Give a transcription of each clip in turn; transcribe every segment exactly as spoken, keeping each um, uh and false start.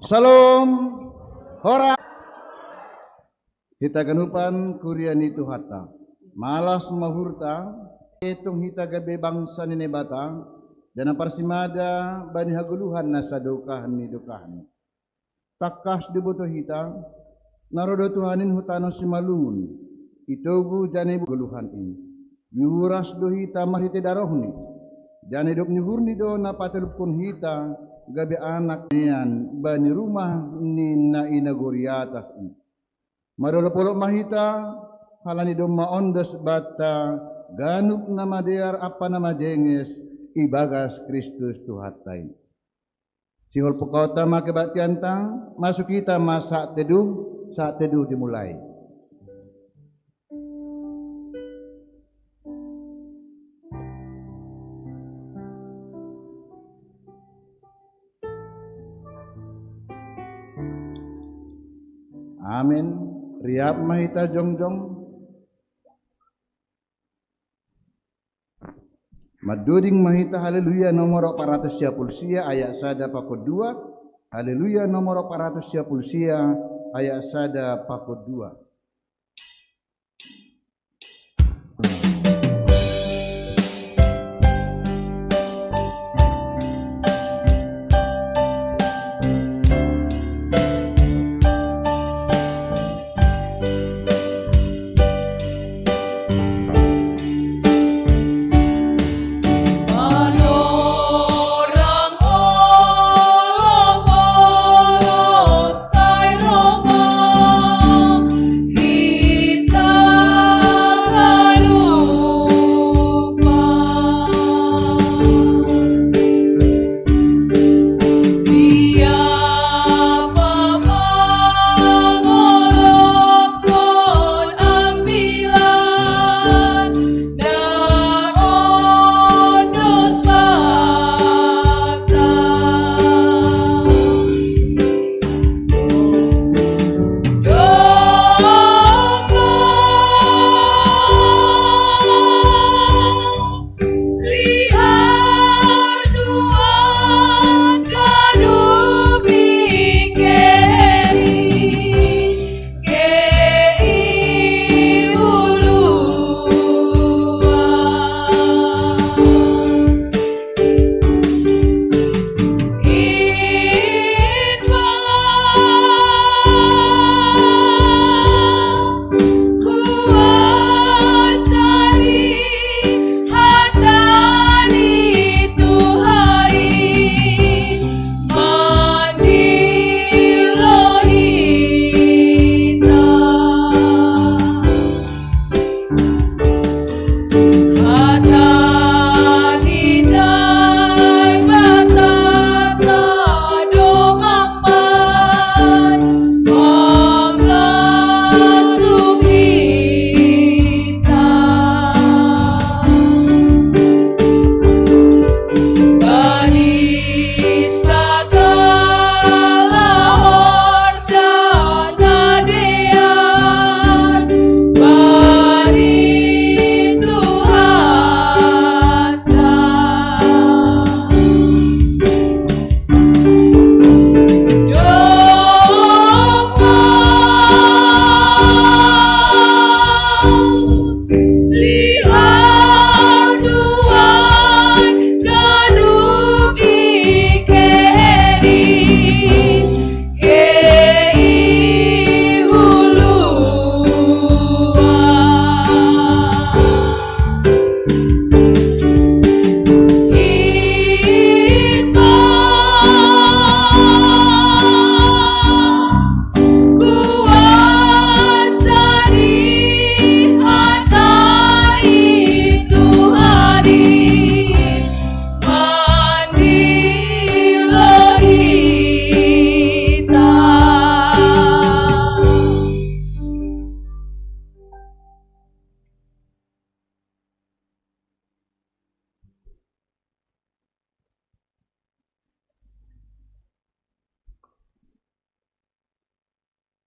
Shalom. Hora. Hita ganupan kuria ni Tuhanta. Malas ma hurta, etung hita gabe bangsa ni Naibata, janah parsimada bani hagoluhan na sadokah ni dokahni. Tangkas do ibotoh hita, na roh do Tuhan in hu tanoh simalungun, itogu janah ibagah goluhan in. Iuras do hita marhitei darohni, janah idop ni uhurni do na patelupkon hita gabe anak nean bani rumah ni na i nagori atas in. Marolop-olop ma hita, halani domma ondos banta ganup na madear ampa na majenges ibagas Kristus Tuhanta in. Sihol pungkaonta ma kebaktianta, masuk hita ma saat teduh, saat teduh dimulai. Amin. Riap ma hita jongjong. Madoding ma hita Haleluya nomor opat ratus sia puluh sia ayat sada pakon dua. Haleluya nomor opat ratus sia puluh sia ayat sada pakon dua.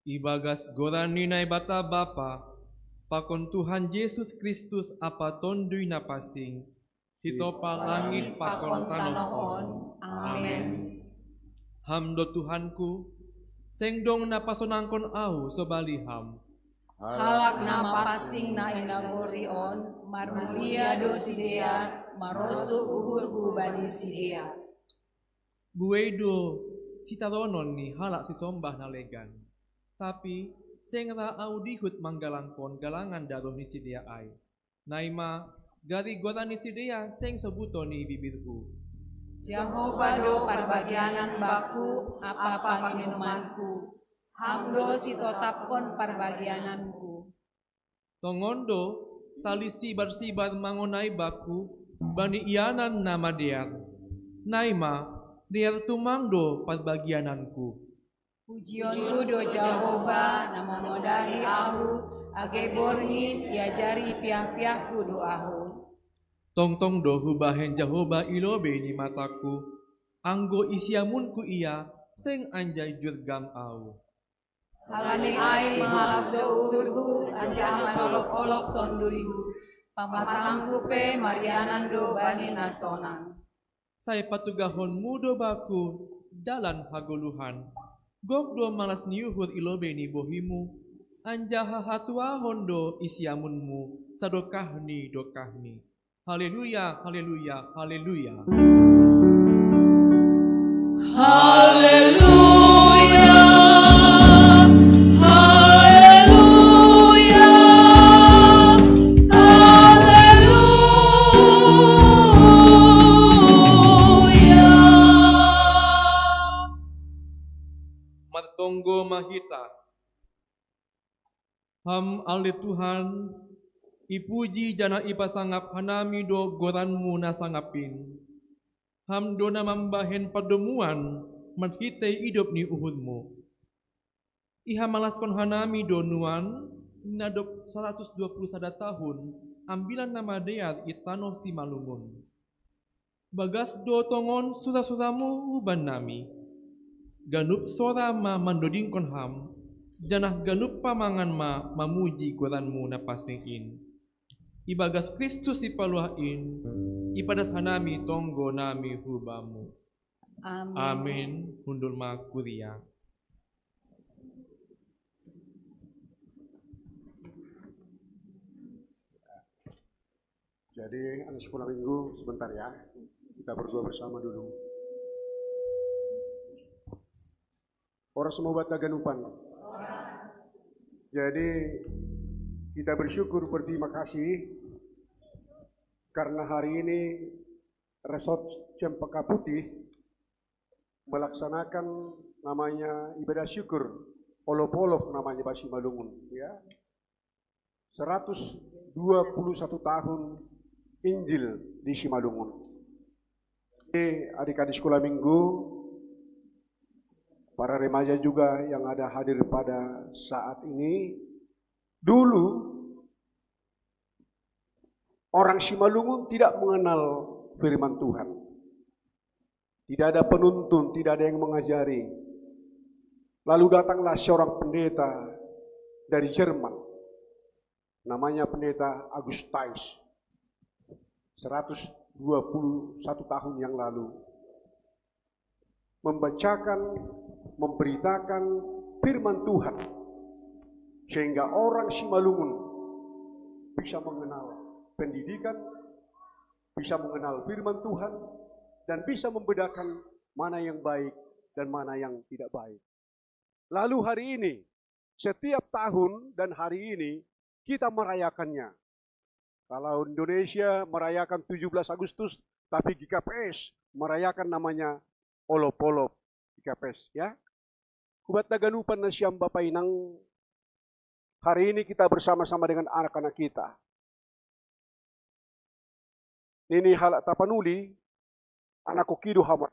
Ibagas goran ni Naibata Bapa, pakon Tuhan Jesus Kristus Apa Tonduy Napasing, sitopa langit pakon tanoh on. Amen. Ham do Tuhanku, seng dong na pasonangkon ahu sobali Ham. Halak na mapasing na i nagori on, marmulia do sidea, marosuh uhurhu bani sidea. Buei do sitaronon ni halak sisombah na legan. Tapi seng ra ahu dihut manggalangkon galangan daroh ni sidea ai. Naima, gari goran ni sidea seng sobuton ni bibirhu. Jahowa do parbagianan bangku ampa panginumanku, Ham do sitotapkon parbagiananku. Tongon do, tali sibar-sibar mangonai bangku bani ianan na madear. Naima, dear tumang do parbagiananku. Pujionku do Jahowa, na mamodahi ahu, age borngin iajari piah-piahku do ahu. Tongtong do hubahen Jahowa i lobei ni mataku, anggo i siamunku Ia, seng anjai jurgang ahu. Halani ai malas do uhurhu, anjaha maolop-olop tonduyhu, pamatangku pe marianan do bani na sonang. Sai patugahonmu do bangku dalan hagoluhan. Gok do malas ni uhur i lobei ni bohimu, anjaha hatuahon do i siamunmu sadokah ni dokahni. Haleluya, haleluya, haleluya. Haleluya, haleluya, haleluya. Martonggo ma hita. Ham ale Tuhan, ipuji janah ipasangap hanami do goranmu na sangap in. Ham do na mambahen pardomuan marhitei idop ni uhurmu. Ihamalaskon hanami do nuan, na dob saratus dua puluh sada tahun Ambilan Namadear i tanoh Simalungun. Bagas do tongon sura-suramu hubannami. Ganup sora ma mandodingkon Ham, janah ganup pamangan ma mamuji goranmu na pansing in. Ibagas Kristus Sipaluah in, ipadas hanami tonggonami hu Bamu. Amin. Amin. Hundul ma kuria. Jadi, anak sekolah minggu, sebentar ya. Kita berdoa bersama dulu. Oras ma hubanta haganupan. Jadi, kita bersyukur, berterima kasih karena hari ini Resort Cempaka Putih melaksanakan namanya ibadah syukur, olop-olop namanya ba Simalungun, ya. Seratus dua puluh satu tahun Injil di Simalungun. Jadi, adik-adik sekolah minggu, para remaja juga yang ada hadir pada saat ini, dulu orang Simalungun tidak mengenal firman Tuhan. Tidak ada penuntun, tidak ada yang mengajari. Lalu datanglah seorang pendeta dari Jerman. Namanya Pendeta Agus Tais. Seratus dua puluh satu tahun yang lalu. Membacakan, memberitakan firman Tuhan. Sehingga orang Simalungun bisa mengenal pendidikan, bisa mengenal firman Tuhan, dan bisa membedakan mana yang baik dan mana yang tidak baik. Lalu hari ini, setiap tahun dan hari ini, kita merayakannya. Kalau Indonesia merayakan tujuh belas Agustus, tapi G K P S merayakan namanya olop-olop G K P S, ya. Hubanta haganupan nasiam Bapa Inang, hari ini kita bersama-sama dengan anak-anak kita. Nini halak Tapanuli, anak oki do hamu.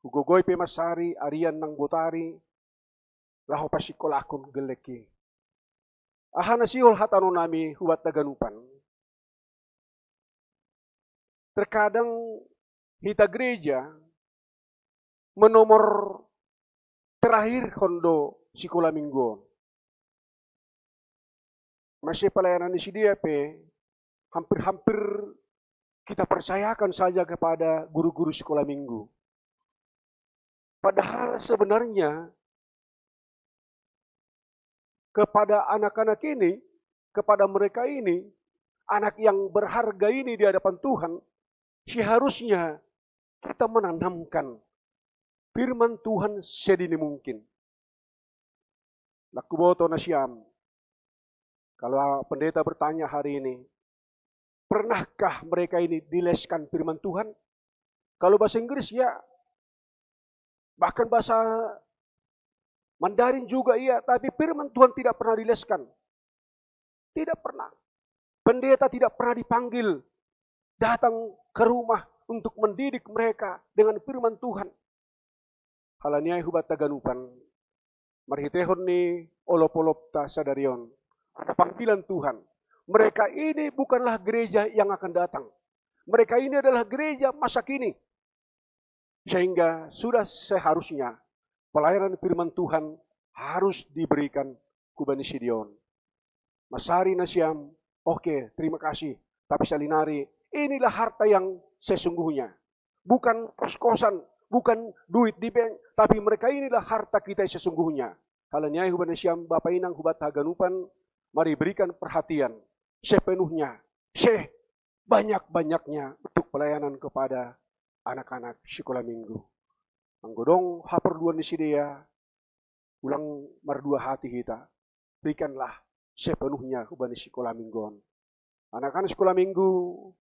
Hugogoi pe masari, arian nang botari, laho pasingkolahkon gellengki. Aha na sihol hatanonami hubanta haganupan? Terkadang hita gereja menomor terakhir hondo sikola minggu. Masih pelayanan di sini ya pe, hampir-hampir kita percayakan saja kepada guru-guru sekolah minggu. Padahal sebenarnya kepada anak-anak ini, kepada mereka ini, anak yang berharga ini di hadapan Tuhan, seharusnya kita menanamkan firman Tuhan sedini mungkin. Laku boto na siam. Kalau pendeta bertanya hari ini, pernahkah mereka ini dileskan firman Tuhan? Kalau bahasa Inggris ya, bahkan bahasa Mandarin juga iya, tapi firman Tuhan tidak pernah dileskan. Tidak pernah. Pendeta tidak pernah dipanggil datang ke rumah untuk mendidik mereka dengan firman Tuhan. Hal niai hubat haganupan, marhitehon ni olop-olopta sadari on, ada panggilan Tuhan. Mereka ini bukanlah gereja yang akan datang. Mereka ini adalah gereja masa kini. Sehingga sudah seharusnya pelayanan firman Tuhan harus diberikan hubani sini on. Masari na siam, oke, terima kasih. Tapi salinari, inilah harta yang sesungguhnya. Bukan kos-kosan, bukan duit di bank, tapi mereka inilah harta kita yang sesungguhnya. Hal niai hubani siam, Bapa Inang, hubat haganupan, mari berikan perhatian sepenuhnya, sebanyak-banyaknya untuk pelayanan kepada anak-anak sekolah minggu. Anggo dong haporluan ni sidea, ulang mardua hati hita. Berikanlah sepenuhnya hubani sekolah minggu on. Anak-anak sekolah minggu,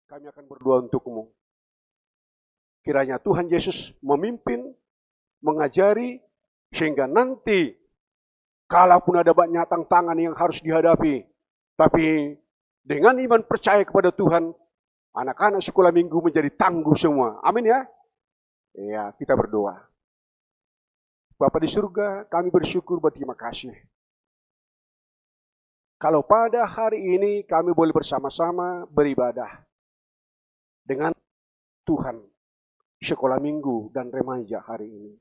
kami akan berdoa untukmu. Kiranya Tuhan Yesus memimpin, mengajari, sehingga nanti kalaupun ada banyak tantangan yang harus dihadapi, tapi dengan iman percaya kepada Tuhan, anak-anak sekolah minggu menjadi tangguh semua. Amin ya. Ya, kita berdoa. Bapa di surga, kami bersyukur, berterima kasih. Kalau pada hari ini kami boleh bersama-sama beribadah dengan Tuhan, sekolah minggu dan remaja hari ini.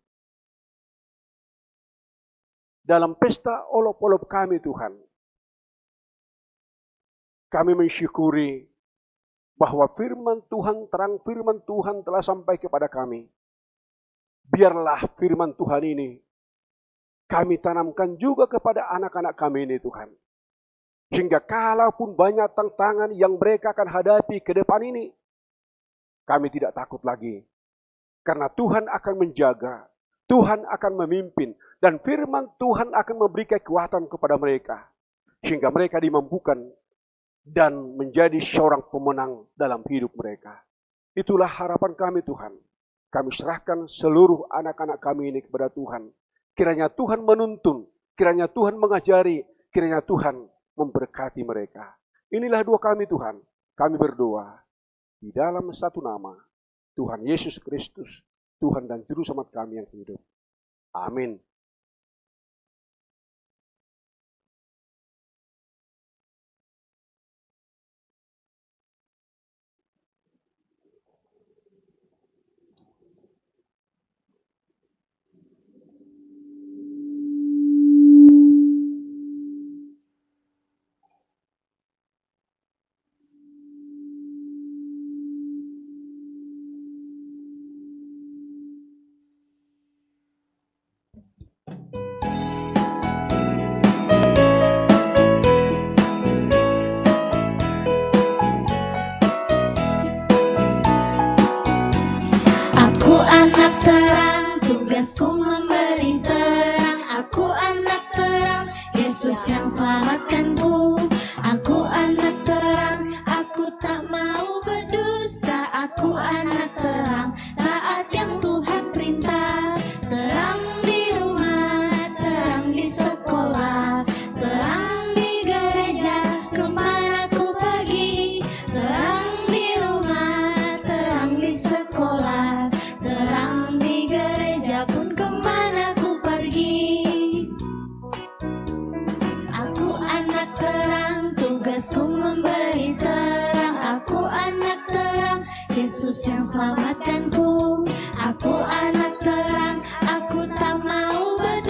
Dalam pesta olop-olop kami, Tuhan, kami mensyukuri bahwa firman Tuhan, terang firman Tuhan telah sampai kepada kami. Biarlah firman Tuhan ini kami tanamkan juga kepada anak-anak kami ini, Tuhan. Sehingga kalaupun banyak tantangan yang mereka akan hadapi ke depan ini, kami tidak takut lagi. Karena Tuhan akan menjaga, Tuhan akan memimpin, dan firman Tuhan akan memberi kekuatan kepada mereka. Sehingga mereka dimampukan dan menjadi seorang pemenang dalam hidup mereka. Itulah harapan kami, Tuhan. Kami serahkan seluruh anak-anak kami ini kepada Tuhan. Kiranya Tuhan menuntun, kiranya Tuhan mengajari, kiranya Tuhan memberkati mereka. Inilah doa kami, Tuhan. Kami berdoa di dalam satu nama, Tuhan Yesus Kristus, Tuhan dan Juru Selamat kami yang hidup. Amin. Aku anak terang, tugasku memberi terang. Aku anak terang, Yesus yang selamatkanku. Aku anak terang, aku tak mau berdusta. Aku anak terang, taat yang Tuhan perintah. Terang di rumah, terang di sekolah, terang di gereja, kemana ku pergi. Terang di rumah, terang di sekolah, terang di gereja pun, kemana ku pergi. Aku anak terang, tugasku memberi terang. Aku anak terang, Yesus yang selamatkanku. Aku anak terang, aku tak mau berdusta.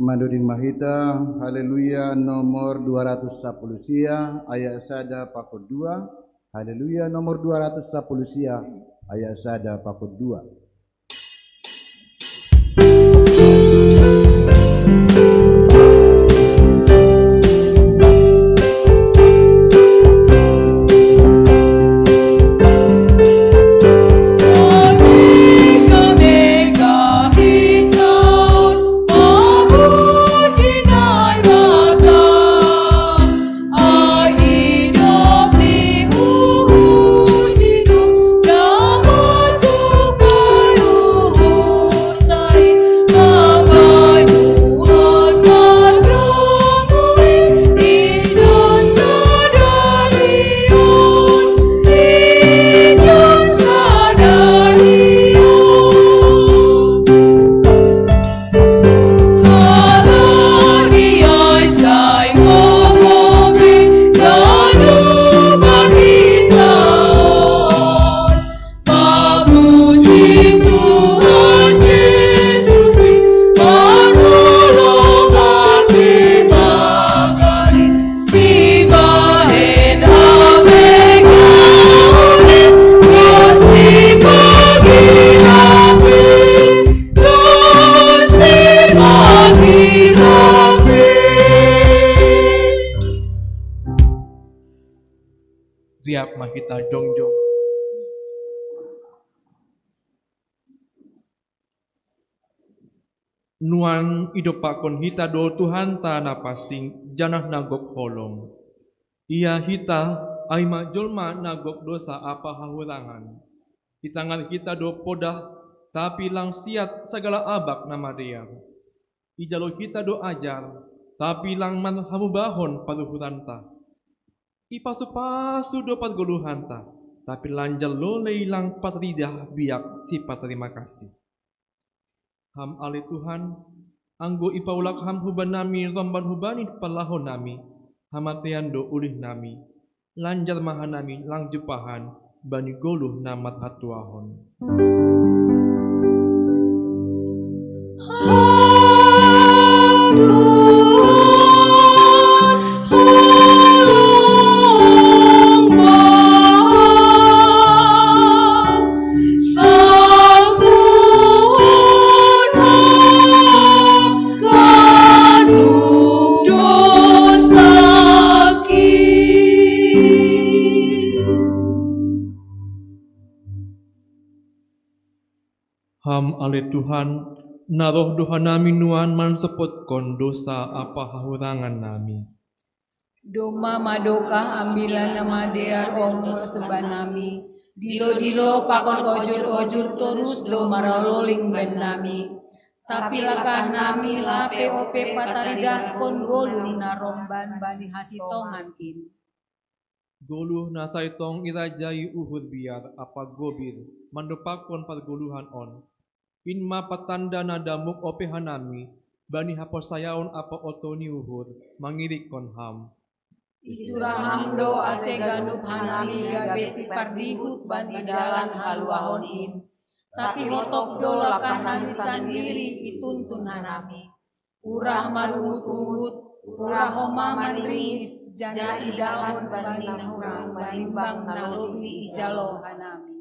Madoding mahita, Haleluya nomor dua ratus sapuluh sia, ayat sada pakon dua. Haleluya nomor dua ratus sapuluh sia, ayat sada pakon dua. Riap ma hita jongjong. Nuan, idompakkon hita do Tuhanta na pansing, janah na gok holong. Ia hita, ai ma jolma na gok dosa ampa hahurangan. Itangar hita do podah, tapi lang siat sagala abak na madear. Ijalo hita do ajar, tapi lang marhamubahon paruhuranta. Ipasu-pasu do pargoluhanta, tapi lanjar lolei lang parridah biak sipatarima kasih. Ham ale Tuhan, anggo ipaulak Ham hubanami romban hubani parlahonami, hamateian do ulihnami, lanjar ma hanami lang jumpahan bani goluh na marhatuahon. Ham ale Tuhan, na roh do hanami nuan mansopotkon dosa ampa hahurangannami. Domma madokah Ambilan Namadear on ros bannami, dilo-dilo pakon ojur-ojur torus do maraloling bannami. Tapi langkahnami lape ope pataridahkon goluh na romban bani hasitongan in. Goluh na sai tong irajai uhur biar ampa gobir mandompakkon pargoluhan on, in ma patanda na damuk ope hanami bani haporsayaon ampa oto ni uhur mangirikkon Ham. Isura Ham do ase ganup hanami gabe sipardihut bani dalan haluahon in, tapi hotop do langkahnami sandiri ituntun hanami. Urah marungut-ungut, urah homa manringis, janah idahon bani na hurang banimbang na lobih ijalo hanami.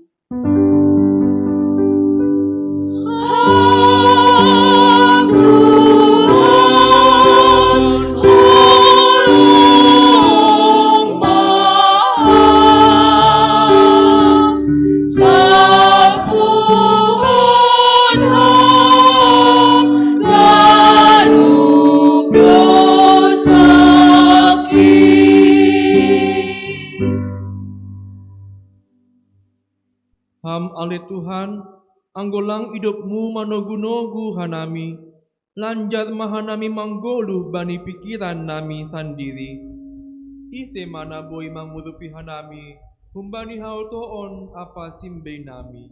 Ham ale Tuhan, anggo lang idop-Mu manogu-nogu hanami, lanjar ma hanami manggoluh bani pikirannami sandiri. Ise ma na boi mangurupi hanami humbani haotoon ampa simbeinami?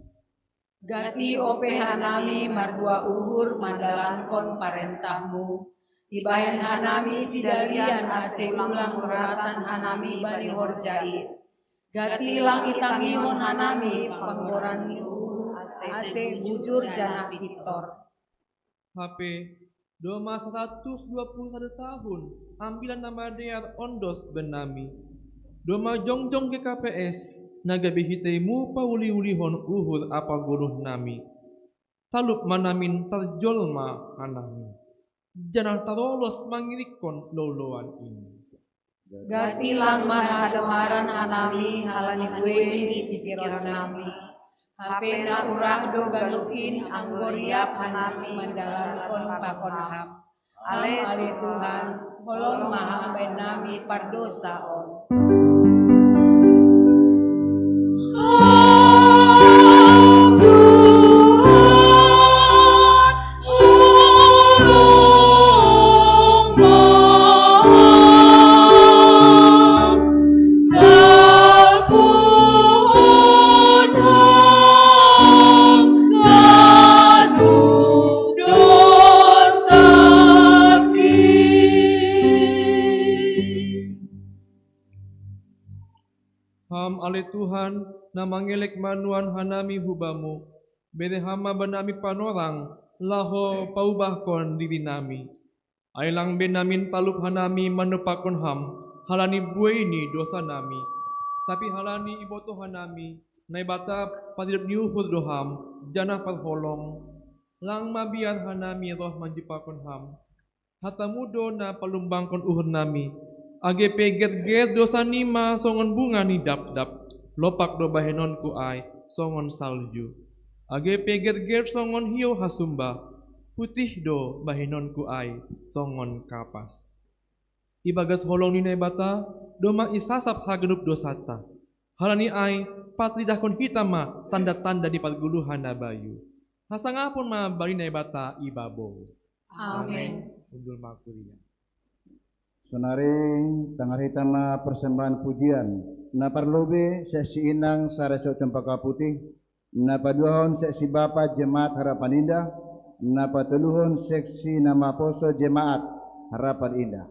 Gati ope hanami mardua uhur mandalankon parentah-Mu, ibahen hanami sidalian ase ulang uratan hanami bani horja in. Gati lang itangihon hanami panggoran ni uhur ase bujur janah pintor. Hape, Doma saratus dua puluh sada tahun ambilan na madear ondos bennami. Doma jongjong G K P S na gabe hitimu pauli-ulihon uhur aporgoluhnami. Talup ma namin tarjolma hanami, janah tarolos mangirikkon loulouan in. Gati lang ma hadamaran hanami halani buei ni sipikironnami. Hape na urah do ganup in anggo riap hanami mandalankon pakon Ham. Ham ale Tuhan, holong ma Ham bennami pardousa on. Ham ale Tuhan, na mangelek manuan hanami hu Bamu, bere Ham ma bannami panorang, laho paubahkon dirinami. Ai lang be namin talup hanami manumpakkon Ham, halani buei ni dousanami. Tapi halani ibotoh hanami, Naibata paridop ni uhur do Ham, janah parholong, lang mabiar hanami roh manjumpahkon Ham. Hata-Mu do na palumbangkon uhurnami. Age pe gerger dousa nima songon bunga ni dapdap, lopak do bahenonku ai songon salju. Age pe gerger songon hiou hasumba, putih do bahenonku ai songon kapas. Ibagas holong ni Naibata domma isasap haganup dousanta. Halani ai, patridahkon hita ma tanda-tanda ni pargoluhan na bayu. Hasangapon ma bani Naibata i babou. Amen. Hundul ma kuria. Sonari tangar hita ma persembahan pujian. Na parlobei seksi inang saresok cempaka putih, na paduahon seksi bapa jemaat Harapan Indah, na patoluhon seksi na maposo jemaat Harapan Indah.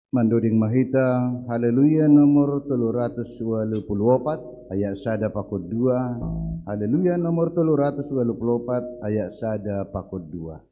Manduding mahita, Haleluya nomor tolu ratus walu puluh opat, ayat sada pakod dua. Haleluya nomor tolu ratus walu puluh opat, ayat sada pakod dua.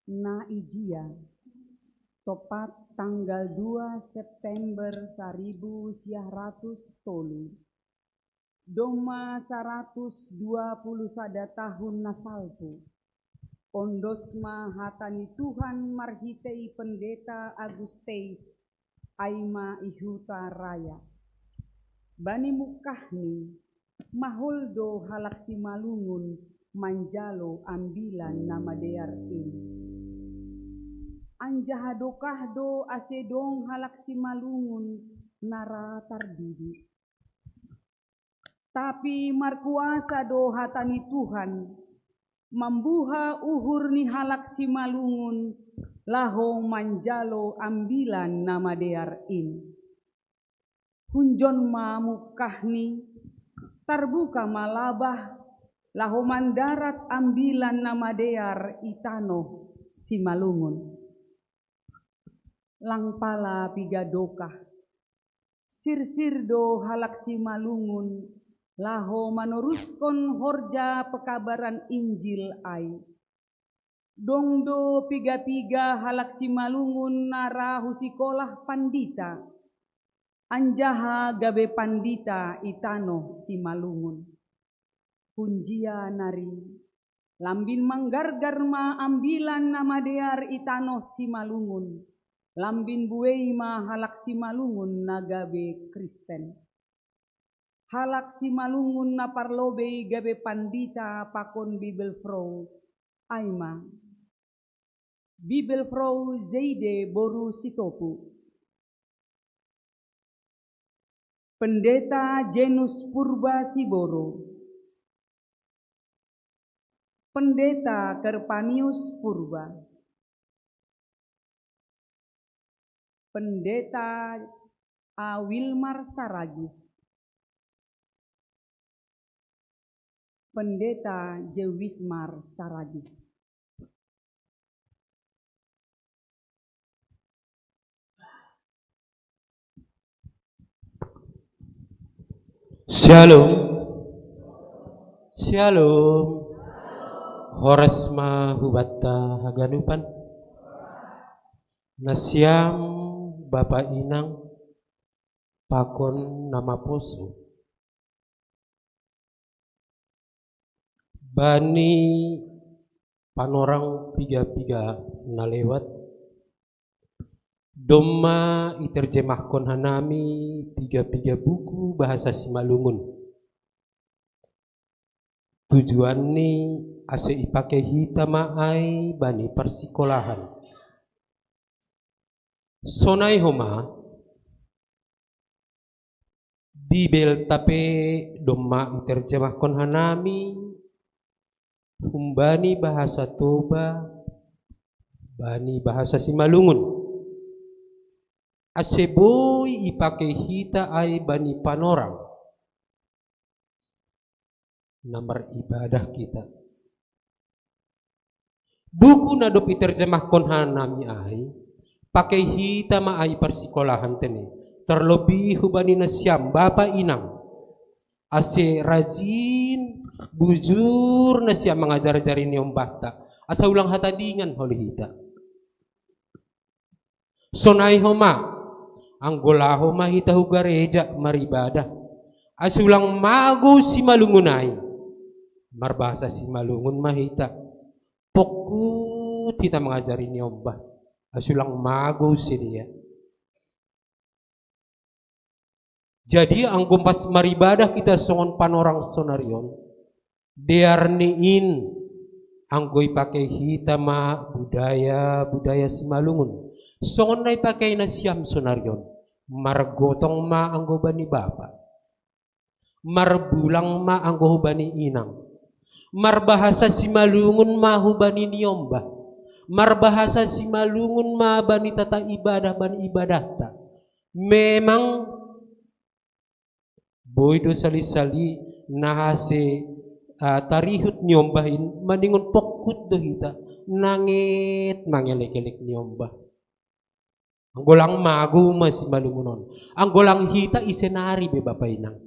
Na ijia, topat tanggal dua September saribu siah ratus tolu, domma saratus dua puluh sada tahun na salpu, ondos ma hata ni Tuhan marhitei Pendeta Agusteis, ai ma i huta raya. Bani mungkahni, mahol do halak Simalungun manjalo ambilan na madear in. Anjaha dokah do ase dong halak Simalungun na ra tardidi. Tapi markuasa do hata ni Tuhan, mambuha uhur ni halak Simalungun laho manjalo ambilan na madear in. Hunjon ma mungkahni, tarbuka ma labah, laho mandarat ambilan na madear i tanoh Simalungun. Lang pala piga dokah, sirsir do halak Simalungun laho manoruskon horja pekabaran Injil ai. Dong do piga-piga halak Simalungun na ra hu sikolah pandita, anjaha gabe pandita i tanoh Simalungun. Hunjia nari, lambin manggargar ma ambilan na madear i tanoh Simalungun, lambin buei ma halak Simalungun na gabe Kristen. Halak Simalungun na parlobei gabe pandita pakon Bibelfrau, ai ma Bibelfrau Zeide boru Sitopu, Pendeta Jenus Purba Siboro, Pendeta Kerpanius Purba, Pendeta A. Wilmar Saragih, Pendeta J. Wismar Saragih. Shalom. Shalom. Horas ma hubanta haganupan. Nasiam bapa inang pakon na maposo. Bani panorang piga-piga na lewat, domma iterjemahkon hanami piga-piga buku bahasa Simalungun. Tujuanni ase ipake hita ma ai bani parsikolahan. Sonai homa, Bibelta pe domma iterjemahkon hanami humbani bahasa Toba, bani bahasa Simalungun. Ase boi ipake hita ai bani panorang na maribadah hita. Buku na dob iterjemahkon hanami ai, pake hita ma ai parsikolahan tene, terlebih hubani nasiam bapa inang, ase rajin, bujur nasiam mangajari-jari ni ombahta, asa ulang hatadingan holi hita. Sonai homa, anggo laho ma hita hu gareja maribadah, ase ulang magou Simalungun ai. Marbahasa Simalungun ma hita. Pongkut hita mangajari ni ombah, ase ulang magou sidea. Jadi anggo pas maribadah hita songon panorang sonari on, dearni in, anggo ipake hita ma budaya-budaya Simalungun, songon na ipake nasiam sonari on, margotong ma anggo bani bapa, marbulang ma anggo hubani inang, marbahasa Simalungun ma hubani ni ombah, marbahasa Simalungun ma bani tata ibadah, bani ibadahta. Memang boi do sali-sali na ase, ah, tarihut ni ombah in, maningon pongkut do hita, nanget mangelek-elek ni ombah. Anggo lang magou ma Simalungun on, anggo lang hita ise nari be bapa inang.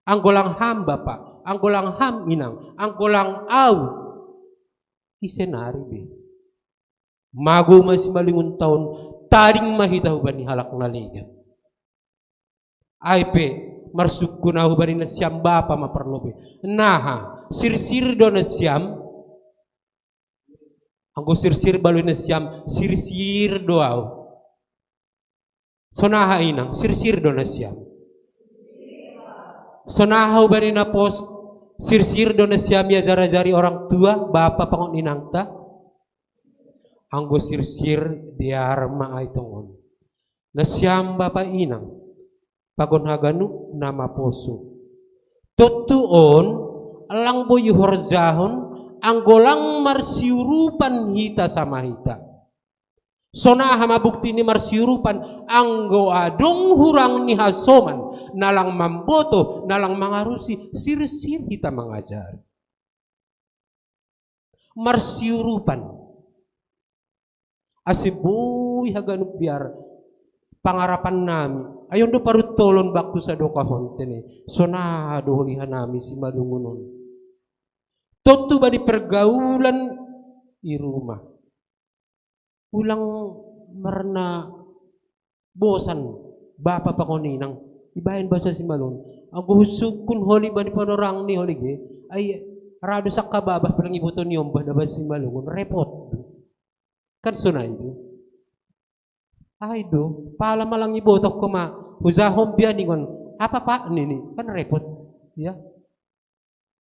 Anggo lang ham bapa, anggo lang ham inang, anggo lang au, Ise nari be. Mago ma simalungun taon, tading ma hita hubani halak na legan. Ai pe, marsungkun ahu hubani nasiam bapa ma parlobei. Naha, sirsir do nasiam. Anggo sirsir baloina nasiam, sirsir do ahu. Sonaha inang, sirsir do nasiam. Sonaha hubani na pos, sirsir do nasiam, iajari-ajari orang tua, bapa pangon inangta. Anggo sirsir, dear ma ai tongon. Nasiam bapa inang, pagon haganup na maposo. Tontu on, lang boi horjahon, anggo lang marsiurupan hita sama hita. Sonaha ma bukti ni marsiurupan, anggo adong hurang ni hasoman, na lang mamboto, na lang mangarusi, sirsir hita mangajari. Marsiurupan. Ase boi haganup biar pangarapan nami. Ai on do paruntolon bakku sadokahon tene. Sonaha do holiha nami simalungun on. Tontu bani pergaulan i rumah. Ulang marna bosan bapa pangon inang. Ibaen basa simalungun. Anggo husungkun holi bani panorang ni holi ge. Ai radu sangka babah paling iboto ni ombah dapat simalungun. Repot. Kan sonai do. Ai do, pala malang iboto ho ma. Hujahon bia ningon. Apa pak nini? Kan repot. Ya.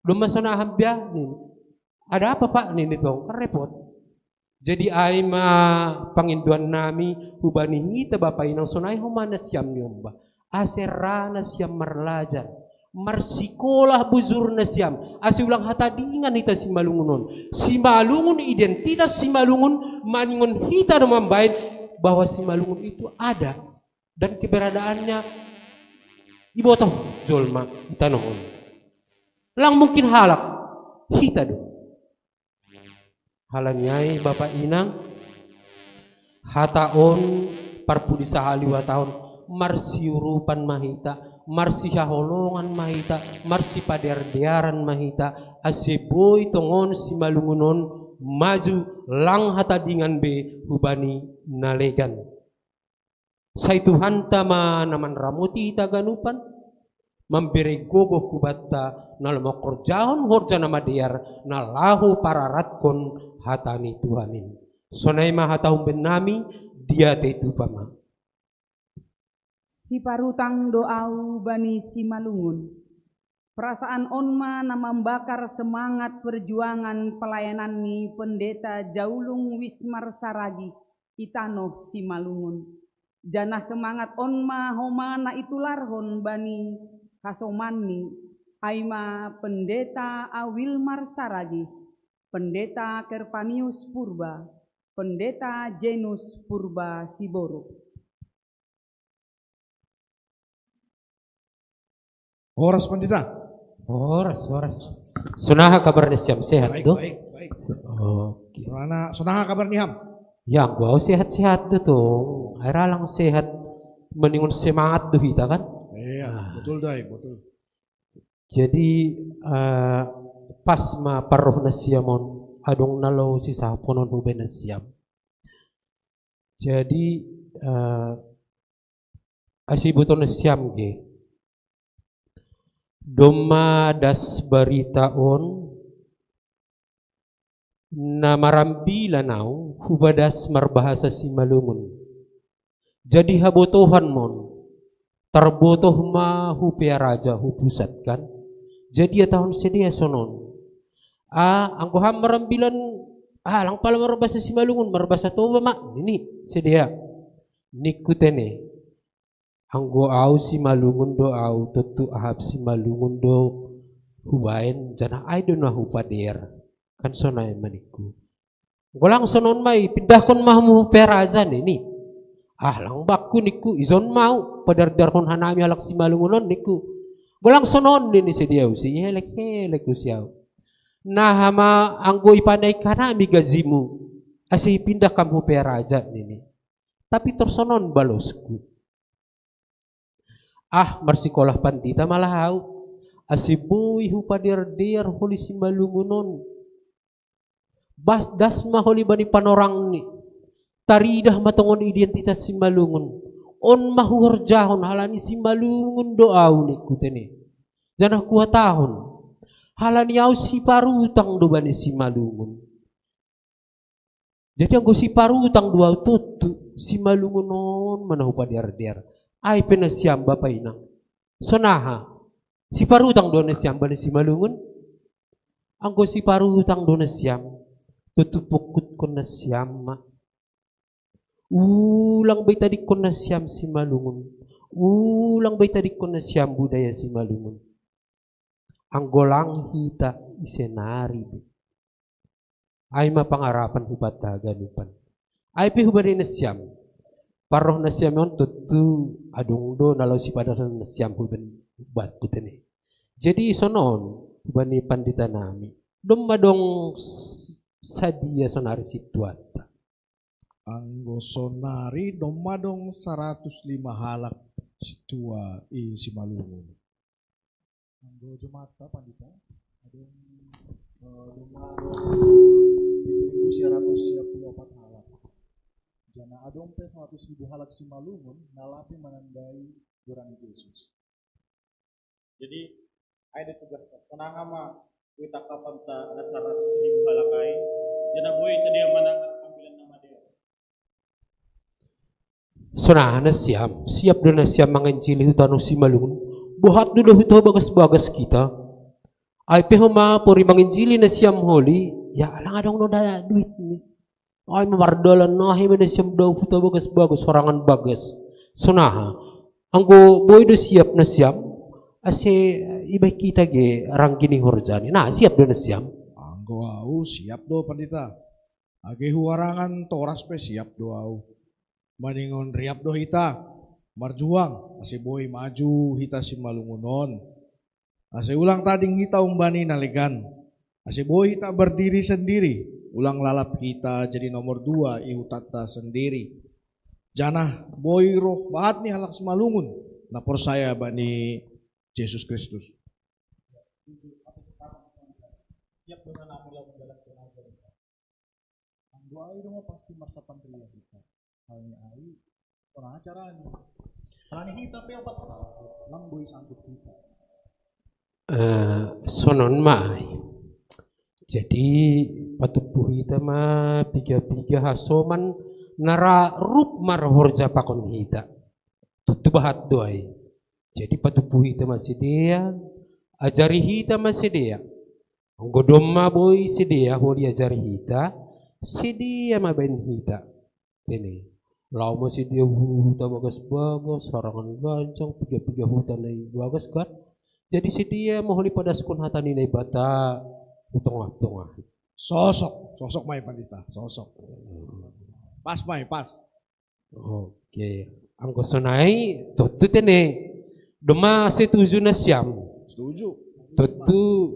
Domma sonaha bia nini. Ada apa pak nini tong? Kan repot. Jadi ai ma pangindoan nami hubani hita bapa inang sonai homa nasiam ni ombah. Ase ra nasiam marlajar. Marsikola bujur nasiam. Ase ulang hatadingan hita simalungun on. Simalungun, identitas simalungun, maningon hita do mambaen bahwa simalungun itu ada. Dan keberadaannya iboto jolma i tanoh on. Lang mungkin halak, hita do. Halani ai bapa inang, hata on parpudi sahali hatahon, marsiurupan ma hita, marsihaholongan ma hita, marsipadear-dearan ma hita, ase boi tongon simalungun on maju lang hatadingan be hubani na legan. Sai Tuhanta ma na manramoti hita ganupan, mambere gogoh hubanta na laho mangkorjahon horja na madear na laho pararatkon hata ni Tuhan in. Sonai ma hata umben nami, dia te tupa ma. Siparutang do au bani simalungun. Perasaan on ma na mambakar semangat perjuangan pelayanan ni Pendeta Jaulung Wismar Saragi i tanoh Simalungun. Janah semangat on ma homa na itularhon bani hasomanni, ai ma Pendeta Awilmar Saragi, Pendeta Kerpanius Purba, Pendeta Jenus Purba Siboruk. Horas, Pandita. Horas, horas. Sonaha kabar ni siam, sehat do? Baik, baik. Oke. Sonaha kabar ni ham? Ya, gua sehat-sehat do tong. Ai ra lang sehat, maningon semangat do hita kan? Iya, betul do, betul. Jadi eh, pas ma parroh nasiam on, adong na laho sisahaphonon hubani nasiam. Jadi eh, ase iboto nasiam ge. Domma das barita on na marambilan au hupadas marbahasa Simalungun. Jadi habotohan mon, tarbotoh ma hu Pearaja hu pusat kan. Jadi hatahon sidea sonon. Ah, anggo ham marambilan, ah, lang pala marbahasa Simalungun, marbahasa Toba ma, nini sidea. Ningku tene. Anggo au Simalungun do au, tontu ahap Simalungun do hubaen, janah ai do na hupadear. Kan sonai ma ningku. Golang sonon ma i, pindahkon ma hamu Pearaja nini. Ah, lang bakku ningku, ijon ma au, padear-dearhon hanami halak Simalungun on ningku. Golang sonon nini sidea, usi ihelek-helek usi au. Naha ma anggo ipanaek hanami gajimu, ase ipindah kam hu Pearaja nini. Tapi tor sonon balosku. Ah, marsikolah pandita ma lah au, ase boi hupadear-dear holi Simalungun on. Bas das ma holi bani panorangni. Taridah ma tongon identitas Simalungun. On ma huhorjahon halani Simalungun do au ni kutene. Janah kuhatahon. Halani au siparutang do bani Simalungun. Jadi anggo siparutang do au tontu, Simalungun on ma na hupadear-dear. Ai pe nasiam bapa inang. Sonaha? Siparutang do nasiam bani Simalungun? Anggo siparutang do nasiam, tontu pungkutkon nasiam ma. Ulang be itadingkon nasiam Simalungun. Ulang be itadingkon nasiam budaya Simalungun. Anggo lang hita ise nari be. Ai ma pangarapan hubanta ganupan. Ai pe hubani nasiam. Parroh nasiam on tontu adong do na laho sipadahon nasiam hubani hubanta kutene. Jadi sonon hubani pandita nami. Domma dong s-, sadia sonari situanta. Anggo sonari domma dong saratus lima halak situa i Simalungun. Anggo jemaat ta pandita, adong, eh, domma dong pitu ribu sia ratus sia puluh opat halak. Jana adong pe saratus ribu halak Simalungun na lape manandai goran Jesus. Jadi, ai do tugas sonang ma, kuitangkapanta na saratus ribu halak ai, jana boi sadia manang ambilan na madear. Sonaha nasiam, siap do nasiam manginjili huta na Simalungun, bohat do do huta bagas-bagas kita. Ai pe homa pori manginjili nasiam holi, ya lang adong no da duit ni. Ai ma mardalan na hima nasiam dao huta bagas-bagas, horangan bagas. Sonaha? Anggo boi do siap nasiam, ase ibaen hita ge ranggi ni horjani. Na siap do nasiam? Anggo au siap do pandita. Age huarangan toras pe siap do au. Maningon riap do hita marjuang ase boi maju hita Simalungun on. Ase ulang tading hita umbani na legan. Ase boi hita berdiri sendiri, ulang lalap hita jadi nomor dua i hutanta sendiri. Janah boi roh bahat ni halak Simalungun na porsaya bani Jesus Kristus. Anggo ai do ma pasti marsapan ria hita. Halani ai, on acarana. Halani hita pe opat, lang boi sanggup hita. Eh, sonon ma ai. Jadi patumpu hita ma piga-piga hasoman na ra rup marhorja pakon hita. Tontu bahat do ai. Jadi patumpu hita ma sidea, ajari hita ma sidea. Anggo domma boi sidea holi ajari hita, sidea ma baen hita. Tene. Lao ma sidea hu-, huta bagas-bagas, sarangan ganjang, piga-piga huta na i bagas kan. Jadi sidea ma holi padaskon hata ni Naibata hu tongah-tongah. Sosok, sosok ma i pandita, sosok. Pas ma i, pas. Oke. Anggo sonai tontu tene. Domma setuju nasiam. Setuju. Tontu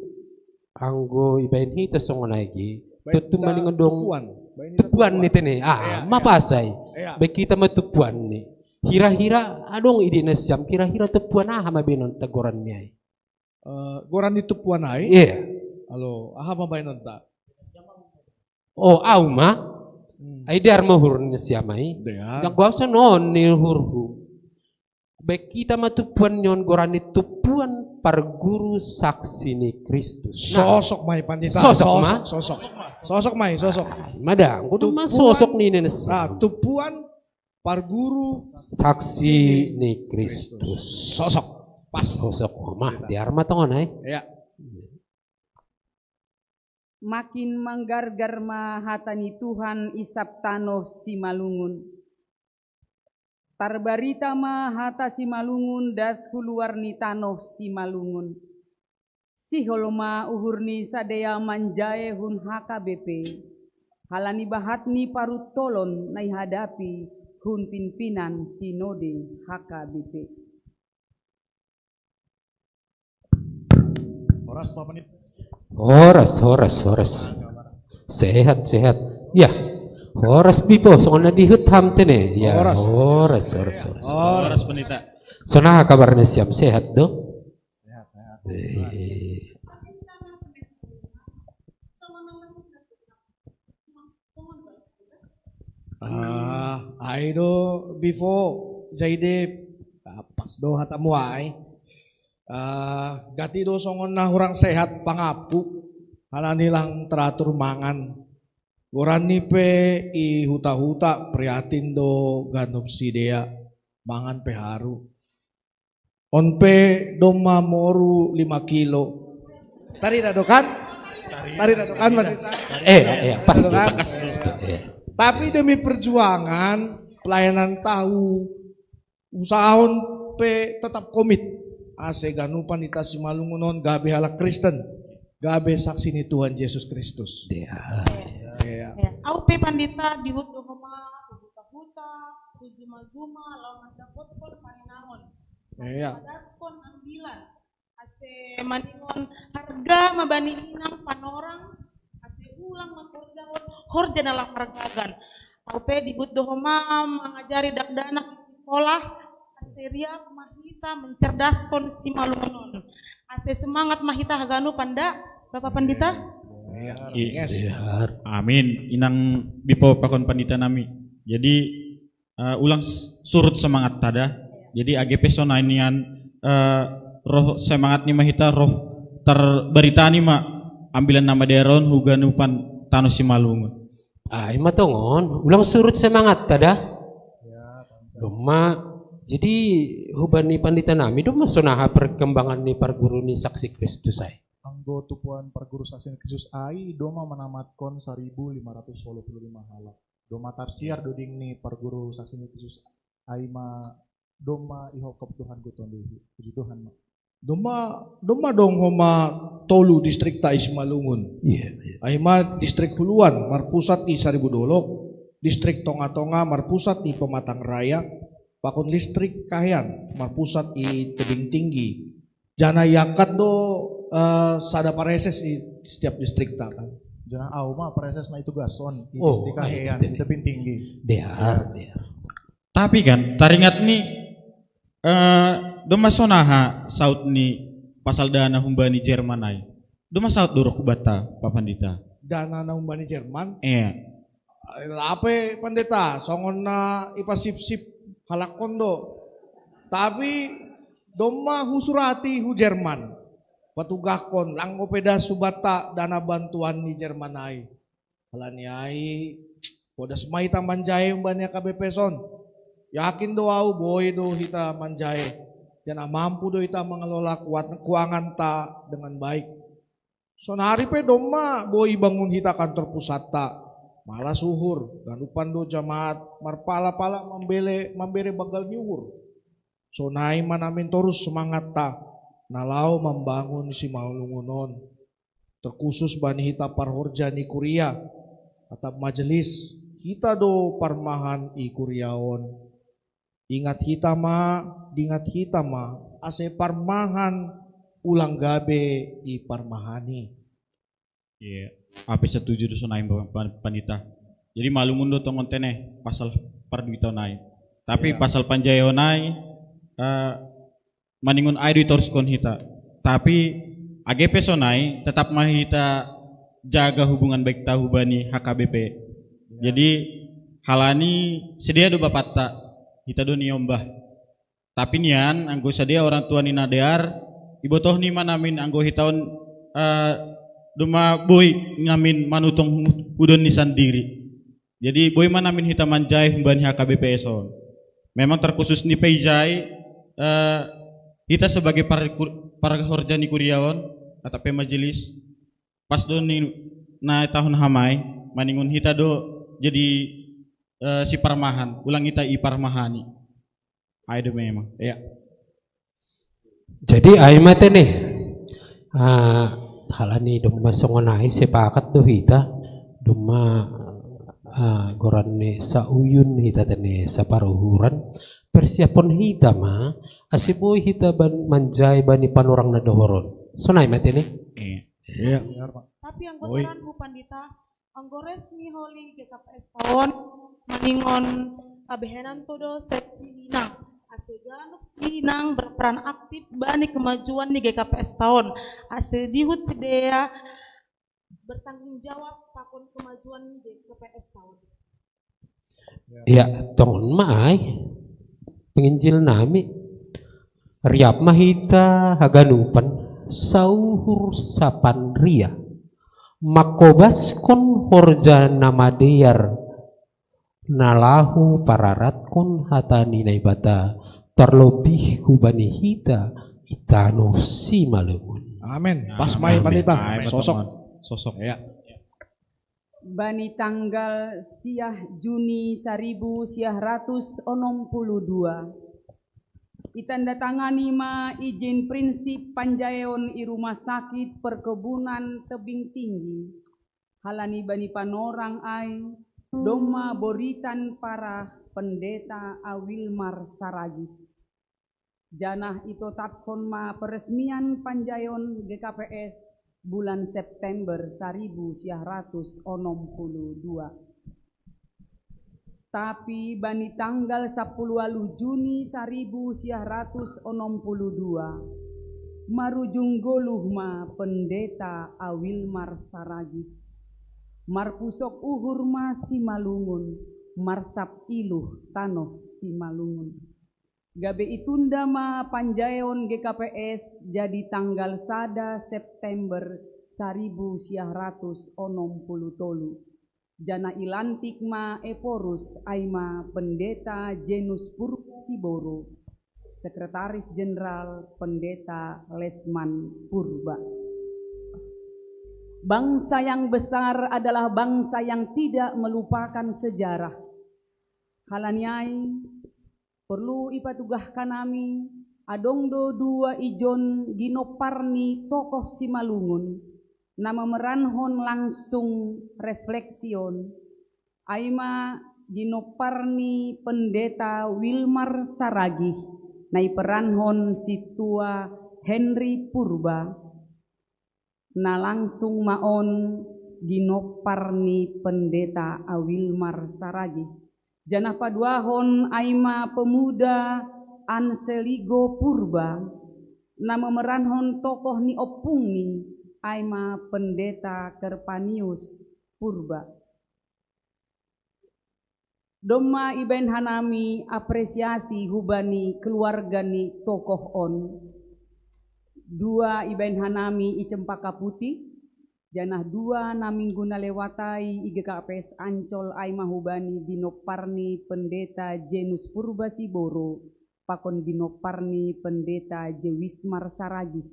anggo ibaen hita songon ai ge. Baen tontu hita maningon dong tupuan. Baen hita tupuan tupuan ni tene. Ah, iya, ma iya. Pas ai. Iya. Baen hita ma tupuan ni. Hira-hira adong ide nasiam, hira-hira tupuan aha ma baenonta goran ni ai? Eh, goran ni tupuan ai? Iya. Alo, aha ma baenonta? Oh, au ma? Hmm. Ai dear ma uhur nasiam ai? Dear. Ndang gua sonon ni uhurhu. Baen hita ma tupuan ni on goran ni tupuan parguru saksi ni Kristus. Nah. Sosok ma i pandita. Sosok ma? Sosok, sosok. Sosok ma i, sosok. Ah, mada, kudu ma tupuan, sosok ni nenes. Nah, tupuan parguru saksi ni Kristus. Sosok. Pas. Sosok ma, dear ma tongon ai? Iya. Makin manggargar ma hata ni Tuhan i sab tanoh Simalungun. Tarbarita ma hata Simalungun das hu luar ni tanoh Simalungun. Sihol ma uhur ni sadea manjae hun H K B P, halani bahat ni paruntolon na ihadapi hun pimpinan Sinode H K B P. Horas, Pak Pendeta. Horas, horas, horas. Sehat, sehat. Ya. Horas, Bipo, songon na dihut ham tene. Ya, horas. Horas, horas, horas. Horas, Pendeta. Sonaha kabar nasiam, sehat do? Sehat, sehat. Eh. Ah, ai do before jadi, ah, pas do hatamu ai. Ah, gati do songon na hurang sehat pangapku, halani lang teratur mangan. Goran ni pe i huta-huta prihatin do ganup sidea, mangan pe haru. On pe domma moru lima kilo. Tadi dah dokan? Tadi dah dokan, Mas? Eh, iya, pas. Dokan? Iya. Tapi demi perjuangan, pelayanan tahu, usahaon pe tetap komit. Ase ganupan ita Simalungun on gabe halak Kristen, gabe saksi ni Tuhan Yesus Kristus. Iya. Iya. Ya, au pe pandita dihut do homa, huta-huta, hujuma-juma, lawan mandapotkon paninangon. Iya. Padaskon ambilan. Ase maningon harga ma bani inang panorang, ase ulang ma horjahon horja na lang margagan. Au pe dihut do homa mangajari dakdanak di sikola, ase riak ma hita mencerdaskon Simalungun on. Ase semangat ma hita haganupan da, Bapak Pandita? Iya. Iya. Yes. Amin. Inang bipo pakon pandita nami. Jadi eh, ulang s- surut semangat tada. Jadi age pe sonai nian eh, roh semangat ni ma hita roh terberita ni ma ambilan nama deron huganupan tano Simalungun. Ai ma tongon, ulang surut semangat tada. Domma, jadi hubani pandita nami domma sonaha perkembangan ni parguru ni Saksi Kristus ai. Anggo tupuan parguru Saksi ni Kristus ai domma manamatkon saribu lima ratus walu puluh lima halak. Domma tarsiar doding ni parguru Saksi ni Kristus ai ma domma ihop kebutuhan gotong di puji Tuhan ma. Domma domma dong homa tolu distrikta i Simalungun. Iya, iya. Ai ma distrik huluan marpusat i Saribu Dolok, distrik tonga-tonga marpusat i Pematang Raya, pakon distrik Kahean marpusat i Tebing Tinggi. Jana iangkat do eh, sada pareses i setiap distrikta kan. Janah au ma preses na itu gason, Oh, itis di kahean, itu. Itu Tebing Tinggi. Dear, dear. Tapi kan taringat ni eh, domma sonaha saut ni pasal dana humbani Jerman ai. Domma saut dorok hubata Pak Pandita. Dana na humbani Jerman. Iya. Lape pandita, songon na ipasipsip halak kondo. Tapi domma husurati hu Jerman. Patugahkon langgo peda subata dana bantuan ni Jerman ai. Halani ai podas ma hita manjae umbani H K B P son. Yakin do au boi do hita manjae. Janah mampu do hita mangelola kuat kuanganta dengan baik. Sonari pe domma boi bangun hita kantor pusatta. Malas uhur, ganupan do jamaat marpala-pala mambele mambere banggal ni uhur. Sonai ma namin torus semangatta na lao mambangun Simalungun on. Terkhusus bani hita parhorja ni kuria atap majelis, hita do parmahan i kuria on. Ingat hita ma, dingat hita ma, ase parmahan ulang gabe i parmahani. Iya, ape setuju do sonai Pak Pandita. Jadi malumun do tongon tene pasal parduita nai. Tapi pasal panjae nai eh, maningon ai do itoruskon hita. Tapi age pe sonai tetap ma hita jaga hubungan baik tahu bani H K B P. Jadi halani sedia do bapatta hita do niombah. Tapi nian anggo sadia orang tua ni na dear ibotoh ni ma namin anggo hita on eh, doma boi namin manutong hudon ni sandiri. Jadi boi ma namin hita manjae humbani H K B P S on. Memang terkhusus ni pe ijai eh, hita sebagai par, parhorja ni kuria on atap pe majelis pas do ni na tahun hamai maningon hita do jadi eh, si parmahan ulang hita i parmahani. Ai do memang. Iya. Jadi ai mate nih. Ah, halani domma songon ai sepakat do hita domma ah, goran ni sauyun hita tene saparuhuran persiapon hita ma ase boi hita ban manjai bani panorang na dohoron. Sonai mate nih. Iya. Iya. Tapi anggo saranku pandita, anggo resmi holi G K P S taon maningon kabehenan to do seksi inang. Ase ganup inang berperan aktif bani kemajuan ni G K P S taon. Ase dihut sidea bertanggung jawab pakon kemajuan ni G K P S taon. Ya, tongon ma ai penginjil nami. Riap ma hita haganupan sauhur sapan ria. Mangkobaskon horja na madear na laho pararatkon hata ni Naibata, tarlobih hubani hita i tano Simalungun. Amin. Pas mai. Amin. Pandita. Amin. Sosok. Sosok, ya. Bani tanggal siah Juni saribu siah ratus onom puluh dua. Itandatangani ma ijin prinsip panjaeon i Rumah Sakit Perkebunan Tebing Tinggi, halani bani panorang ai, domma boritan parah Pendeta Awilmar Saragih. Janah itotapkon ma peresmian panjaeon G K P S bulan September saribu siah ratus onom puluh dua. Tapi bani tanggal sapuluh waluh Juni saribu siah ratus onom puluh dua, marujung goluh ma Pendeta Awilmar Saragih. Marpusok uhur ma Simalungun, marsap iluh tanoh Simalungun. Gabe itunda ma panjaeon G K P S jadi tanggal sada September saribu siah ratus onom puluh tolu. Janah ilantik ma ephorus ai ma Pendeta Jenus Purba Siboro, Sekretaris Jenderal Pendeta Lesman Purba. Bangsa yang besar adalah bangsa yang tidak melupakan sejarah. Halani ai, perlu ipatugah hanami, adong do dua ijon ginompar ni tokoh Simalungun, na mamerankon langsung refleksion, ai ma ginompar ni Pendeta Wilmar Saragih, na iperankon Sintua Henry Purba, na langsung ma on ginompar ni Pendeta Awilmar Saragih. Janah paduahon ai ma pemuda Anseligo Purba, na mamerankon tokoh ni ompungni, ai ma Pendeta Kerpanius Purba. Domma ibaen hanami apresiasi hubani keluarga ni tokoh on. Dua ibaen hanami i Cempaka Putih, janah dua na minggu na lewat ai i G K P S Ancol ai ma hubani ginompar ni Pendeta Jenus Purba Siboro, pakon ginompar ni Pendeta Jewismar Saragih.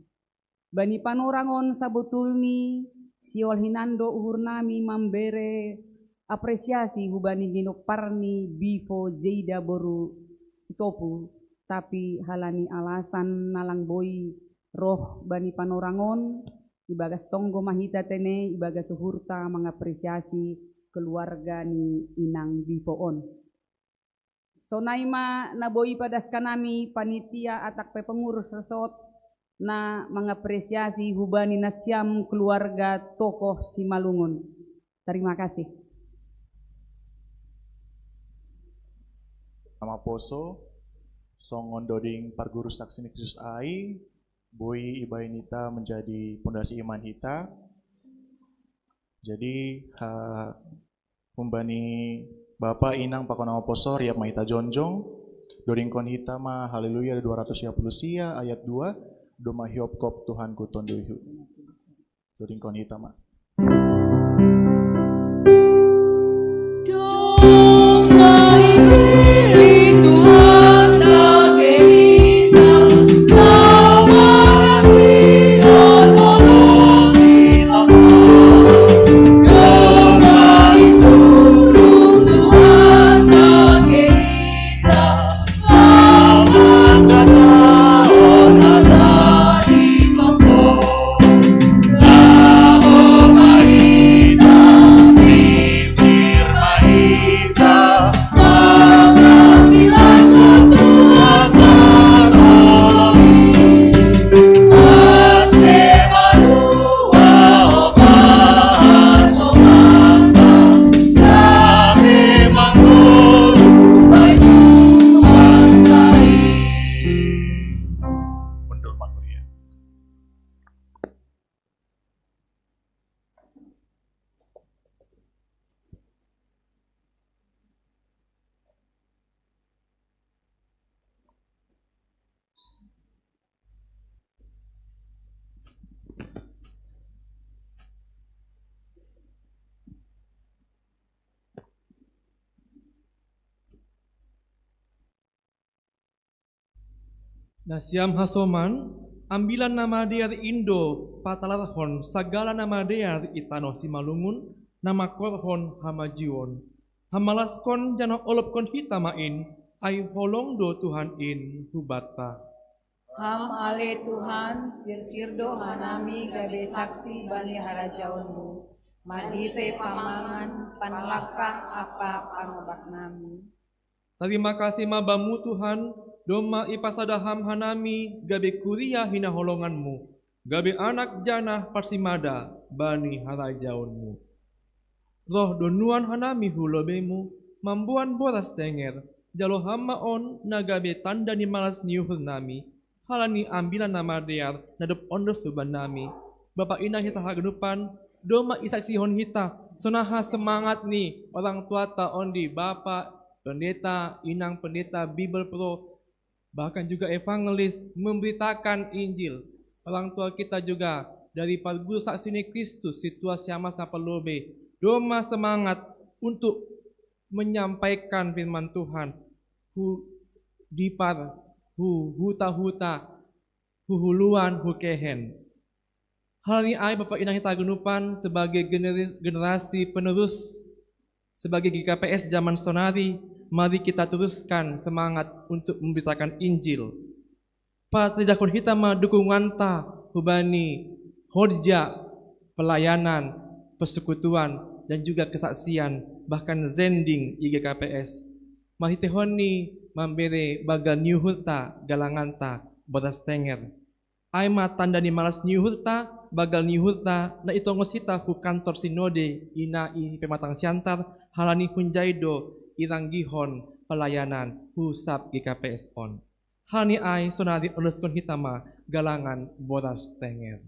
Bani panorang on sabotulni, sihol hinan do uhurnami mambere apresiasi hubani ginompar ni Bivo Zeida boru Sitopu, tapi halani alasan na lang boi roh bani panorang on, ibagas tonggo ma hita tene, ibagas uhurta mangapresiasi keluarga ni inang Bivo on. Sonai ma na boi padaskan nami panitia atap pe pengurus resort na mangapresiasi hubani nasiam keluarga tokoh Simalungun. Terima kasih. Nama poso, songon doding parguru saksi ni Kristus ai, boi ibaen hita menjadi pondasi iman hita. Jadi, ha, humbani Bapa, Inang, pakon Ama Poso, riap ma hita jongjong, dodingkon hita ma Haleluya dua ratus sia puluh sia ayat dua, domma hiopkop Tuhanku tonduihu. Dodingkon hita ma. Nasiam hasoman, ambilan na madear indo patalarhon sagala na madear i tanoh Simalungun, na mangkorhon hamajuon. Hamalaskon janah olopkon hita ma in, ai holong do Tuhan in hubanta. Ham ale Tuhan, sirsir do hanami gabe saksi bani harajaonmu, marhitei pamangan, panlangkah ampa pangobat nami. Tarima kasih ma Bamu Tuhan, domma ipasada Ham hanami gabe kuria hinaholonganmu, gabe anak janah parsimada bani harajaonmu. Roh do nuan hanami hu lobeimu, mamboan boras tenger, jalo Ham ma on na gabe tanda ni malas ni uhur nami, halani ambilan na madear na dob ondos huban nami. Bapa inang hita haganupan, domma isaksihon hita, sonaha semangat ni orang tuata ondi, bapa pendeta, inang pendeta, Bibel pro, bahkan juga evangelis memberitakan Injil. Orang tua kita juga dari parguru saksi ni Kristus, situasi amas na parlobei, domma semangat untuk menyampaikan firman Tuhan hu dipar, hu huta-huta, hu huluan, hu kehen. Halani ai Bapa inang hita haganupan, sebagai generis-, generasi penerus, sebagai G K P S zaman sonari, mari kita teruskan semangat untuk memberitakan Injil. Patindahkon hita ma dukunganta hubani horja, pelayanan, persekutuan, dan juga kesaksian, bahkan zending i G K P S. Marhiteihon ni mambere banggal ni uhurta, galanganta, boras tenger. Ai ma tanda ni malas ni uhurta, banggal ni uhurta, na itongos hita hu kantor sinode i na i Pematang Siantar, halani hunjai do iranggihon pelayanan hu sab G K P S on. Halani ai sonari ondoskon hita ma galangan boras tenger.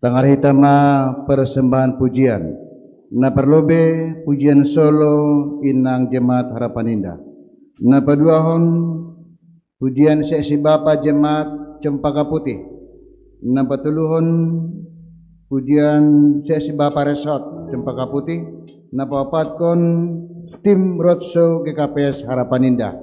Tangar hita ma persembahan pujian. Na parlobei pujian solo inang jemaat Harapan Indah. Na paduahon pujian seksi bapa jemaat Cempaka Putih. Na patoluhon pujian seksi bapa resort Cempaka Putih. Na paopatkon tim roadshow G K P S Harapan Indah.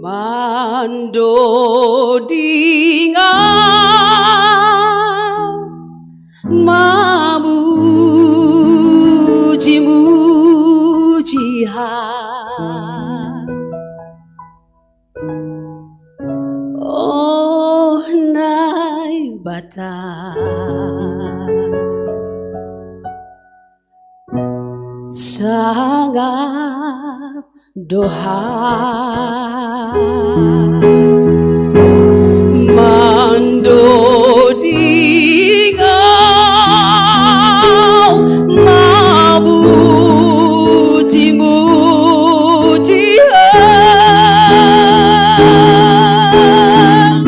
Mando dingau mamuji-muji Ham, oh Naibata. Sangap doha mando dingau mamuji-muji Ham,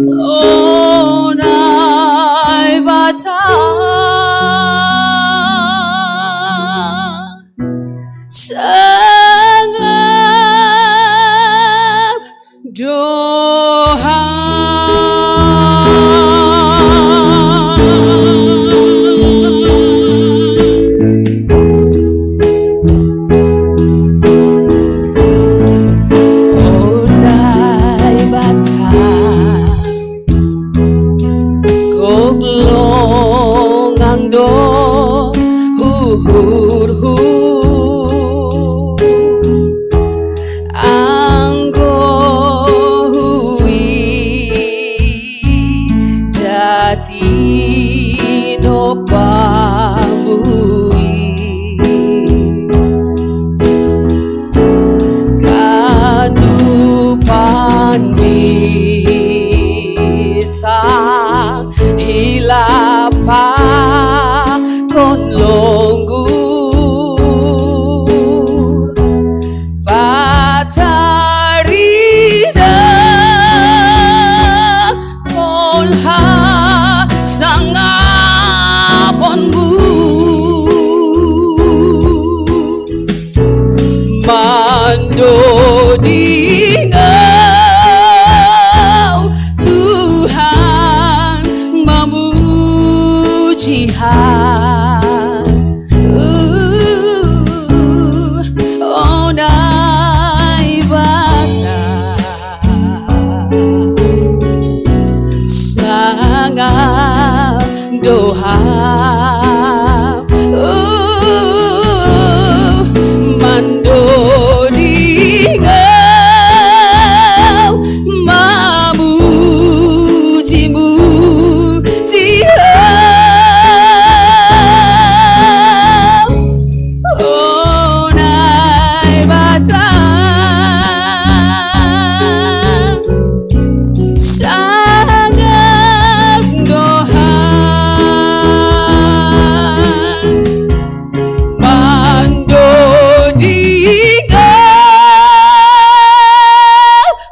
oh Naibata. Sangap doha. Oh Naibata, gok longang do uhurhu, anggo huida tinopa Mu i. Ganupan bintang hilap pakon longgur, patarida polha sangaponmu. Mando dingau Tuhan mamuji Ham. Uh, oh Naibata, sangap doha. Uh, mando dingau mamuji-muji Ham. Oh Naibata, sangap doha. Mando dingau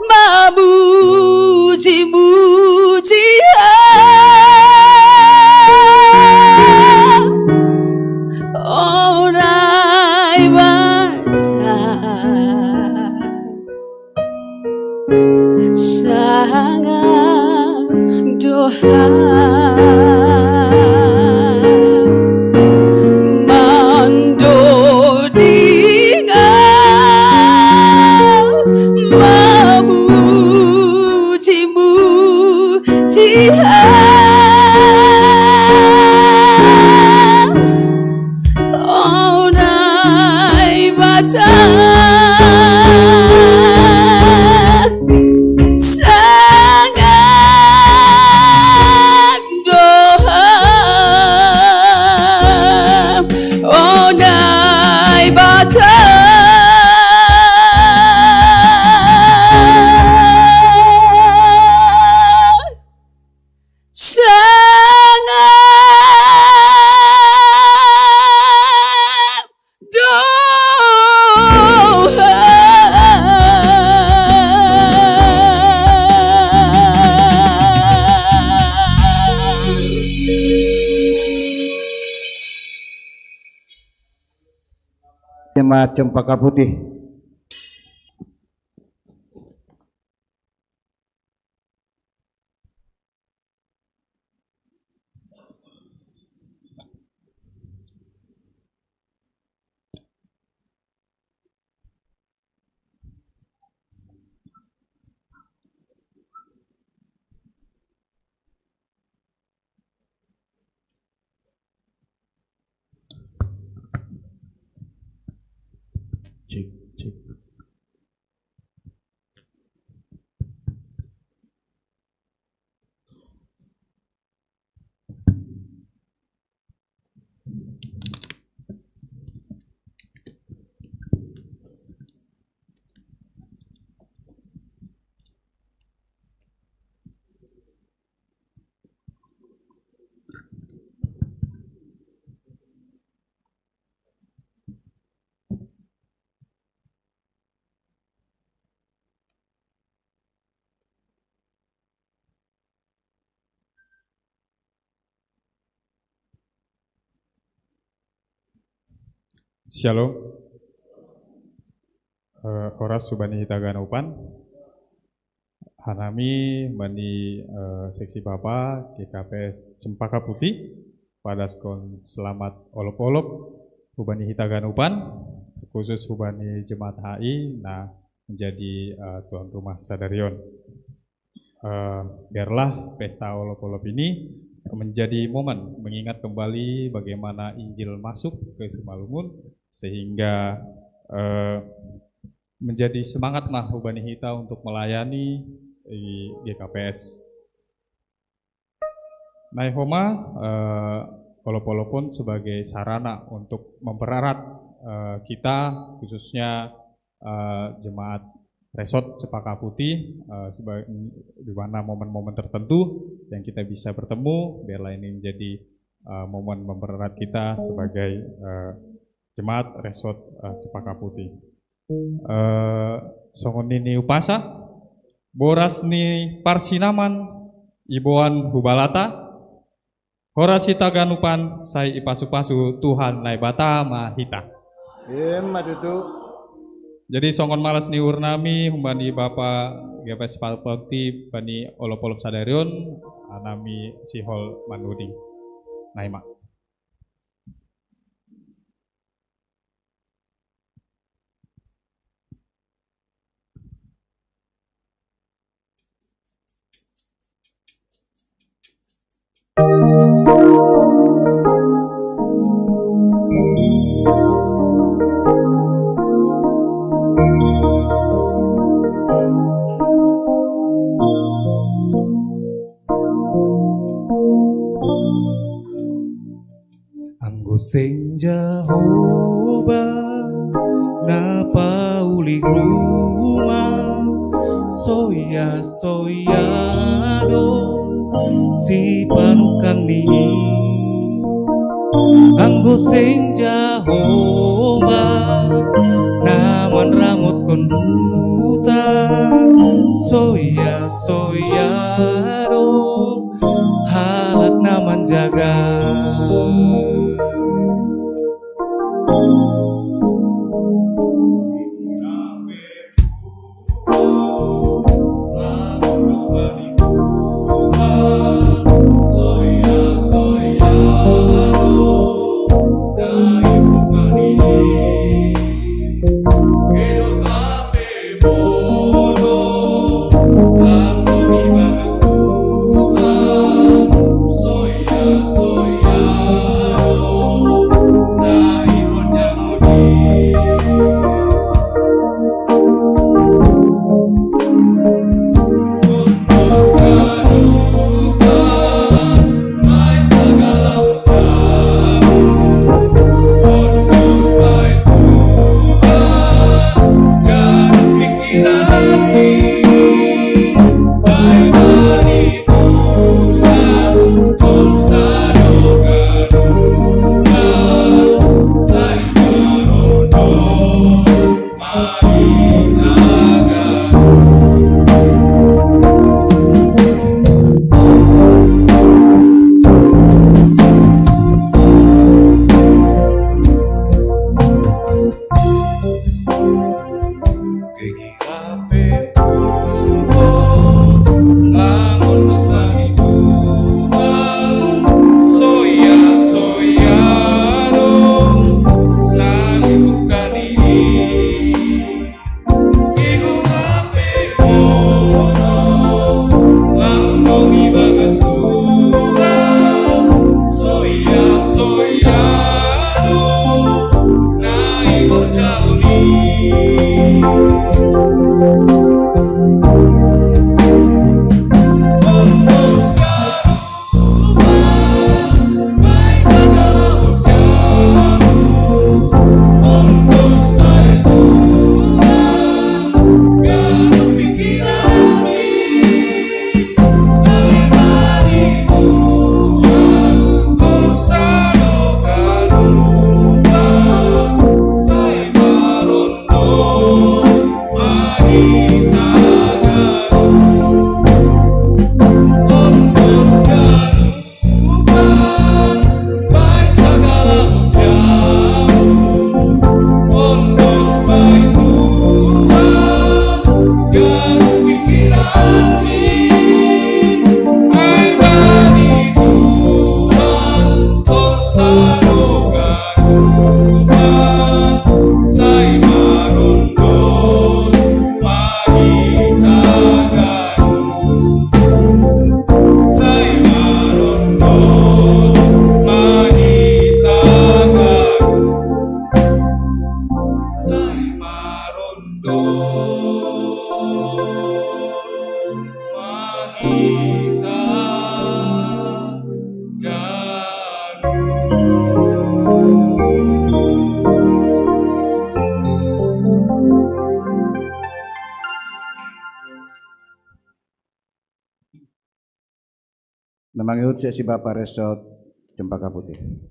mamuji-muji Ham. Oh Naibata, sangap doha. Mando dingau mamuji-muji Ham. Oh Naibata, sangap doha. Cempaka Putih. Cek, cek. Shalom. Eh, horas hubani hita ganupan. Hanami bani, eh, seksi bapa G K P S Cempaka Putih, padaskon selamat olop-olop hubani hita ganupan, khusus hubani jemaat H I, nah, menjadi, eh, tuan rumah sadarion. Eh, biarlah pesta olop-olop ini menjadi momen mengingat kembali bagaimana Injil masuk ke Simalungun, sehingga, eh, menjadi semangat nah hubani hita untuk melayani di G K P S. Nah, Homa, eh, olop-olop pun sebagai sarana untuk mempererat, eh, kita, khususnya, eh, jemaat Resort Cempaka Putih, eh, seba-, di mana momen-momen tertentu yang kita bisa bertemu, biarlah ini menjadi, eh, momen mempererat kita sebagai, eh, jemaat Resort, eh, Cempaka Putih. Eh, songon nini umpasa, boras ni parsinaman iboan hubalata, horas hita ganupan sai ipasu-pasu Tuhan Naibata ma hita. Ima tutu. Jadi songon malas ni uhurnami hubani Bapa G K P S Cempaka Putih bani olop-olop sadarion, hanami sihol manuding. Nah, ima. Anggo seng Jahowa na pauli rumah, soya-soya do sipanungkang ni i. Anggo seng Jahowa na manramotkon huta, soya-soya do halak na manjaga. Namangihut si Bapak Resort Cempaka Putih.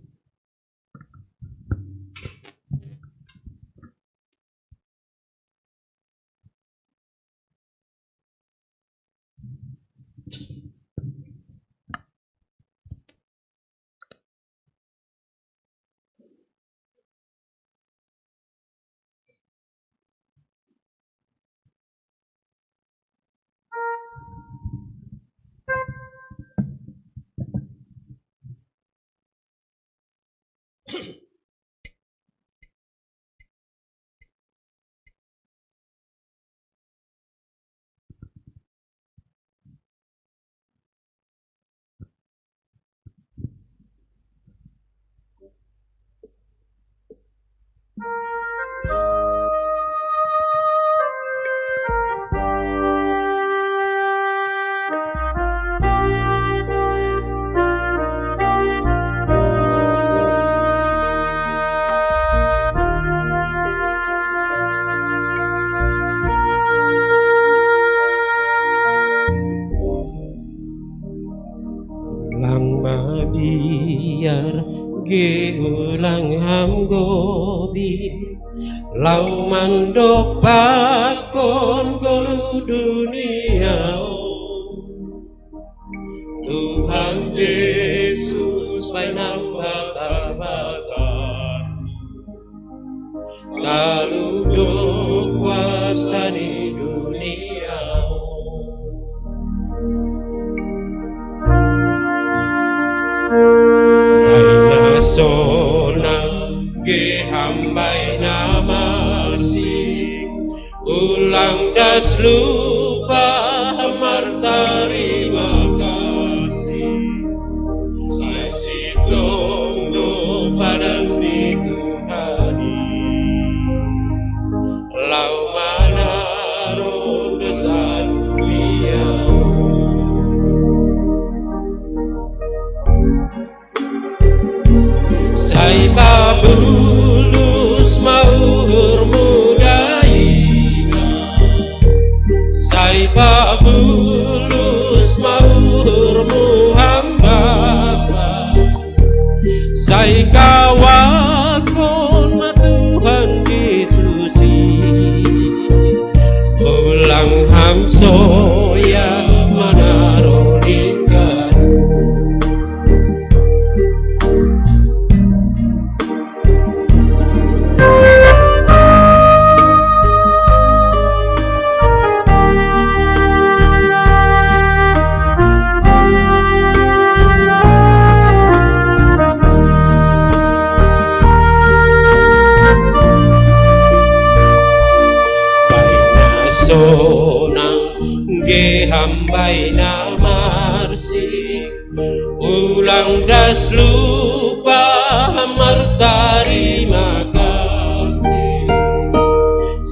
Ulang mabiar ge ulang ham gobi, lau mandok pakon golu dunia o. Tuhan Yesus bainam bakar-bakar, kaludo kuasa ni dunia. Baina sonang ge ham baina marsik, ulang das lupa martarima kasih. Sai sitong do padan ni Tuhan i, lau manaron dosa dunia. Sai pabulus ma uhurmu dainang, sai pabulus ma uhurmu ham Bapa, sai kawakon ma Tuhan Yesus i, ulang ham soya manaron inggan. Baina sonang ge ham baina marsik, ulang das lupa martarima kasih.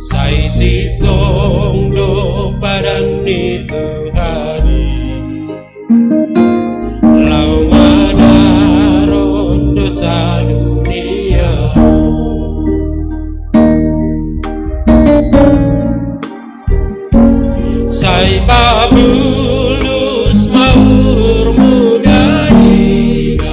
Sai sitong do padan ni Tuhan i, lau manaron dosa dunia. Sai pabulus ma uhurmu dainang,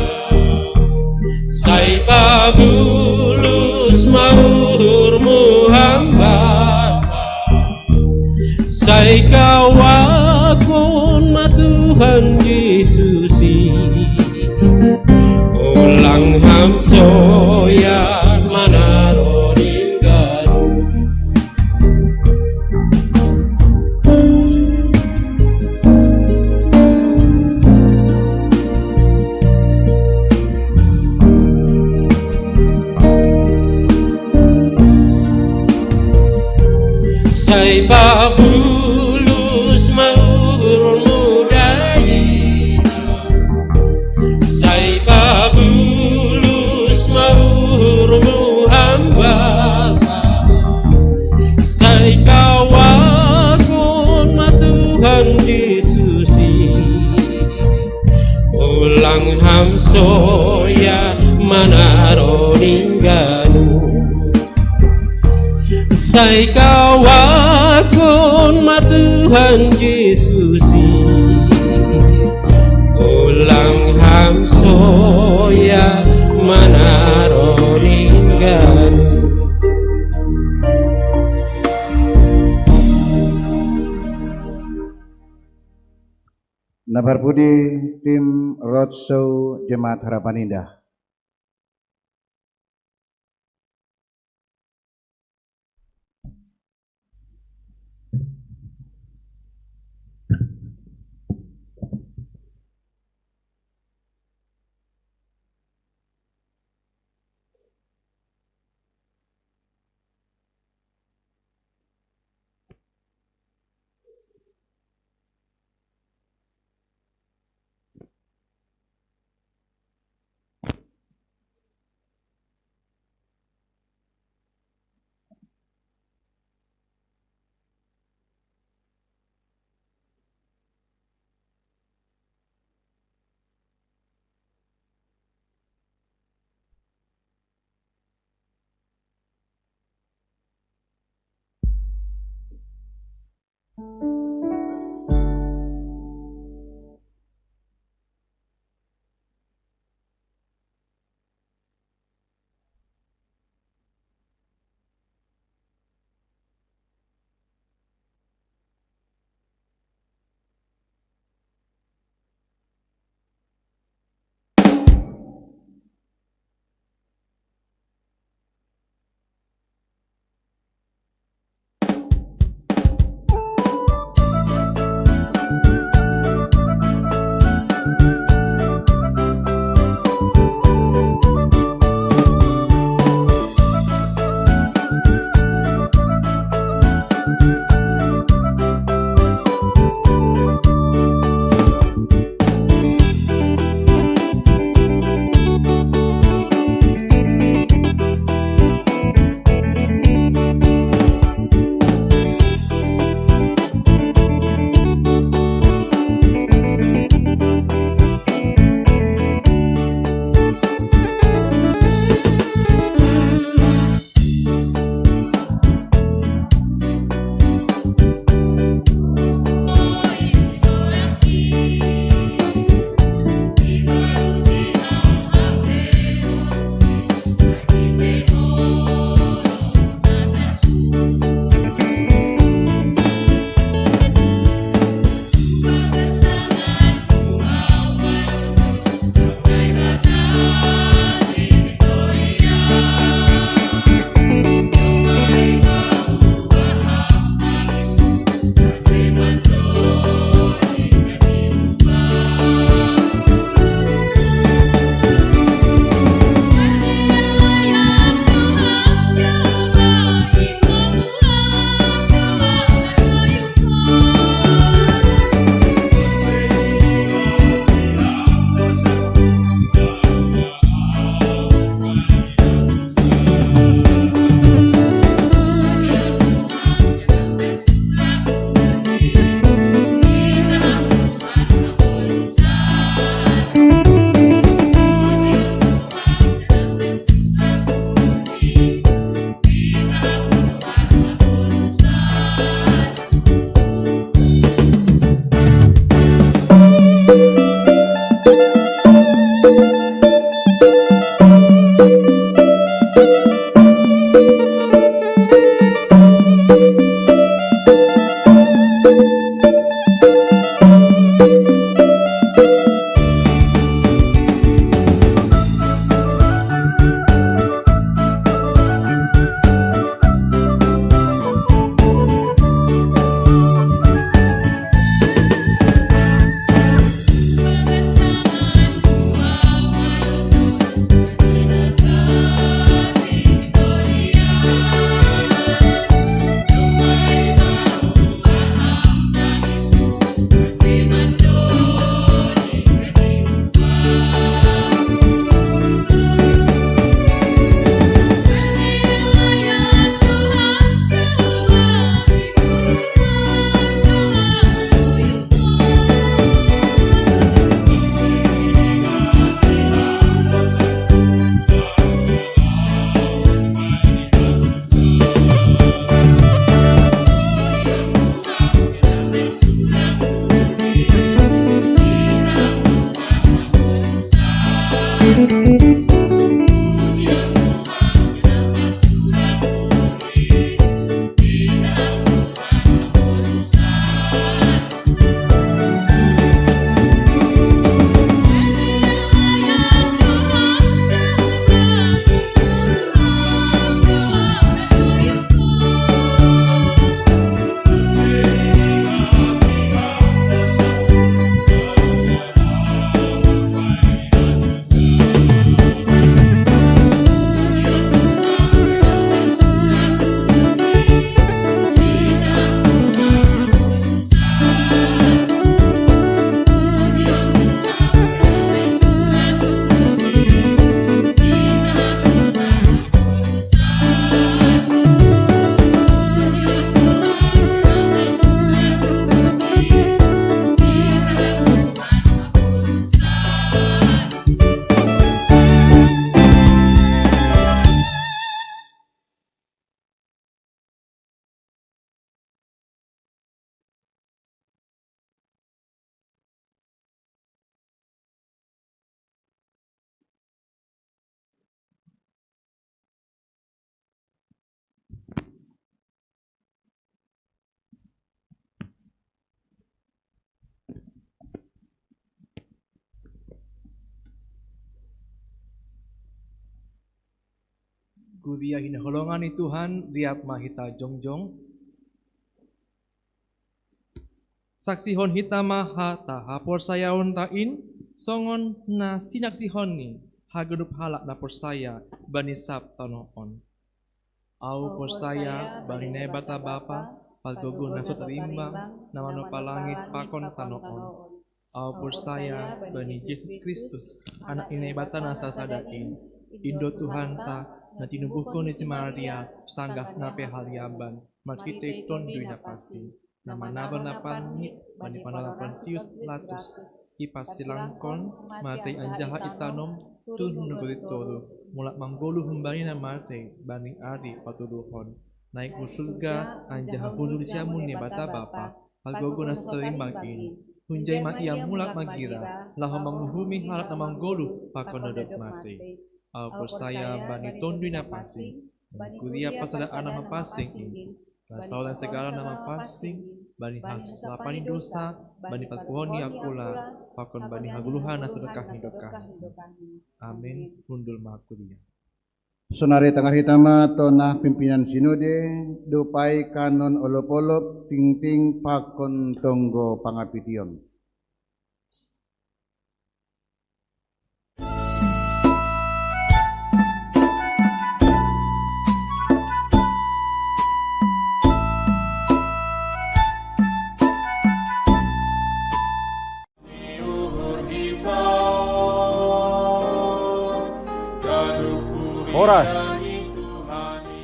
sai pabulus ma uhurmu ham Bapa, sai kawakon ma Tuhan Yesus i, ulang ham soya manaron inggan. Sai pabulus ma uhurmu dainang, sai pabulus ma uhurmu ham Bapa, sai Sai kawakun ma Tuhan Jesus i, ulang ham soya manaro ningganu. Sai kawakun ma Tuhan Jesus i, ulang ham soya manaro ningganu. Na parpudi tim Roadshow Jemaat Harapan Indah. Kuria hinaholongan ni Tuhan, liat ma hita jongjong. Saksihon hita ma hata haporsayaonta in, songon na sinaksihon ni haganup halak na porsaya bani sab tanoh on. Au porsaya bani Naibata Bapa, pargogo na so tarimbang, na manompa langit pakon tanoh on. Au porsaya bani Jesus Kristus, Anak ni Naibata na sasada in, in do Tuhanta, na tinubuhkon ni si Maria, sanggah na pe haliaban, marhitei Tonduy Napansing, na manabal na pangit bani panoran Pontius Pilatus, iparsilangkon, matei anjaha itanom, turun hu nagori toruh, mulak manggoluh humbani na matei bani ari patoluhon, naik hu surga, anjaha hundul siamun ni Naibata Bapa, pargogo na so tarimbang in. Hunjai ma Ia mulak magira, laho manguhumi halak na manggoluh pakon na dob matei. Au porsaya bani Tonduy Napansing, bani kuria parsadaan na mapansing in, na saoran segala na mapansing, bani hasalapan ni dosa, bani parpuhoon ni angkula, pakon bani hagoluhan na so dokah ni dokahni. Amin. Hundul ma kuria. Sonari tangar hita ma tona pimpinan sinode, dopai kanon olop-olop, tingting pakon tonggo pangapition. Horas.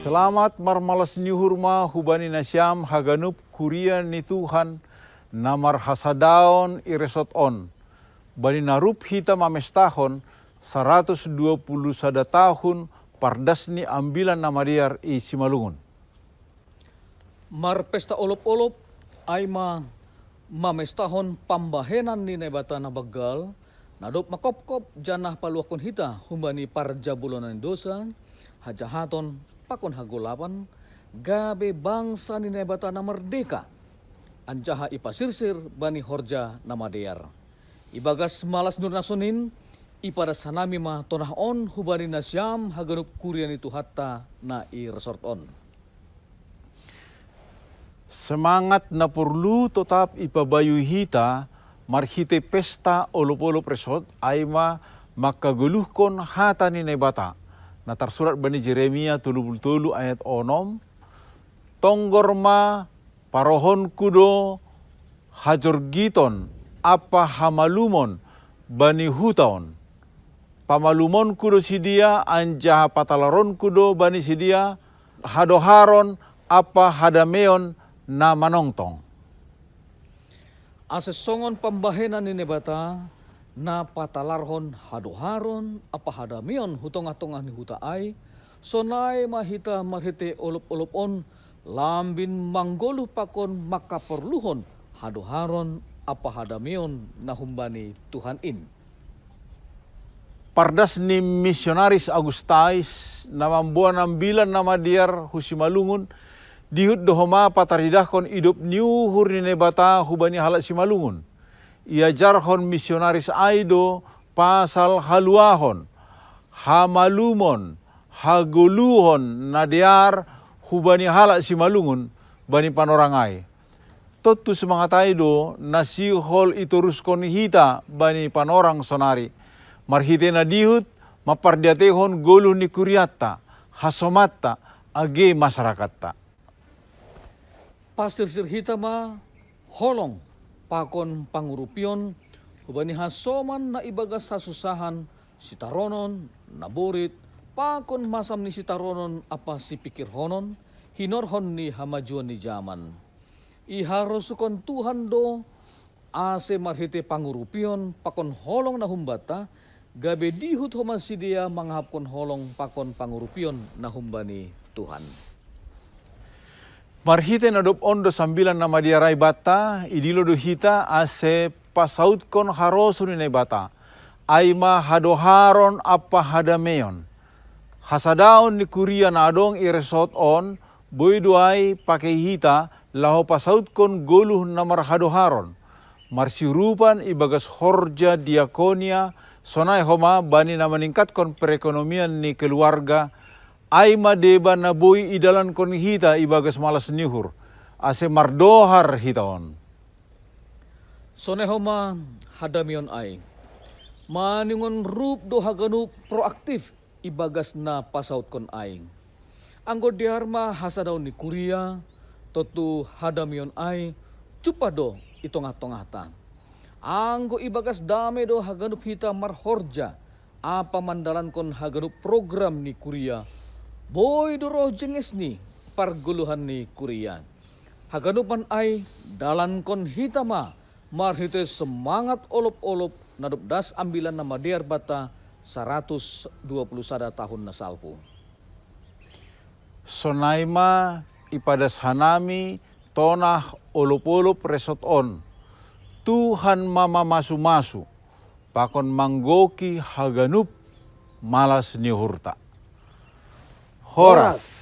Selamat marmalas ni uhur ma hubani nasiam haganup kuria ni Tuhan na marhasadaon i resort on, bani na rup hita mamestahon saratus dua puluh sada tahun pardas ni Ambilan Na Madear i Simalungun. Marpesta olop-olop, ai ma mamestahon pambahenan ni Naibata na banggal, na dob mangkopkop janah paluahkon hita humbani parjabulonan ni dosa, hajahaton, pakon hagolapan, gabe bangsa ni Naibata na mardeka, anjaha ipasirsir bani horja na madear. Ibagas malas ni uhur na sonin, ipadas hanami ma tonah on hubani nasiam haganup kuria ni Tuhanta na i resort on. Semangat na porlu totap ipabayu hita marhitei pesta olop-olop resort, ai ma mangkagoluhkon hata ni Naibata, na tarsurat bani Jeremia tolu puluh tolu ayat onom, tonggor ma parohonku do hajorgiton ampa hamalumon bani huta on. Pamalumonku do sidea anjaha patalaronku do bani sidea hadoharon ampa hadameon na manongtong. Ase songon pambahenan ni Naibata, na patalarhon hadoharon ampa hadameon hu tongah-tongah ni huta ai, sonai ma hita marhitei olop-olop on lambin manggoluh pakon mangkaporluhon hadoharon ampa hadameon na humbani Tuhan in. Pardas ni misionaris Agustais, na mamboan Ambilan Na Madear hu Simalungun, dihut do homa pataridahkon idop ni uhur ni Naibata hubani halak Simalungun. Iajarhon misionaris ai do pasal haluahon, hamalumon, hagoluhon na dear hubani halak Simalungun bani panorang ai. Tontu semangat ai do na sihol itoruskon hita bani panorang sonari, marhitei na dihut mampardiateihon goluh ni kurianta, hasomanta, age masarakatta. Pasirsir hita ma holong pakon pangurupion hubani hasoman na ibagas hasusahan, sitaronon, naborit, pakon masam ni sitaronon ampa sipingkirhonon, hinorhon ni hamajuon ni jaman. Iharosuhkon Tuhan do, ase marhitei pangurupion pakon holong na humbanta, gabe dihut homa sidea mangahapkon holong pakon pangurupion na humbani Tuhan. Marhitei na dob on do Ambilan Na Madear ai banta, idilo do hita ase pasautkon harosuh ni Naibata, ai ma hadoharon ampa hadameon. Hasadaon ni kuria na adong i resort on, boi do ai pakei hita laho pasautkon goluh na marhadoharon, marsiurupan ibagas horja diakonia, sonai homa bani na maningkatkon perekonomian ni keluarga, Ai ma deba na boi idalankon hita ibagas malas ni uhur, ase mardohar hita on. Sonai homa, hadami on ai. Maningon rup do haganup proaktif ibagas na pasautkon ai. Anggo dear ma hasadaon ni kuria, tontu hadami on ai jumpah do i tongah-tongahta. Anggo ibagas dame do haganup hita marhorja, ampa mandalankon haganup program ni kuria, boi do roh jenges ni pargoluhan ni kuria. Haganupan ai dalankon hita ma marhite semangat olop-olop na dob das ambilan na madear banta saratus dua puluh sada tahun na salpu. Sonai ma ipadas hanami tonah olop-olop resot on. Tuhan ma mamasu-masu, pakon manggoki haganup malas ni uhurta. Horas.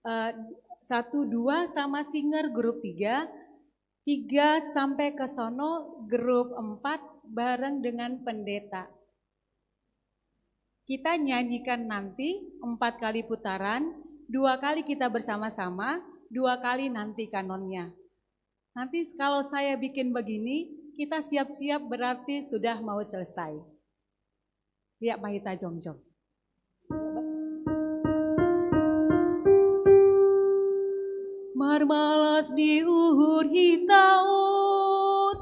Eh, satu dua sama singer grup tiga, tiga sampai ke sono grup empat bareng dengan pendeta. Kita nyanyikan nanti empat kali putaran, dua kali kita bersama-sama, dua kali nanti kanonnya. Nanti kalau saya bikin begini, kita siap-siap berarti sudah mau selesai. Lihat Mahita Jongjong. Marmalas di uhur hita on.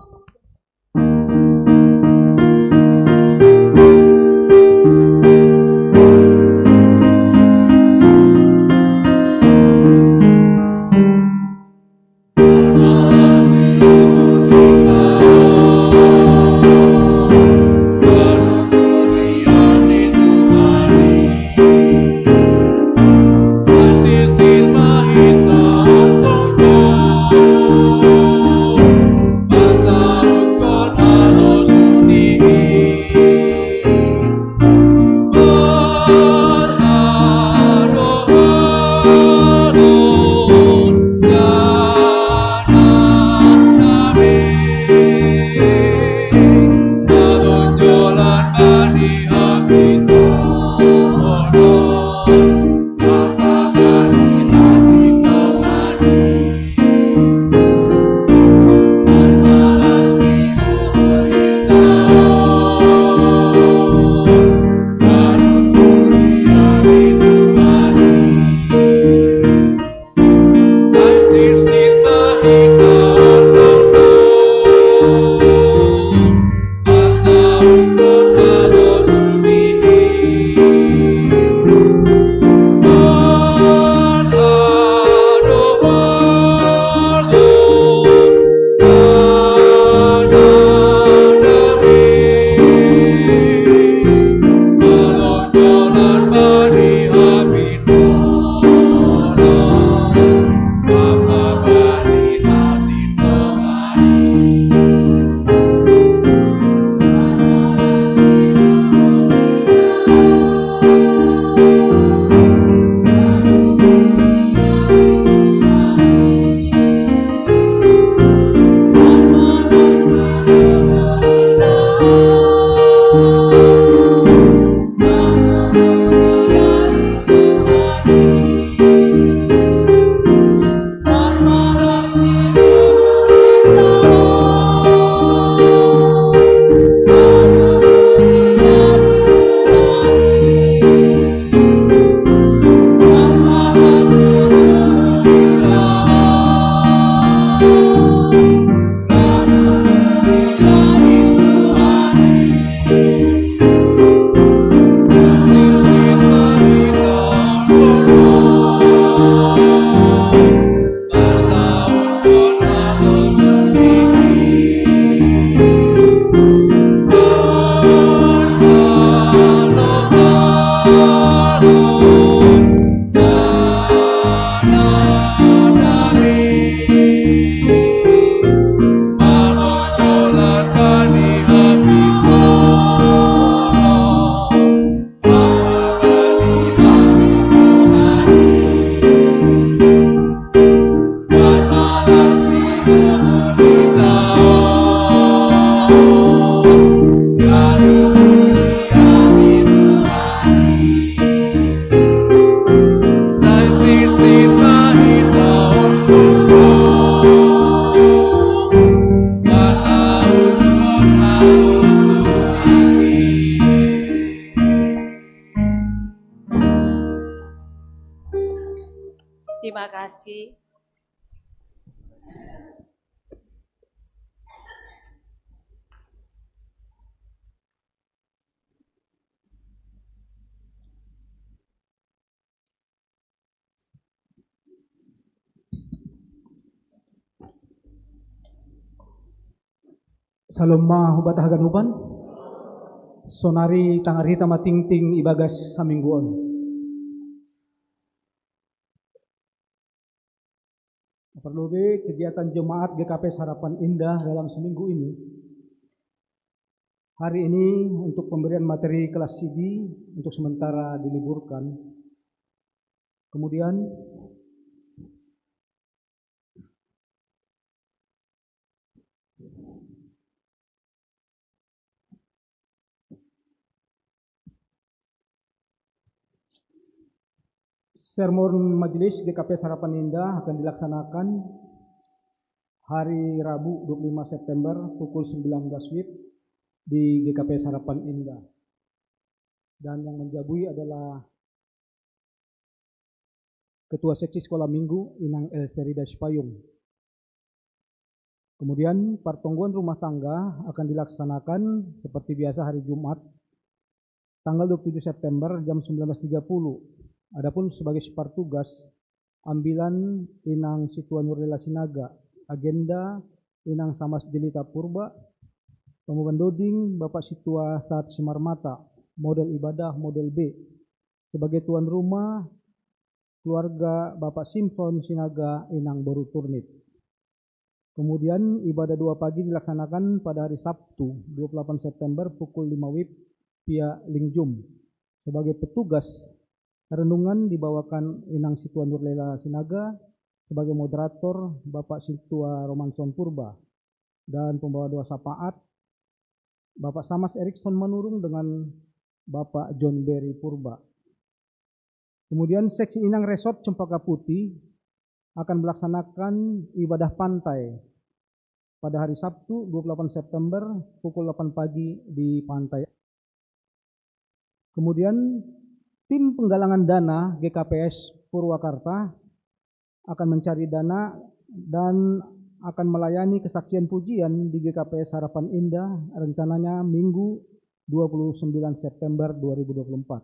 Terima kasih. Salom ma hubatahkan uban. Sonari tangar hita ma tingting ibagas saminggu on. Perlu be kegiatan jemaat G K P Harapan Indah dalam seminggu ini. Hari ini untuk pemberian materi kelas C D untuk sementara diliburkan. Kemudian sermon majelis G K P Harapan Indah akan dilaksanakan hari Rabu dua puluh lima September pukul sembilan belas wib di G K P Harapan Indah. Dan yang menjabui adalah Ketua Seksi Sekolah Minggu, Inang Elserida Sipayung. Kemudian pertonggoan rumah tangga akan dilaksanakan seperti biasa hari Jumat, tanggal dua puluh tujuh September jam sembilan belas tiga puluh. Adapun sebagai sipar tugas, ambilan Inang Situa Nurlela Sinaga, agenda Inang Samas Jelita Purba, pamboban doding Bapak Situa Saat Simarmata, model ibadah model B. Sebagai tuan rumah, keluarga Bapak Simson Sinaga, Inang Boru Turnip. Kemudian ibadah dua pagi dilaksanakan pada hari Sabtu, dua puluh delapan September pukul lima wib via Lingjum. Sebagai petugas, renungan dibawakan Inang Situa Nurlela Sinaga, sebagai moderator Bapak Situa Romanson Purba, dan pembawa doa syafaat Bapak Samas Erikson Manurung dengan Bapak John Berry Purba. Kemudian seksi Inang Resort Cempaka Putih akan melaksanakan ibadah pantai pada hari Sabtu dua puluh delapan September pukul delapan pagi di pantai. Kemudian tim penggalangan dana G K P S Purwakarta akan mencari dana dan akan melayani kesaksian pujian di G K P S Harapan Indah, rencananya Minggu dua puluh sembilan September dua ribu dua puluh empat.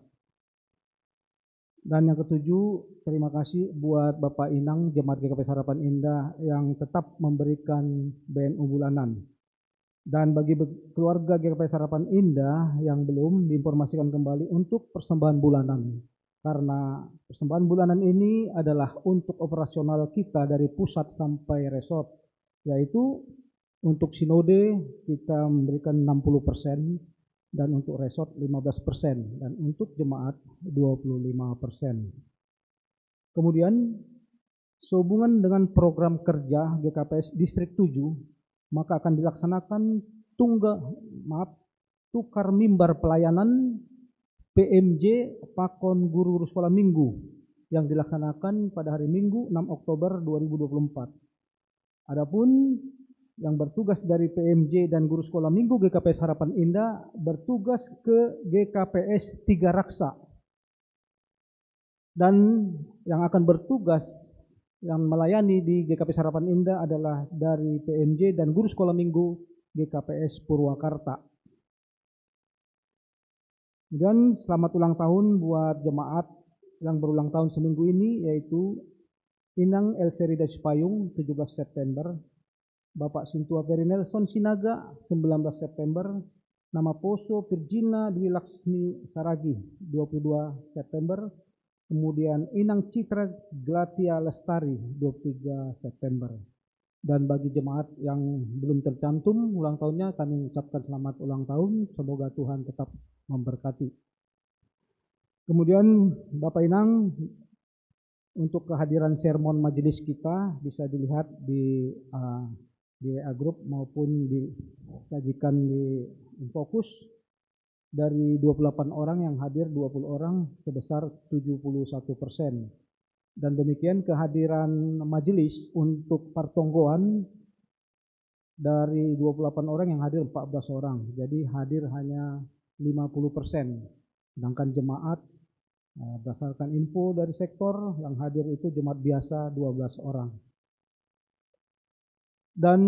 Dan yang ketujuh, terima kasih buat Bapak Inang jemaat G K P S Harapan Indah yang tetap memberikan B N U bulanan. Dan bagi be-, keluarga G K P S Harapan Indah yang belum, diinformasikan kembali untuk persembahan bulanan. Karena persembahan bulanan ini adalah untuk operasional kita dari pusat sampai resort, yaitu untuk sinode kita memberikan enam puluh persen dan untuk resort lima belas persen dan untuk jemaat dua puluh lima persen. Kemudian, sehubungan dengan program kerja G K P S Distrik tujuh, maka akan dilaksanakan tungga-, maaf, tukar mimbar pelayanan P M J Pakon Guru-Guru Sekolah Minggu yang dilaksanakan pada hari Minggu enam Oktober dua ribu dua puluh empat. Adapun yang bertugas dari P M J dan Guru Sekolah Minggu G K P S Harapan Indah bertugas ke G K P S Tiga Raksa. Dan yang akan bertugas, yang melayani di G K P S Harapan Indah adalah dari P M J dan Guru Sekolah Minggu G K P S Purwakarta. Kemudian selamat ulang tahun buat jemaat yang berulang tahun seminggu ini, yaitu Inang Elserida Sipayung, tujuh belas September, Bapak Sintua Ferry Nelson Sinaga, sembilan belas September, Nama Poso Virgina Dwi Laksmi Saragi, dua puluh dua September, kemudian Inang Citra Glatia Lestari, dua puluh tiga September. Dan bagi jemaat yang belum tercantum ulang tahunnya, kami ucapkan selamat ulang tahun, semoga Tuhan tetap memberkati. Kemudian Bapak Inang, untuk kehadiran sermon majelis kita bisa dilihat di, eh, di W A group maupun disajikan di Infokus. Dari dua puluh delapan orang yang hadir, dua puluh orang, sebesar tujuh puluh satu persen. Dan demikian kehadiran majelis untuk partonggoan dari dua puluh delapan orang yang hadir, empat belas orang. Jadi hadir hanya lima puluh persen. Sedangkan jemaat Eh, berdasarkan info dari sektor, yang hadir itu jemaat biasa dua belas orang. Dan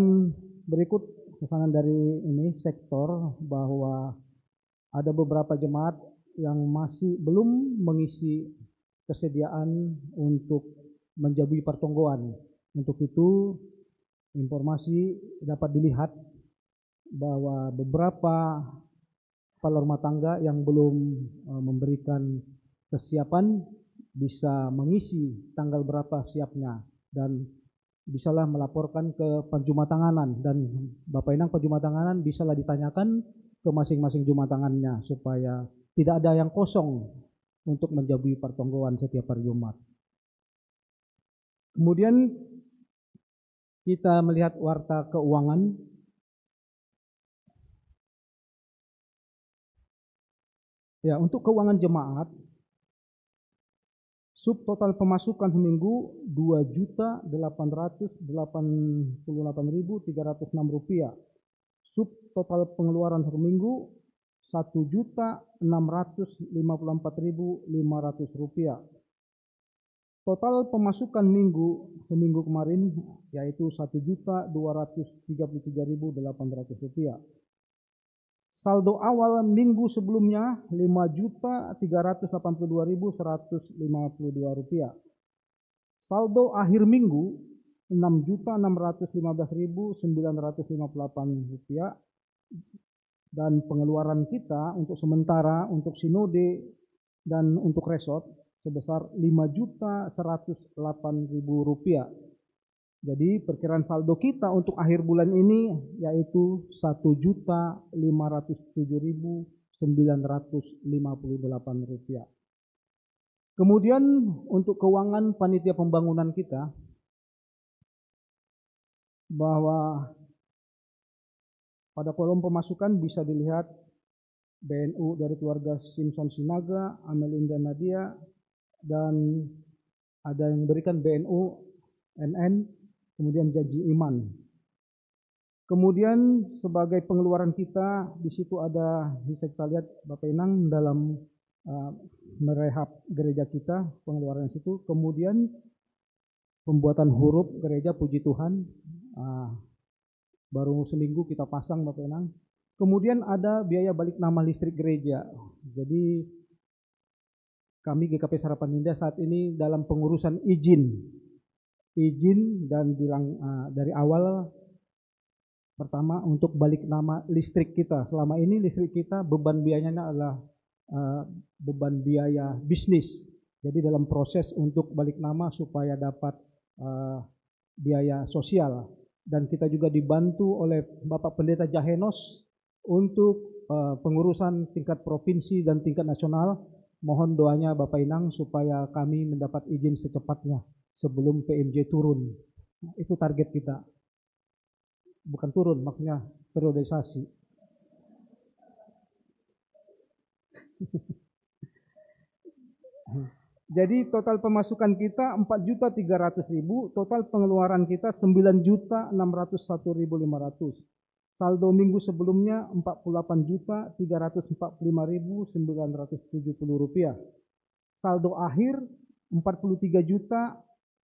berikut kesanan dari ini sektor, bahwa ada beberapa jemaat yang masih belum mengisi kesediaan untuk menjabui pertonggoan. Untuk itu, informasi dapat dilihat bahwa beberapa kepala rumah tangga yang belum, eh, memberikan kesiapan bisa mengisi tanggal berapa siapnya, dan bisalah melaporkan ke penjumatanganan, dan Bapak Inang penjumatanganan bisalah ditanyakan ke masing-masing jumatangannya supaya tidak ada yang kosong untuk menjabui pertonggoan setiap hari Jumat. Kemudian kita melihat warta keuangan. Ya, untuk keuangan jemaat, subtotal pemasukan seminggu dua juta delapan ratus delapan puluh delapan ribu tiga ratus enam rupiah. Subtotal pengeluaran seminggu satu juta enam ratus lima puluh empat ribu lima ratus rupiah. Total pemasukan minggu, seminggu kemarin, yaitu satu juta dua ratus tiga puluh tiga ribu delapan ratus rupiah. Saldo awal minggu sebelumnya lima juta tiga ratus delapan puluh dua ribu seratus lima puluh dua rupiah. Saldo akhir minggu enam juta enam ratus lima belas ribu sembilan ratus lima puluh delapan rupiah. Dan pengeluaran kita untuk sementara, untuk sinode dan untuk resort sebesar lima juta seratus delapan ribu rupiah. Jadi perkiraan saldo kita untuk akhir bulan ini yaitu satu juta lima ratus tujuh ribu sembilan ratus lima puluh delapan rupiah. Kemudian untuk keuangan panitia pembangunan kita, bahwa pada kolom pemasukan bisa dilihat B N U dari keluarga Simpson Sinaga, Amelinda Nadia, dan ada yang memberikan B N U N N, kemudian janji iman. Kemudian sebagai pengeluaran kita, di situ ada, bisa kita lihat Bapak Inang dalam, eh, merehab gereja kita, pengeluaran situ. Kemudian pembuatan huruf gereja, puji Tuhan, ah, baru seminggu kita pasang Bapak Inang. Kemudian ada biaya balik nama listrik gereja. Jadi kami G K P Sarapan Indah saat ini dalam pengurusan izin. Izin dan dilang-, ah, dari awal pertama untuk balik nama listrik kita. Selama ini listrik kita beban biayanya adalah, eh, beban biaya bisnis. Jadi dalam proses untuk balik nama supaya dapat, eh, biaya sosial. Dan kita juga dibantu oleh Bapak Pendeta Jahenos untuk, eh, pengurusan tingkat provinsi dan tingkat nasional. Mohon doanya Bapak Inang supaya kami mendapat izin secepatnya sebelum P M J turun. Itu target kita. Bukan turun, maksudnya periodisasi. Jadi total pemasukan kita empat juta tiga ratus ribu, total pengeluaran kita sembilan juta enam ratus satu ribu lima ratus. Saldo minggu sebelumnya empat puluh delapan juta tiga ratus empat puluh lima ribu sembilan ratus tujuh puluh rupiah. Saldo akhir empat puluh tiga juta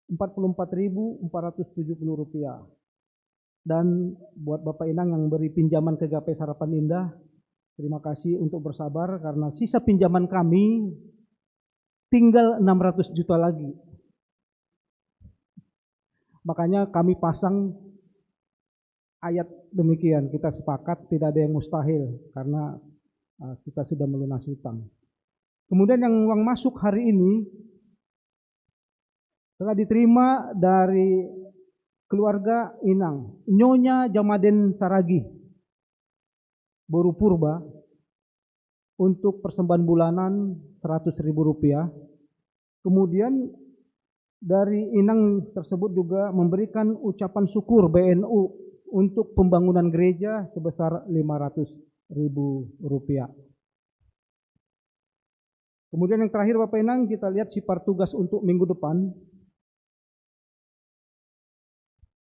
empat puluh empat ribu empat ratus tujuh puluh rupiah. Dan buat Bapak Inang yang beri pinjaman ke G K P Sarapan Indah, terima kasih untuk bersabar karena sisa pinjaman kami tinggal enam ratus juta lagi. Makanya kami pasang ayat demikian, kita sepakat tidak ada yang mustahil karena, uh, kita sudah melunasi utang. Kemudian yang uang masuk hari ini telah diterima dari keluarga Inang, Nyonya Jamaden Saragi, Boru Purba, untuk persembahan bulanan seratus ribu rupiah. Kemudian dari Inang tersebut juga memberikan ucapan syukur B N U untuk pembangunan gereja sebesar lima ratus ribu rupiah. Kemudian yang terakhir Bapak Inang, kita lihat sipar tugas untuk minggu depan.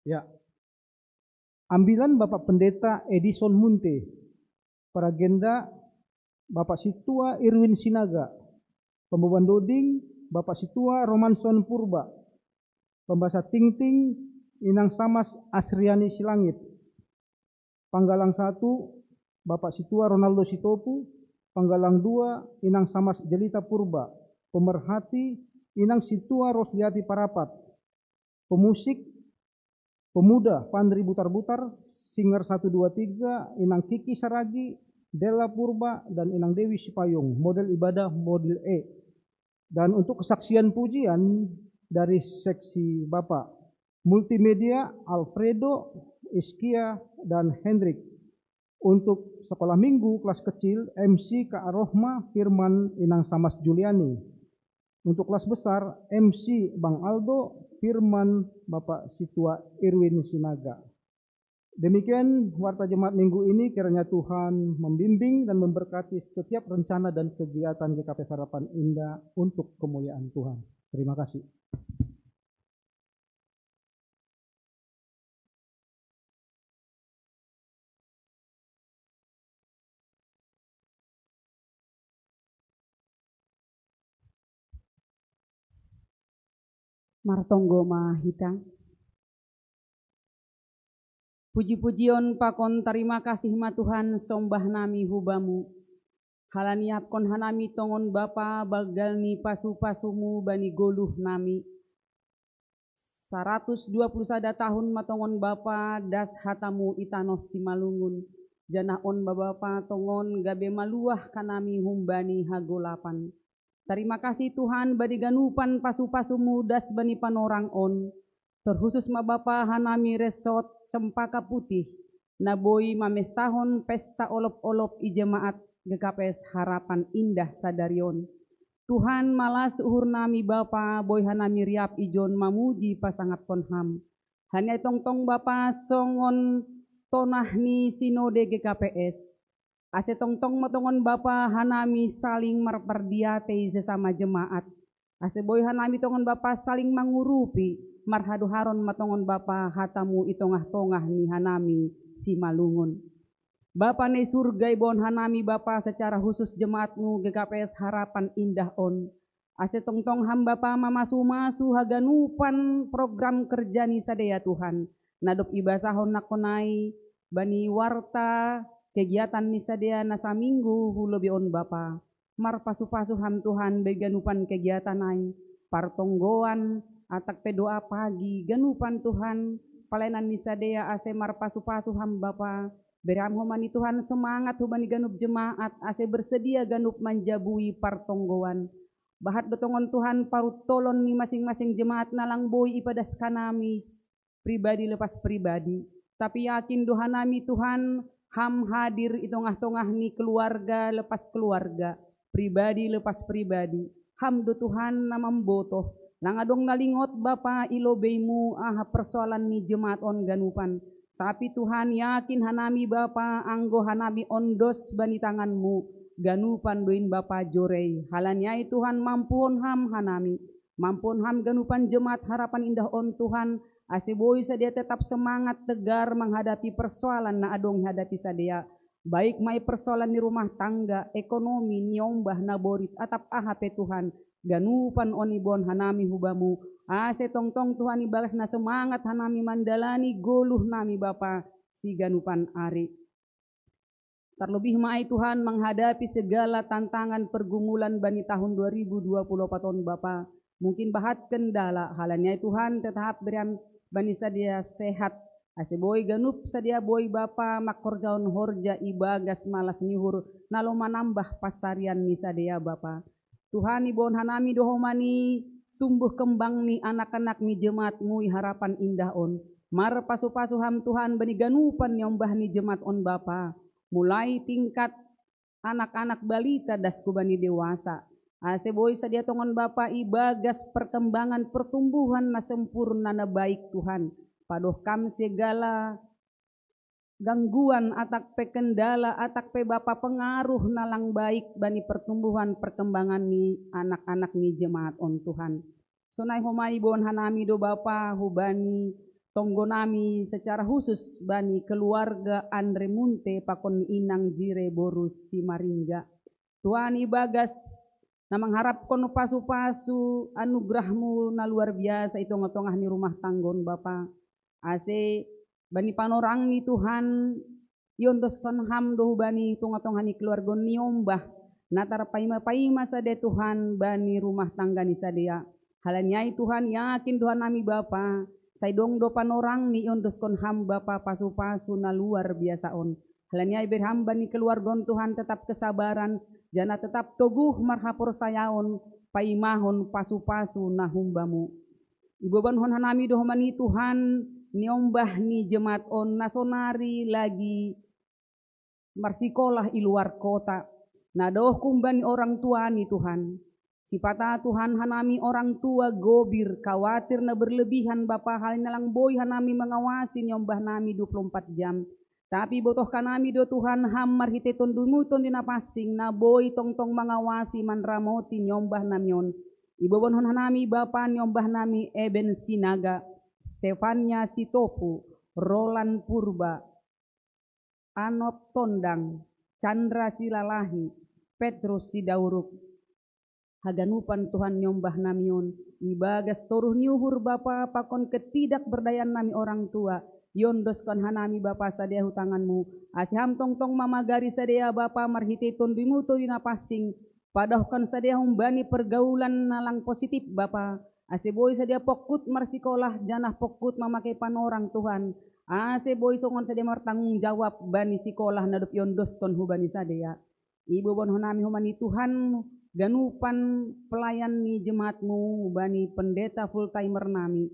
Ya. Ambilan Bapak Pendeta Edison Munte, peragenda Bapak Situa Irwin Sinaga, Pemboban Doding, Bapak Situa Romanson Purba. Pembasa Tingting, Inang Samas Asriani Silangit. Panggalang satu, Bapak Situa Ronaldo Sitopu. Panggalang dua, Inang Samas Jelita Purba. Pemerhati, Inang Situa Rosliati Parapat. Pemusik, pemuda Pandri Butar-Butar. Singer satu dua tiga, Inang Kiki Saragi, Della Purba, dan Inang Dewi Sipayung. Model ibadah model E. Dan untuk kesaksian pujian dari seksi Bapak. Multimedia, Alfredo, Iskia, dan Hendrik. Untuk sekolah minggu kelas kecil, M C Kak Rohma, Firman, Inang Samas Juliani. Untuk kelas besar, M C Bang Aldo, Firman, Bapak Situa Irwin Sinaga. Demikian warta jemaat minggu ini, kiranya Tuhan membimbing dan memberkati setiap rencana dan kegiatan G K P Harapan Indah untuk kemuliaan Tuhan. Terima kasih. Martonggo ma hita. Puji-pujion pakon tarima kasih ma Tuhan, sombah nami hu Bamu. Halani ihapkon hanami tongon Bapa banggal ni pasu-pasumu bani goluh nami. Saratus dua puluh sada tahun ma tongon Bapa das hatamu i tanoh Simalungun, janah on ma Bapa tongon gabe maluah hanami humbani hagolapan. Tarima kasih Tuhan bani ganupan pasu-pasumu das bani panorang on, terhusus ma Bapa hanami Resort Cempaka Putih, na boi mamestahon pesta olop-olop i jemaat G K P S Harapan Indah sadari on. Tuhan, malas uhur nami Bapa, boi hanami riap ijon mamuji pasangaphon Ham. Hanya tongtong Bapa songon tonah ni sinode G K P S. Ase tongtong ma tongon Bapa hanami saling marpardiatei sesama jemaat. Ase boi hanami tongon Bapa saling mangurupi, marhadoharon ma tongon Bapa hatamu i tongah-tongah ni hanami Simalungun. Bapa ni surga, iboan hanami Bapa secara khusus jemaatmu G K P S Harapan Indah on. Ase tongtong Ham Bapa mamasu-masu haganupan program kerja ni sadea Tuhan. Na dob ibasahon nangkon ai bani warta kegiatan ni sadea na saminggu hu lobei on Bapa. Marpasu-pasu Ham Tuhan bagi ganupan kegiatan ai, partonggoan, atap pe doa pagi, ganupan Tuhan, pelayanan ni sadea ase marpasu-pasu Ham Bapa. Bere Ham homa ni Tuhan semangat hubani ganup jemaat ase bersedia ganup manjabui partonggoan. Bahat do tongon Tuhan paruntolon ni masing-masing jemaat na lang boi ipadas hanami pribadi lepas pribadi. Tapi yakin do hanami Tuhan, Ham hadir i tongah-tongah ni keluarga lepas keluarga, pribadi lepas pribadi. Ham do Tuhan na mambotoh, lang adong na lingot Bapa i lobeimu aha persoalan ni jemaat on ganupan. Tapi Tuhan, yakin hanami Bapa, anggo hanami ondos bani tanganmu, ganupan do in Bapa jorei. Halani ai Tuhan, mampuhon Ham hanami. Mampuhon Ham ganupan jemaat Harapan Indah on Tuhan, ase boi sadea tetap semangat tegar menghadapi persoalan na adong ihadapi sadea. Baik ma i persoalan ni rumah tangga, ekonomi, niombah, naborit, atap aha pe Tuhan, ganupan on iboan hanami hu Bamu. Ase tongtong Tuhan ibagas na semangat hanami mandalani goluh nami Bapa siganupan ari. Tarlobih ma ai Tuhan menghadapi segala tantangan pergumulan bani tahun dua ribu dua puluh opat on Bapa. Mungkin bahat kendala, halani ai Tuhan tetap bere Ham bani sadea sehat. Ase boi ganup sadea boi Bapa mangkorjahon horja ibagas malas ni uhur na laho manambah pansarian ni sadea Bapa. Tuhan, iboan hanami do homa ni tumbuh kembang ni anak-anak ni jemaatmu i Harapan Indah on. Marpasu-pasu Ham Tuhan bani ganupan niombah ni jemaat on Bapa. Mulai tingkat anak-anak balita das hu bani dewasa. Ase boi sadea tongon Bapa ibagas perkembangan pertumbuhan na sempurna na baik Tuhan. Padoh Ham segala gangguan atap pe kendala atap pe Bapa pengaruh na lang baik bani pertumbuhan perkembangan ni anak-anak ni jemaat on Tuhan. Sonai homa iboan hanami do Bapa hubani tonggo nami secara khusus bani keluarga Andre Munte pakon ni inang Jire boru Simaringga. Tuhan, ibagas Na mangharapkon pasu-pasu anugerah-Mu na luar biasa i tongah-tongah ni rumah tanggon Bapa. Ase bani panorang ni Tuhan, iondoskon Ham do hubani tongah-tongah ni keluargon niombah, na tarpaima-paima sadea Tuhan bani rumah tangga ni sadea. Halani ai Tuhan, yakin do hanami Bapa, sai dong do panorang ni iondoskon Ham Bapa pasu-pasu na luar biasa on. Halani ai bere Ham bani keluargon Tuhan tetap kesabaran, janah tetap toguh marhaporsayaon, paimahon pasu-pasu na humbamu. Ibobanhon hanami do homa ni Tuhan, niombah ni jemaat on na sonari lagi marsikolah i luar kota, na dohku humbani orang tua ni Tuhan. Sipata Tuhan, hanami orang tua gobir, khawatir na berlebihan Bapa, halani na lang boi hanami mangawasi niombah nami dua puluh empat jam. Tapi botoh hanami do Tuhan Ham marhitei Tondumu Tondi na pansing, na boi tongtong mangawasi manramoti niombah nami on. Ibobanhon hanami Bapa niombah nami Eben Sinaga, Sevania Sitopu, Roland Purba, Anop Tondang, Chandra Silalahi, Petrus Sidauruk. Haganupan Tuhan niombah nami on, ibagas toruh ni uhur Bapa pakon ketidakberdayaan nami orang tua, iondoskon hanami Bapa sadea hu tanganmu, ase Ham tongtong mamagari sadea Bapa marhitei Tondumu Tondi na pansing, padohkon sadea humbani pergaulan na lang positif Bapa, ase boi sadea pongkut marsikolah janah pongkut mamakei panorang Tuhan, ase boi songon sadea martanggung jawab bani sikolah na dob iondoskon hubani sadea. Ibobanhon nami homa ni Tuhan ganupan pelayan ni jemaat-Mu bani pendeta full timer nami.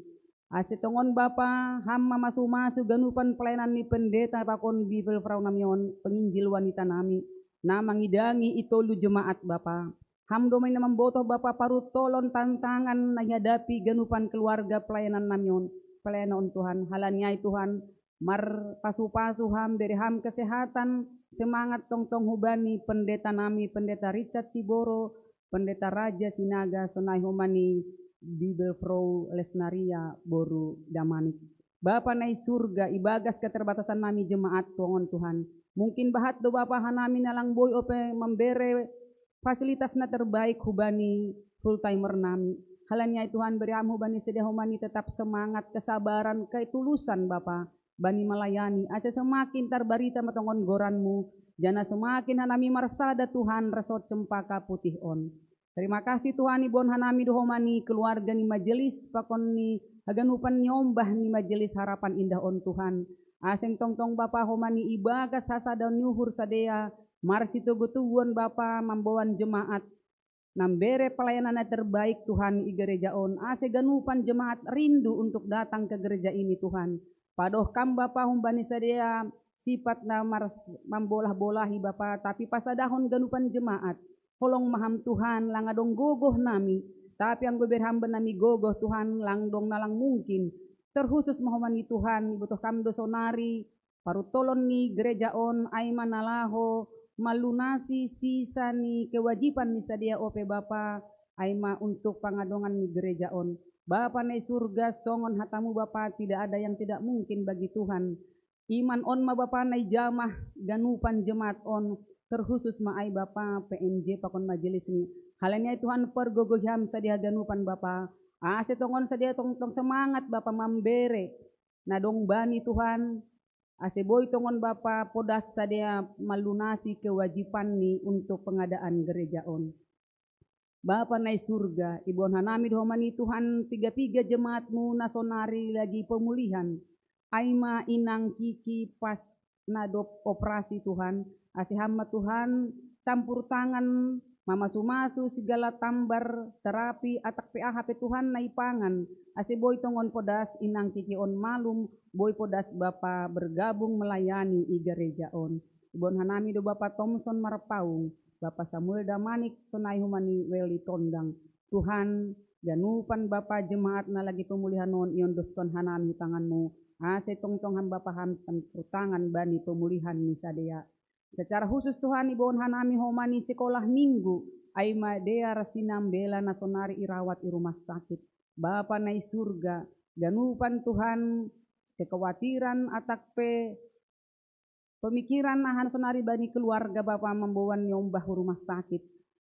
Ase tongon Bapa, Ham mamasu-masu ganupan pelayanan ni pendeta pakon bibelfrau nami on, penginjil wanita nami, na mangidangi i tolu jemaat Bapa. Ham do ma i na mambotoh Bapa parutolon tantangan na ihadapi ganupan keluarga pelayanan nami on, pelayanan on Tuhan. Halani ai Tuhan, marpasu-pasu Ham, bere Ham kesehatan, semangat tongtong hubani pendeta nami, Pendeta Richard Siboro, Pendeta Raja Sinaga, sonai homa ni bibelfrau Lesnaria boru Damanik. Bapa na i surga, ibagas keterbatasan nami jemaat tongon Tuhan. Mungkin bahat do Bapa hanami na lang boi ope mambere fasilitas na terbaik hubani full timer nami. Halani ai Tuhan, bere Ham hubani sadea homa ni tetap semangat, kesabaran, ketulusan Bapa bani melayani, ase semakin tarbarita ma tongon goran-Mu, janah semakin hanami marsada Tuhan resort Cempaka Putih on. Terima kasih Tuhan, iboan hanami do homa ni keluarga ni majelis pakon ni haganupan niombah ni majelis Harapan Indah on Tuhan. Ase tongtong Bapa homa ni ibagas hasada ni uhur sadea, marsitogu-toguon Bapa mamboan jemaat mambere pelayanan na terbaik Tuhan i gereja on, ase ganupan jemaat rindu untuk datang ke gereja ini Tuhan. Padoh Kam Bapa humbani sadea sifat na mars-, mambolah-bolahi Bapa, tapi pasadahon ganupan jemaat. Holong ma Ham Tuhan, lang adong gogoh nami, tapi anggo bere Ham bani nami gogoh Tuhan, lang dong na lang mungkin. Terkhusus ma homa ni Tuhan, ibotoh Kam do sonari, parutolon ni gereja on, ai ma na laho malunasi sisa ni kewajiban ni sadea ope Bapa, ai ma untuk pangadongan ni gereja on. Bapa na i surga, songon hata-Mu Bapa, tidak ada yang tidak mungkin bagi Tuhan. Iman on ma Bapa na ijamah ganupan jemaat on, terkhusus ma ai Bapa P M J pakon majelisni. Halani ai Tuhan, pargogohi Ham sadea haganupan Bapa, ase tongon sadea tongtong semangat Bapa mambere na dong bani Tuhan, ase boi tongon Bapa podas sadea malunasi kewajibanni untuk pengadaan gereja on. Bapa na i surga, iboan hanami do homa ni Tuhan piga-piga jemaat-Mu na sonari lagi pemulihan. Ai ma inang Kiki pas na dob operasi Tuhan, ase Ham ma Tuhan campur tangan, mamasu-masu segala tambar, terapi, atap pe aha pe Tuhan na ipangan, ase boi tongon podas inang Kiki on malum, boi podas Bapa bergabung melayani i gereja on. Iboan hanami do Bapa Thomson Marpaung, Bapa Samuel Damanik, sonai homa ni Weli Tondang. Tuhan, ganupan Bapa jemaat na lagi pemulihan on iondoskon hanami tangan-Mu, ase tongtong Ham Bapa Ham campur tangan bani pemulihan ni sadea. Secara khusus Tuhan, iboan hanami homa ni sekolah minggu, ai ma dear si Nambela na sonari irawat i rumah sakit. Bapa na i surga, ganupan Tuhan, kekhawatiran atap pe pemikiran aha na sonari bani keluarga Bapa mamboan niombah hu rumah sakit.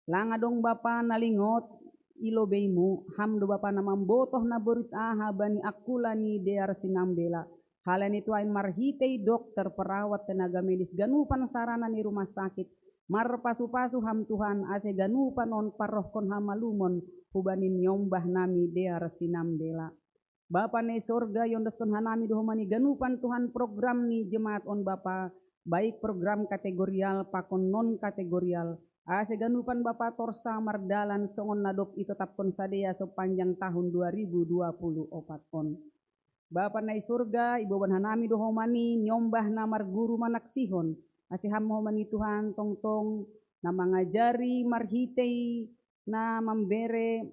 Lang adong Bapa na lingot i lobeimu, ham do Bapa na mambotoh na borit aha bani angkula ni dear sinambela. Halani Tuhan marhitei dokter, perawat, tenaga medis, ganupan sarana ni rumah sakit, marpasu-pasu ham Tuhan, ase ganupan on parrohkon hamalumon hubani niombah nami dear sinambela. Bapa na i sorga, iondoskon hanami do homani ganupan Tuhan program ni jemaat on Bapa, baik program kategorial pakon non kategorial. Ase ganupan Bapa torsa mardalan songon na dob itotapkon sadea sepanjang tahun dua ribu dua puluh opat on. Bapa na i sorga, iboban hanami do homani niombah na marguru manaksihon. Ase ham homani Tuhan tongtong na mangajari marhitei na mambere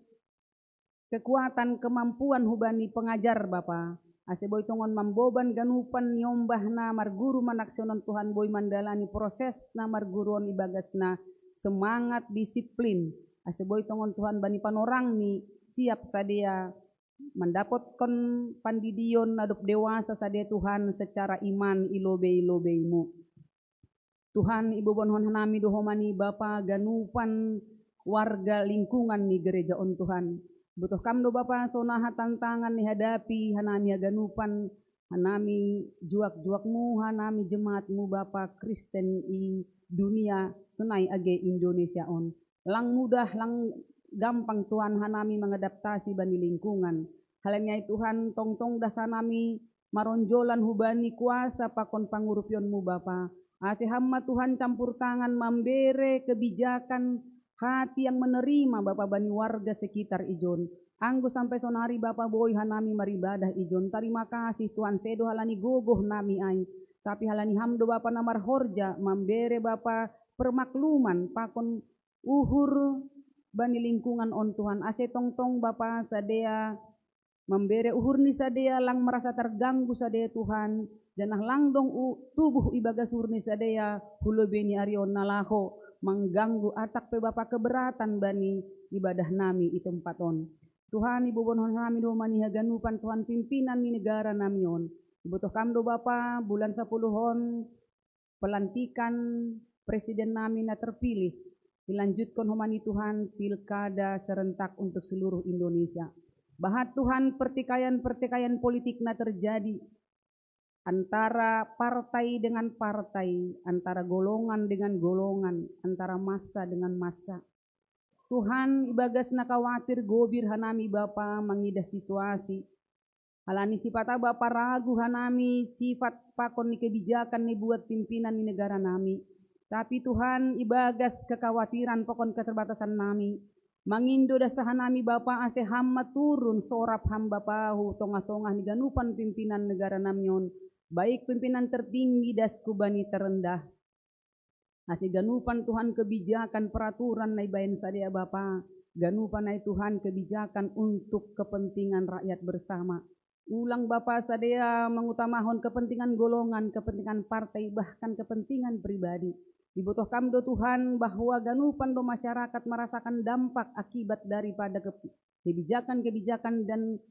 kekuatan, kemampuan hubani pengajar Bapa. Ase boi tongon mamboban ganupan niombah na marguru manaksihon on Tuhan, boi mandalani proses na marguru on ibagas na semangat, disiplin. Ase boi tongon Tuhan bani panorang ni siap sadea mandapotkon pandidion na dob dewasa sadea Tuhan secara iman i lobei-lobeimu. Tuhan, ibobanhon hanami do homani Bapa ganupan warga lingkungan ni gereja on Tuhan. Butoh kam do Bapa sonaha tantangan ni hadapi hanami haganupan, hanami juak-juakmu, hanami jemaatmu Bapa Kristen i dunia sonai age Indonesia on. Lang mudah, lang gampang Tuhan hanami mangadaptasi bani lingkungan. Halani ai Tuhan tongtong das hanami maronjolan hubani kuasa pakon pangurupionmu Bapa. Ase ham ma Tuhan campur tangan mambere kebijakan hati yang menerima Bapa bani warga sekitar ijon. Anggo sampai sonari Bapa boi hanami maribadah ijon. Tarima kasih Tuhan, sedo halani gogoh nami ai. Tapi halani ham do Bapa na marhorja mambere Bapa permakluman pakon uhur bani lingkungan on Tuhan. Ase tongtong Bapa sadea mambere uhur ni sadea lang merasa terganggu sadea Tuhan, janah lang dong u, tubuh ibagas uhur ni sadea hu lobei ni ari on na laho mangganggu atak pe Bapa keberatan bani ibadah nami i tempat on. Tuhan, ibobanhon hanami do homani haganupan Tuhan pimpinan ni negara nami on. Ibotoh kam do Bapa bulan sapuluh on pelantikan presiden nami na terpilih, dilanjutkan homani Tuhan pilkada serentak untuk seluruh Indonesia. Bahat Tuhan pertikaian-pertikaian politik na terjadi antara partai dengan partai, antara golongan dengan golongan, antara massa dengan massa. Tuhan, ibagas na kawatir gobir hanami Bapa mangidah situasi. Halani sipata Bapa ragu hanami sifat pakon ni kebijakan ni buat pimpinan ni negara nami. Tapi Tuhan, ibagas kekawatiran pakon keterbatasan nami, mangindo das hanami Bapa ase ham ma turun sorap ham Bapa hu tongah-tongah ni ganupan pimpinan negara nami on, baik pimpinan tertinggi das hu bani terendah. Ase ganupan Tuhan kebijakan peraturan na ibaen sadea Bapa, ganupan ai Tuhan kebijakan untuk kepentingan rakyat bersama. Ulang Bapa sadea mangutamahon kepentingan golongan, kepentingan partai, bahkan kepentingan pribadi. Ibotoh kam do Tuhan bahwa ganupan do masyarakat merasakan dampak akibat daripada ke-, kebijakan-kebijakan dan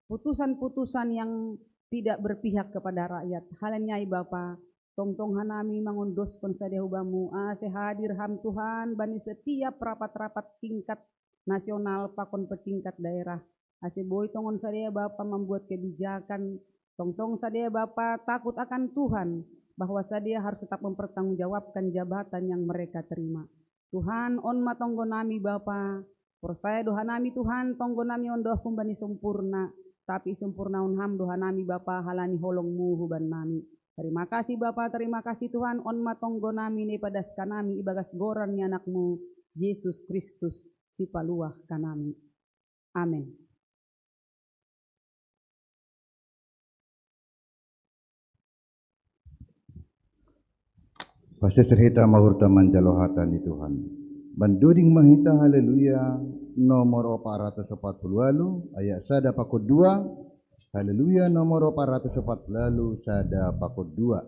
putusan-putusan yang tidak berpihak kepada rakyat. Halani ai Bapa, tongtong hanami mangondoskon sadea hu Bamu, ase hadir ham Tuhan bani setiap rapat-rapat tingkat nasional pakon pe tingkat daerah. Ase boi tongon sadea Bapa mambuat kebijakan, tongtong sadea Bapa takut akan Tuhan, bahwa sadea harus tetap mempertanggungjawabkan jabatan yang mereka terima. Tuhan, on ma tonggo nami Bapa. Porsaya do hanami Tuhan, tonggo nami on dohot humbani sempurna, tapi sempurna on ham do hanami Bapa halani holongmu huban nami. Terima kasih Bapa, terima kasih Tuhan, on ma tonggo nami na ipadaskan nami ibagas goran ni anakmu, Jesus Kristus, sipaluah hanami. Amen. Pasesrhita ma hurta manjalo hata ni Tuhan. Bandoding ma hita haleluya nomor opat ratus opat puluh walu ayat sada pakon dua. Haleluya nomor opat ratus opat puluh walu sada pakon dua.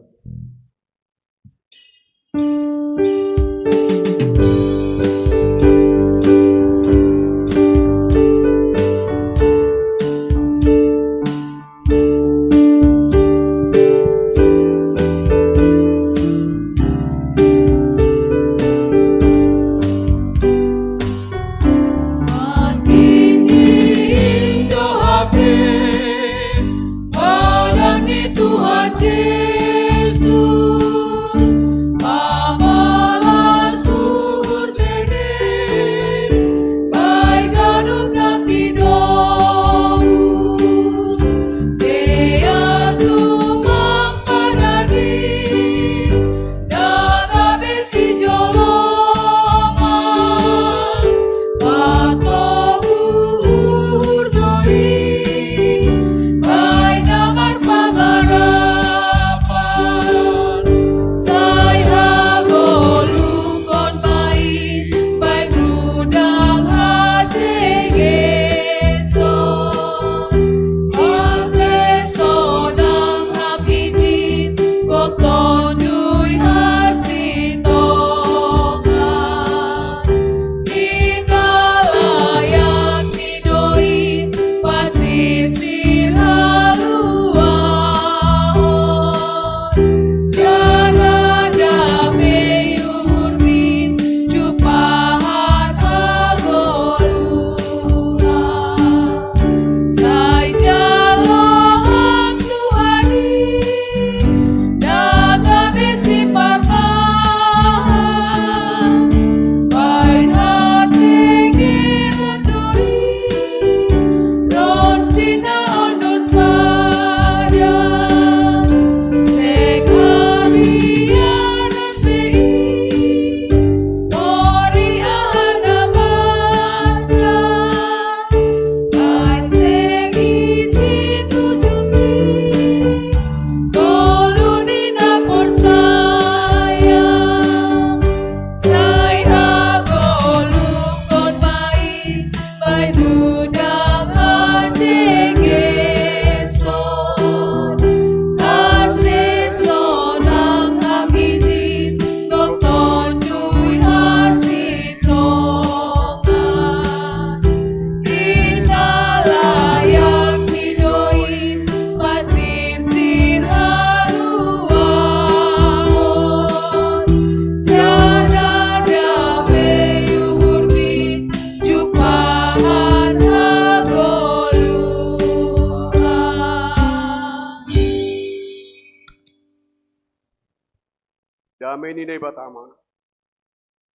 Dame ni Naibata ma,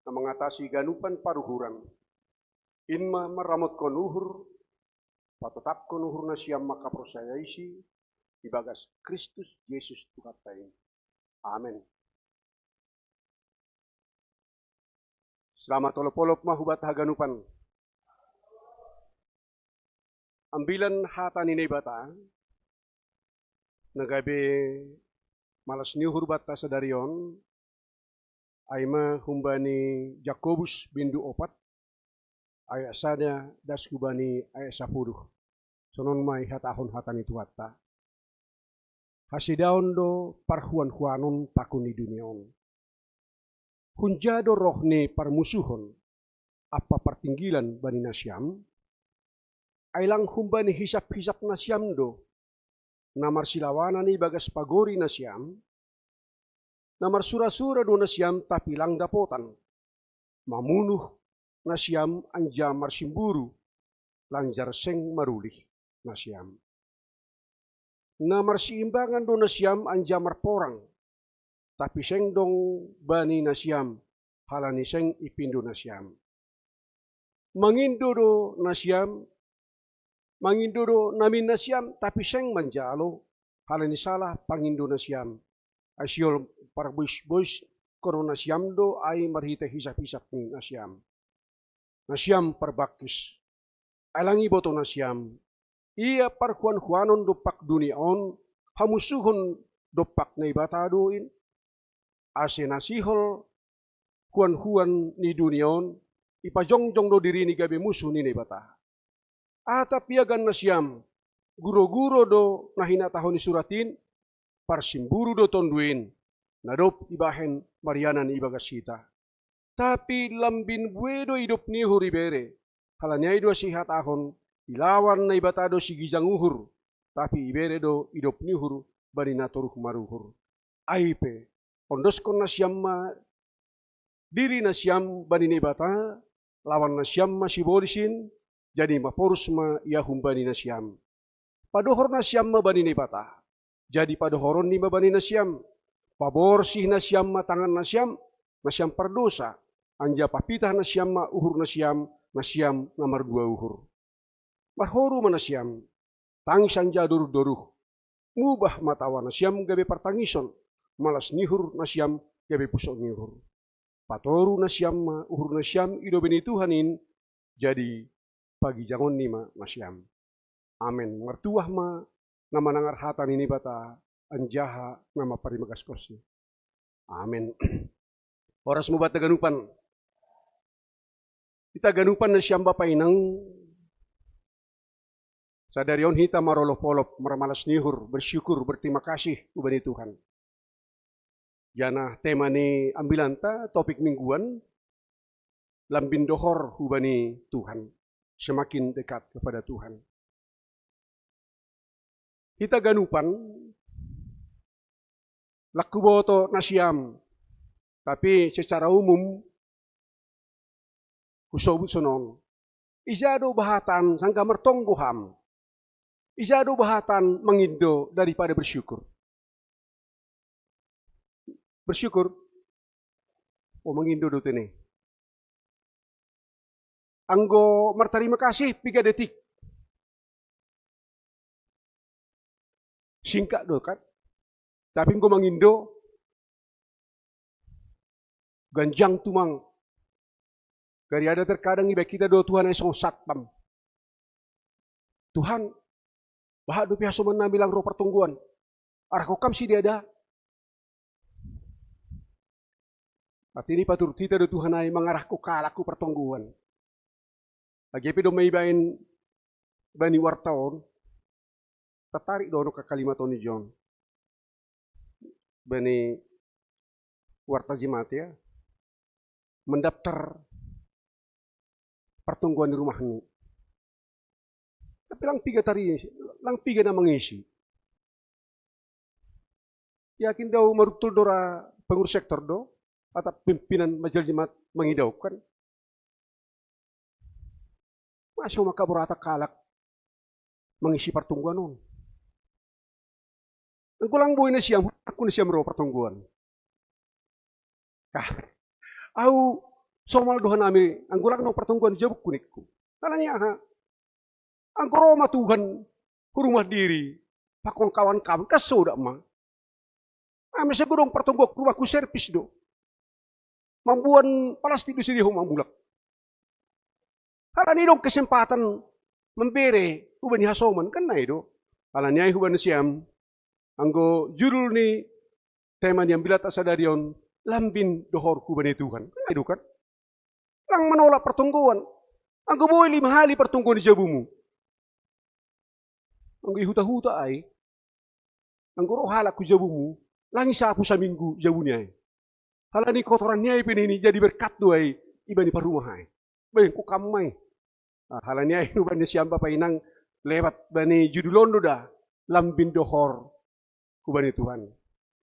na mangatasi ganupan paruhuran, in ma marramotkon uhur, patotapkon uhur nasiam mangkaporsayaisi ibagas Kristus Jesus Tuhanta in. Amen. Selamat olop-olop ma hubata haganupan. Ambilan hata ni Naibata na gabe malas ni uhur banta sadari on, ai ma humbani Jakobus bindu opat, ayat sada das hubani ayat sapuluh. Sonon ma ihatahon hata ni Tuhanta. Hasidaon do parhuan-huanon paku ni dunia on. Hunja do roh ni parmusuhon ampa partinggilan bani nasiam? Ai lang humbani hisap-hisap nasiam do, na marsilawanan ibagas pagori nasiam, na marsura-sura do nasiam tapi lang dapotan, mamunuh nasiam anjaha marsimburu, lanjar seng marulih nasiam. Na marsiimbangan do nasiam anjaha marporang, tapi seng dong bani nasiam, halani seng ipindo nasiam. Mangindo do nasiam, mangindo do namin nasiam, tapi seng manjalo, halani salah pangindo nasiam. Ai sihol parbois-bois kono nasiam do ai marhite hisap-hisap ni nasiam. Nasiam parbangkis. Ai lang iboto nasiam, ia parhuan-huanon dompak dunia on hamusuhon dompak Naibata do in? Ase na sihol huan-huan ni dunia on ipajongjong do dirini gabe musuh ni Naibata. Atap iagan nasiam, guro-guro do na hinatahon ni surat in, parsimburu do tonduin, na dob ibahen marianan ibagas hita. Tapi lambin bue do idop ni uhur ibere, halani ai do sihatahon, ilawan Naibata do sigijang uhur, tapi ibere do idop ni uhur bani na toruh maruhur. Ai pe, ondoskon nasiam ma diri nasiam bani Naibata, lawan nasiam ma sibolis in, jadi maporus ma ia humbani nasiam. Padohor nasiam ma bani Naibata, jadi padohoronni ma bani nasiam. Paborsih nasiam ma tangan nasiam, nasiam pardosa, anjaha papitah nasiam ma uhur nasiam, nasiam na mardua uhur. Marhoru ma nasiam, tangis anjaha doruh-doruh. Mubah ma tawa nasiam gabe partangison, malas ni uhur nasiam gabe pusok ni uhur. Patoru nasiam ma uhur nasiam i lobei ni Tuhan in, jadi pagijangonni ma nasiam. Amen. Martuah ma na manangar hata ni Naibata anjaha na mamparimagaskonsi. Amen. Horas ma banta ganupan. Hita ganupan nasiam bapa inang, sadari on hita marolop-olop, marmalas ni uhur, bersyukur, berterima kasih hubani Tuhan. Janah tema ni ambilanta, topik mingguan, lambin dohor hubani Tuhan, semakin dekat kepada Tuhan. Hita ganupan, lang huboto nasiam, tapi secara umum, husobut sonon. Ija do bahatan sanggah martonggo ham? Ija do bahatan mangindo daripada bersyukur? Bersyukur. Oh, mangindo do tene. Anggo martarima kasih piga detik. Singkat do kan? Tapi anggo mangindo, ganjang tumang. Gari ada terkadang ibaen hita do Tuhan ai songon satpam. Tuhan, bahat dope hasoman nami lang ro partonggoan. Arahkon kam sidea da. Artini paturut hita do Tuhan ai mangarahkon halak hu partonggoan. Age pe domma ibaen bani warta on, tertarik do ahu angka kalimat on i jon. Bani warta Jemaat ya, mendaftar partonggoan di rumahmi. Tapi lang piga tari, lang piga na mangisi. Yakin do ahu maruntul do ra pengurus sektor do, atap pimpinan majelis jemaat mangido ahu kan. Masa ma kaboratan halak mangisi partonggoan on. Anggo lang boi nasiam, aku nasiam ro partonggoan. Kah, au somal dohan ami, anggo lang dong partonggoan jabukku ningku. Halani aha? Anggo ro ma Tuhan hu rumah diri pakon kawan-kawan, kan sodak ma. Ami sego dong partonggoan, rumahku servis do. Mamboan palastik do sidihom mamulak. Halani dong kesempatan mambere hubani hasoman, kan nai do. Halani ai hubani siam, anggo judul ni tema ni ambilat asadari on, lambin dohor hubani Tuhan, kan nai do kan? Lang manolak partonggoan. Anggo boi lima hali partonggoan di jabumu, anggo i huta-huta ai, anggo ro halak hu jabumu, lang i sapu saminggu jabuni ai. Halani kotoran ni ai pe nini, jadi berkat do ai ibani parrumah ai. Baen ku kam mai. Ah, halani ai hubani siam bapa inang, lewat bani judul on do da, lambin dohor hubani Tuhan.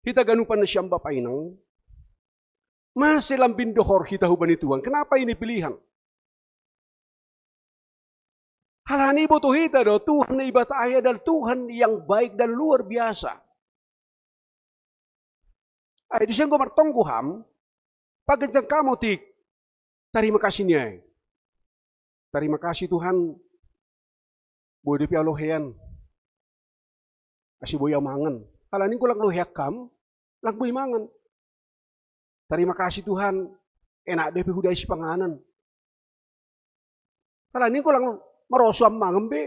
Hita ganupan na siam bapa inang, mase lambin dohor hita hubani Tuhan. Kenapa ini pilihan? Halani boto hita do Tuhan Naibata ai adalah Tuhan yang baik dan luar biasa. Ai disi anggo martonggo ham, pagenjang kam otik tarima kasih ni ai. Tarima kasih Tuhan, boi dope au lohean, ase boi au mangan. Halani anggo lang lohean kam, lang boi mangan. Tarima kasih Tuhan, enak dope hudai sipanganan. Halani anggo lang marosu am mangan be,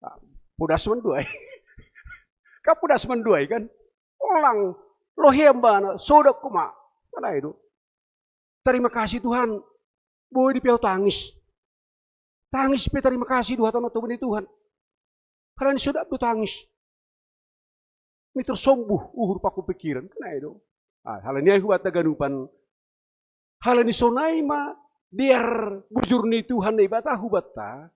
ah, podas manduai. Kan podas manduai kan? Olang lohean bana, sodak koma. Kan nai do. Tarima kasih Tuhan, boi dope au tangis. Tangis pe tarima kasih do hata on tu bani Tuhan. Halani sodak do tangis. Mitur sombuh uhur pakon pikiran, kan nai do. Ah, halani ai hubanta ganupan, halani sonai ma dear bujur ni Tuhan Naibata hubanta,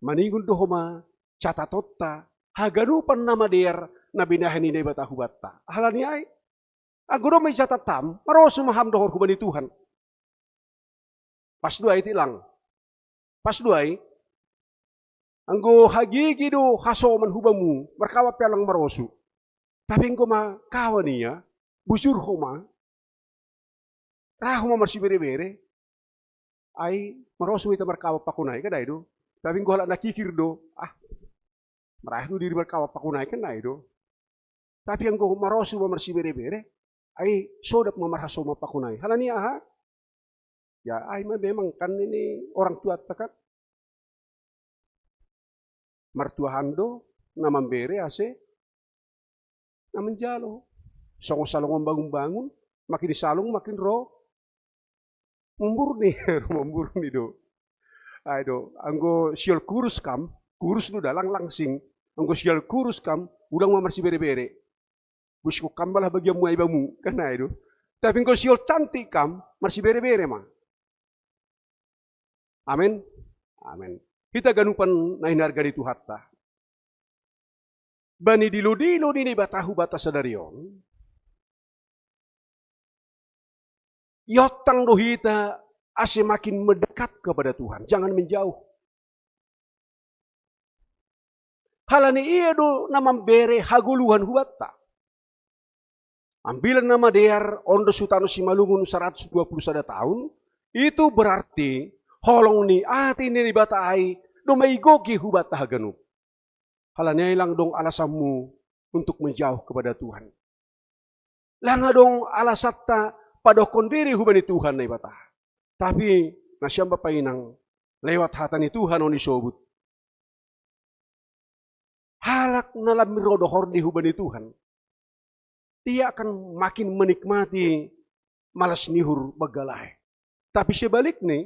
maningon do homa catatonta haganupan na madear na binahen ni Naibata hubanta. Halani ai, anggo domma icatat ham, marosu ma ham dohor hubani Tuhan. Pas do ai, tilang. Pas do ai. Anggo hagigi do hasoman hubamu, markawan pe lang marosu. Tapi anggo ma kawan ia, bujur homa, ra homa marsibere-bere, ai marosu hita markawan pakon ai, kan nai do. Tapi anggo halak na kikir do, ah, marayak do diri markawan pakon ai, kan nai do. Tapi anggo marosu ma marsibere-bere, ai sodak ma marhasoman pakon ai. Halani aha? Ya, ai ma memang kan ini orang tuanta kan. Martuahan do na mambere ase na manjalo. Songon salongon bangun-bangun, makin salong makin ro mumburni, ro mumburni do. Ai do, anggo siol kurus kam, kurus do da, lang langsing. Anggo siol kurus kam, unang ma marsibere-bere. Buskon kam ma lah bagianmu ai bamu, kan nai do. Tapi anggo siol cantik kam, marsibere-bere ma. Amen. Amen. Hita ganupan na hinarga ni Tuhanta, bani dilo-dilo ni Naibata hubanta sadari on, iontang do hita ase makin mendekat kepada Tuhan, jangan menjauh. Halani ia do na mambere hagoluhan hubanta. Ambilan na madear on do sutano Simalungun saratus dua puluh sada taon, itu berarti holong ni ate ni Naibata ai do maigoki hubanta haganup. Halani ai lang dong alasanmu untuk menjauh kepada Tuhan. Lang adong alasanta padokkon diri hubani Tuhan Naibata. Tapi nasiam bapa inang, lewat hata ni Tuhan on isobut, halak na lambin ro dohorni hubani Tuhan, ia akan makin menikmati malas ni uhur bangga lae. Tapi sebalikni,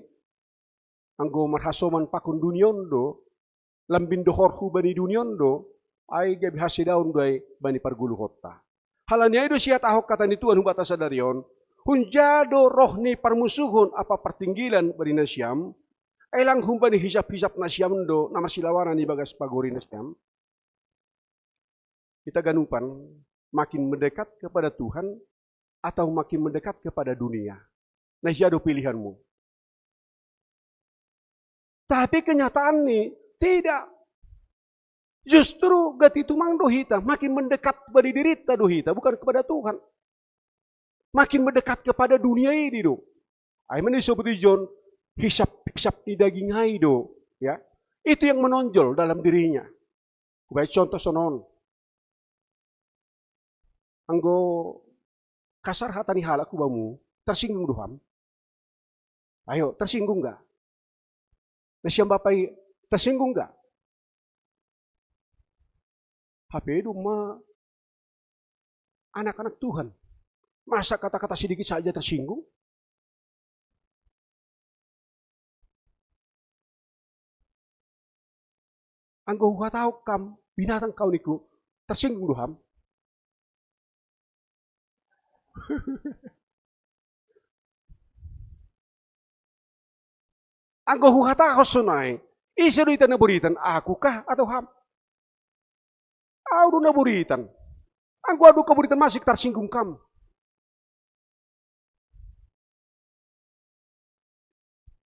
anggo marhasoman pakon dunia on do, lambin dohor hubani dunia on do, ai gabe hasedaon do ai bani pargoluhonta. Halani ai do sihatahon hata ni Tuhan hubanta sadari on, hunja do roh ni parmusuhon ampa partinggilan bani nasiam, ai lang humbani hisap-hisap nasiam do na marsilawanan ibagas pagori nasiam. Hita ganupan makin mendekat kepada Tuhan atau makin mendekat kepada dunia? Na ija do pilihanmu? Tapi kenyataanni tidak. Justru gati tumang do hita, makin mendekat bani dirinta do hita, bukan kepada Tuhan. Makin mendekat kepada dunia ini do. Ai mani sobuti John, hisap-hisap ni daging ai do. Ya. Itu yang menonjol dalam dirinya. Kubai contoh sonon. Anggo kasar hata ni halak kubamu, tersinggung do ham? Ayo, tersinggung nggak? Nasiam bapai, tersinggung nggak? Hape do ma anak-anak Tuhan. Masa kata-kata sedikit saja tersinggung? Anggo huhatahon kam, binatang kau ningku, tersinggung do ham? Anggo huhatahon sonai, ise do hita na buritan, aku kah atau ham? Au do na buritan. Anggo au do kaburitan masih tarsinggung kam.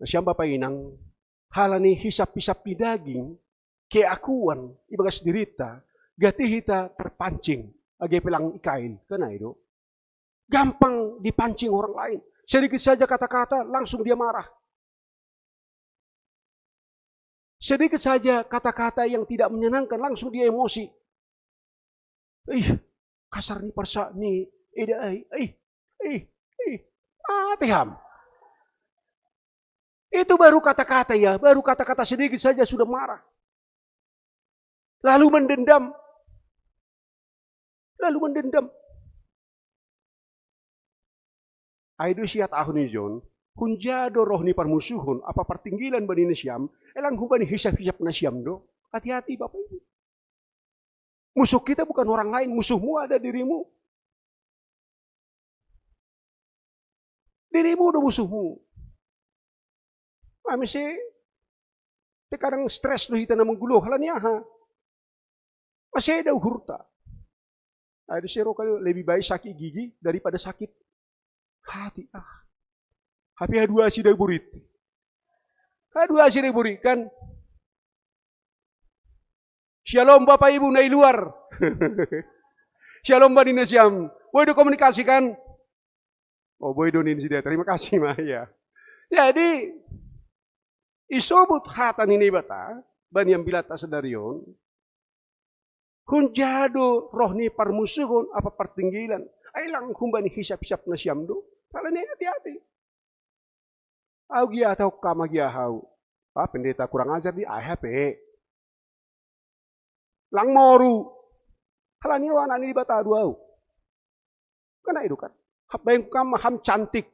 Nasiam bapak inang, halani hisap-hisap ni daging, keakuan ibagas dirita, gati hita terpancing, age pelang ikail, kan ai do. Gampang dipancing orang lain. Sedikit saja kata-kata, langsung dia marah. Sedikit saja kata-kata yang tidak menyenangkan, langsung dia emosi. Ih, kasar ni parsa ni eda ai. Ih, ih, ih. Mate ham. Itu baru kata-kata ya, baru kata-kata sedikit saja sudah marah. Lalu mendendam. Lalu mendendam. Ai do sihat ahu ni John, hunja do roh ni parmusuhon, apa partinggilan bani nasiam, elang humbani hisap-hisap nasiam do. Hati-hati Bapak Ibu. Musuh kita bukan orang lain, musuhmu ada dirimu. Dirimu do musuhmu. Mami se, te kadang stres do hita na manggulo, halani aha? Maseda uhurta. Ai do sero kali lebih baik sakit gigi daripada sakit hati. Ah. Hape haduasi da borit. Haduasi da borit kan. Shalom Bapak Ibu na i luar. Shalom bani nasiam. Woi do komunikasi kan. Oh, boi do nini sida. Terima kasih ma ya. Jadi isobut hata ni Naibata bani ambilatta sadari on. Hunja do roh ni parmusuhon apa partinggilan. Ai lang humbani hisap-hisap nasiam do. Halani hati-hati. Au gia tau kama gia hau. Ah, pendeta kurang ajar di ai hape. Lang moru. Halani au anak ni Debata do au. Kan ai do kan. Hap baen kam ham cantik.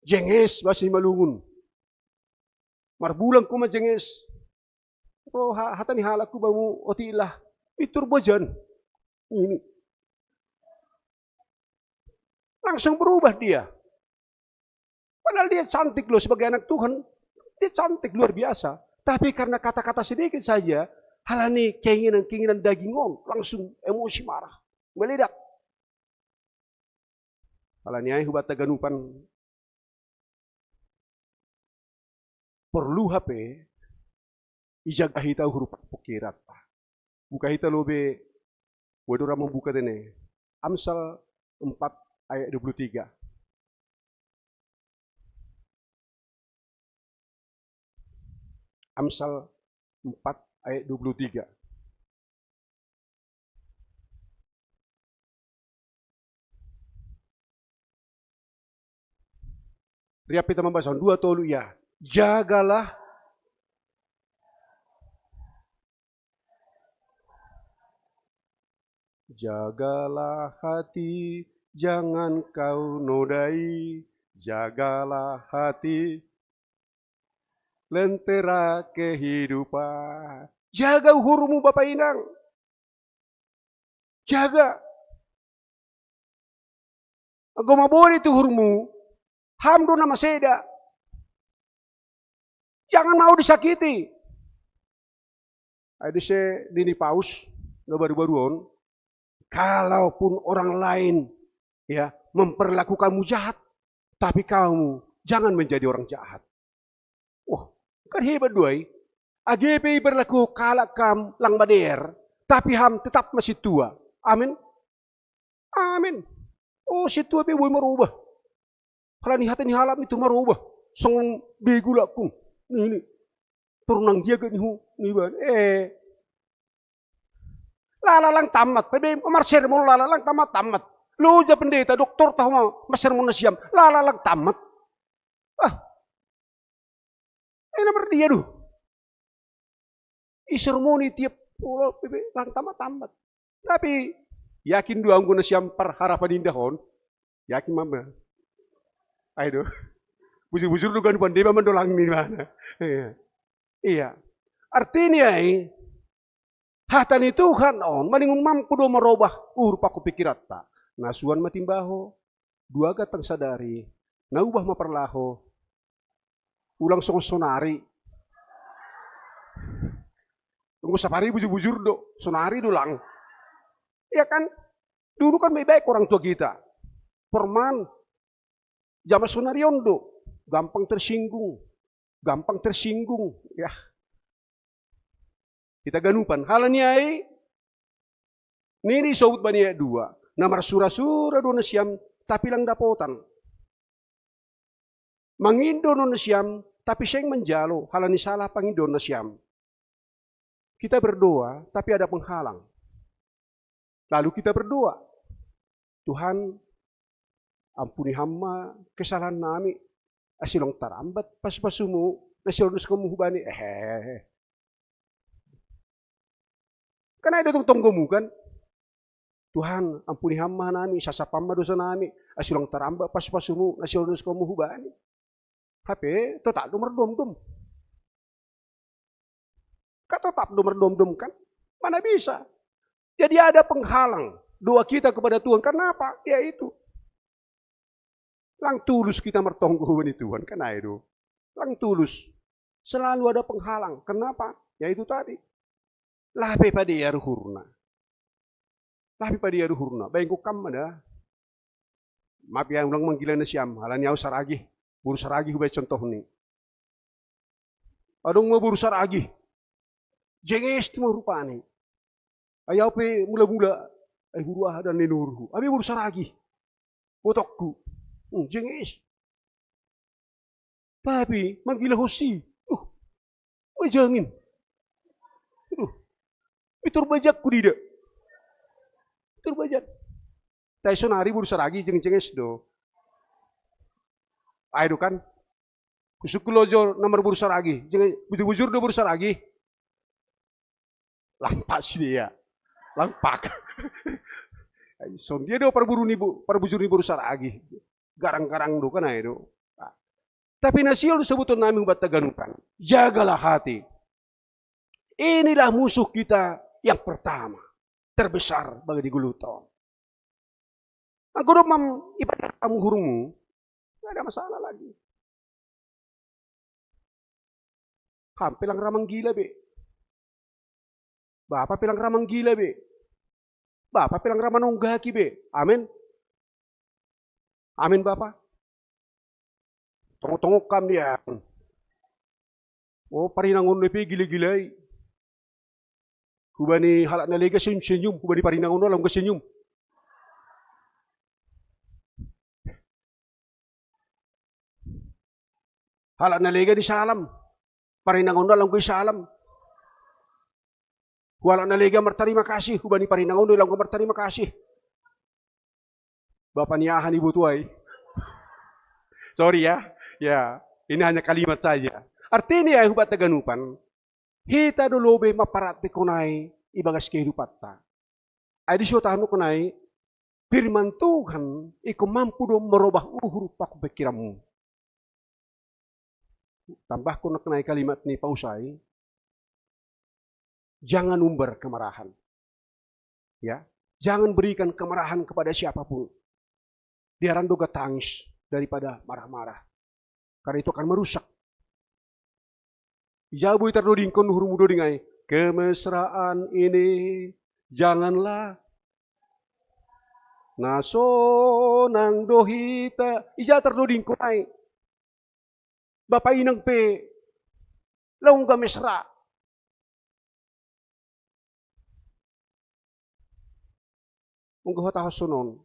Jenges bahasa Simalungun. Marbulang kuma jenges. Ro ha-, hata ni halak kubamu otilah. Mitur bojan. Ini. Langsung berubah dia. Padahal dia cantik loh sebagai anak Tuhan. Dia cantik luar biasa. Tapi karena kata-kata sedikit saja, halani keinginan-keinginan daging on, langsung emosi marah. Meledak. Halani ai hubatta ganupan porlu hape ijaga hita uhur parpingkiranta. Buka hita lobe, woi do ra mambuka tene. Amsal empat ayat dua puluh tiga. Amsal empat ayat dua puluh tiga. Riap hita mambasahon, dua tolu ia. Jagalah. Jagalah hati, jangan kau nodai. Jagalah hati, lentera kehidupan. Jaga uhurmu Bapak Inang. Jaga. Anggo maborit uhurmu, ham do na maseda. Jangan mau disakiti. Ai dise nini Paus na baru-baru on, kalaupun orang lain ya memperlakukanmu jahat, tapi kamu jangan menjadi orang jahat. Wah, kan hebat do ai. Age pe iperlakuhon halak kam lang madear, tapi ham tetap ma sintua. Amin. Amin. Oh, sintua pe boi marobah. Halani hata ni halak ni tur marobah. Songon begu lakkon. Ini. Turunang dia gani hu. Ni ban. Eh. Lala lang tamat. Pede marsermon lala lang tamat tamat. Loja pendeta doktor tahu ma. Marsermon nasiam. Lala lang tamat. Ah. Eh, nomor dia duh. Isermoni tiap pulau pede lang tamat tamat. Tapi yakin do anggo nasiam parharapan indahon. Yakin mama. Ayo do. Bujur-bujur do ganu pandema mandolang ni mana. Iya. Iya. Artinya ai, hata ni Tuhan on maningon mampu do marobah uhur pakku pikiranta. Na suan ma timbaho, dua gantang sadari, na ubah ma parlaho, ulang songon sonari. Anggo sapari bujur-bujur do, sonari do lang. Iya kan? Dulu kan baik-baik orang tua kita. Perman, zaman sonari on do, gampang tersinggung. Gampang tersinggung. Ya. Kita ganupan. Halani ai, nini sobut bani ayat dua. Na marsura-sura do nasiam, tapi lang dapotan. Mangindo do nasiam, tapi seng manjalo, halani salah pangindo nasiam. Kita berdoa, tapi ada penghalang. Lalu kita berdoa, Tuhan, ampuni hamma kesalahan nami, asi long tarambat pasu-pasumu, nasi long nuskommu hubani, eh. Kan ada tong tonggomu kan? Tuhan, ampuni hamma nami, sasap hamma dosa nami, asi long tarambat pasu-pasumu, nasi long nuskommu hubani. Hape, totap do mardomdom. Kan totap do mardomdom kan? Mana bisa? Jadi ada penghalang doa kita kepada Tuhan. Karena apa? Ya itu. Lang tulus kita martonggo ni Tuhan. Kan ayo do. Lang tulus. Selalu ada penghalang. Kenapa? Ya itu tadi. Lape pade ya ruhurna. Lape pade ya ruhurna. Baengku kam ada. Maaf ya, ulang manggila nasiam. Halani au saragi. Boru saragi hubai contoh ni. Adong ma boru saragi. Jenges tu ma rupani. Ai au pe mula-mula. Ai boru aha dan nenurhu. Abi boru saragi. Botokku. Hmm, jenges. Tapi manggila hosi. Uh. Wajangin. Aduh. Pitur bajakku dida. Pitur bajak. Tai sonari boru saragi jeng-jenges do. Ai do kan. Kusuk lojo nomor boru saragi. Jeng bujur-bujur do boru saragi. Lampak si dia. Lampak. Ai, son dia do parburu ni bu, parbujur ni boru saragi. Garang-garang do kan ai do. Nah. Tapi na sihol do sabuton nami hubat taganukan. Jagalah hati. Inilah musuh kita yang pertama, terbesar bagi di Guluto. Anggo domam ibadah kamu hurungmu, nggak ada masalah lagi. Ham pelang ramang gila be. Bapak pelang ramang gila be. Bapak pelang ramang nonggaki be. Amin. Amin Bapak. Tongok-tongok kam dia. Oh, parinangon pe gila-gilai. Hubani halak na lega senyum-senyum, hubani parinangon lang senyum. Halak na lega ni salam, parinangon lang salam. Halak na lega martarima kasih, hubani parinangon lang martarima kasih. Bapak ni aha ni botuai. Sorry ya. Ya, ini hanya kalimat saja. Artinya ya hubat taganupan. Hita do lobe maparaktek konai ibagas kehidupatta. Ai di sota hanu konai firman Tuhan iko mampu do merubah uhur paku pikiranmu. Tambahkon na kenai kalimat ni pausai, jangan umbar kemarahan. Ya, jangan berikan kemarahan kepada siapapun. Diaran doga tangis daripada marah-marah. Karena itu akan merusak. Ija boi tardodingkon uhurmu doding ai. Kemesraan ini janganlah. Na sonang do hita. Ija tardodingkon ai. Bapak inang pe laung ga mesra. Ungga hata sonon.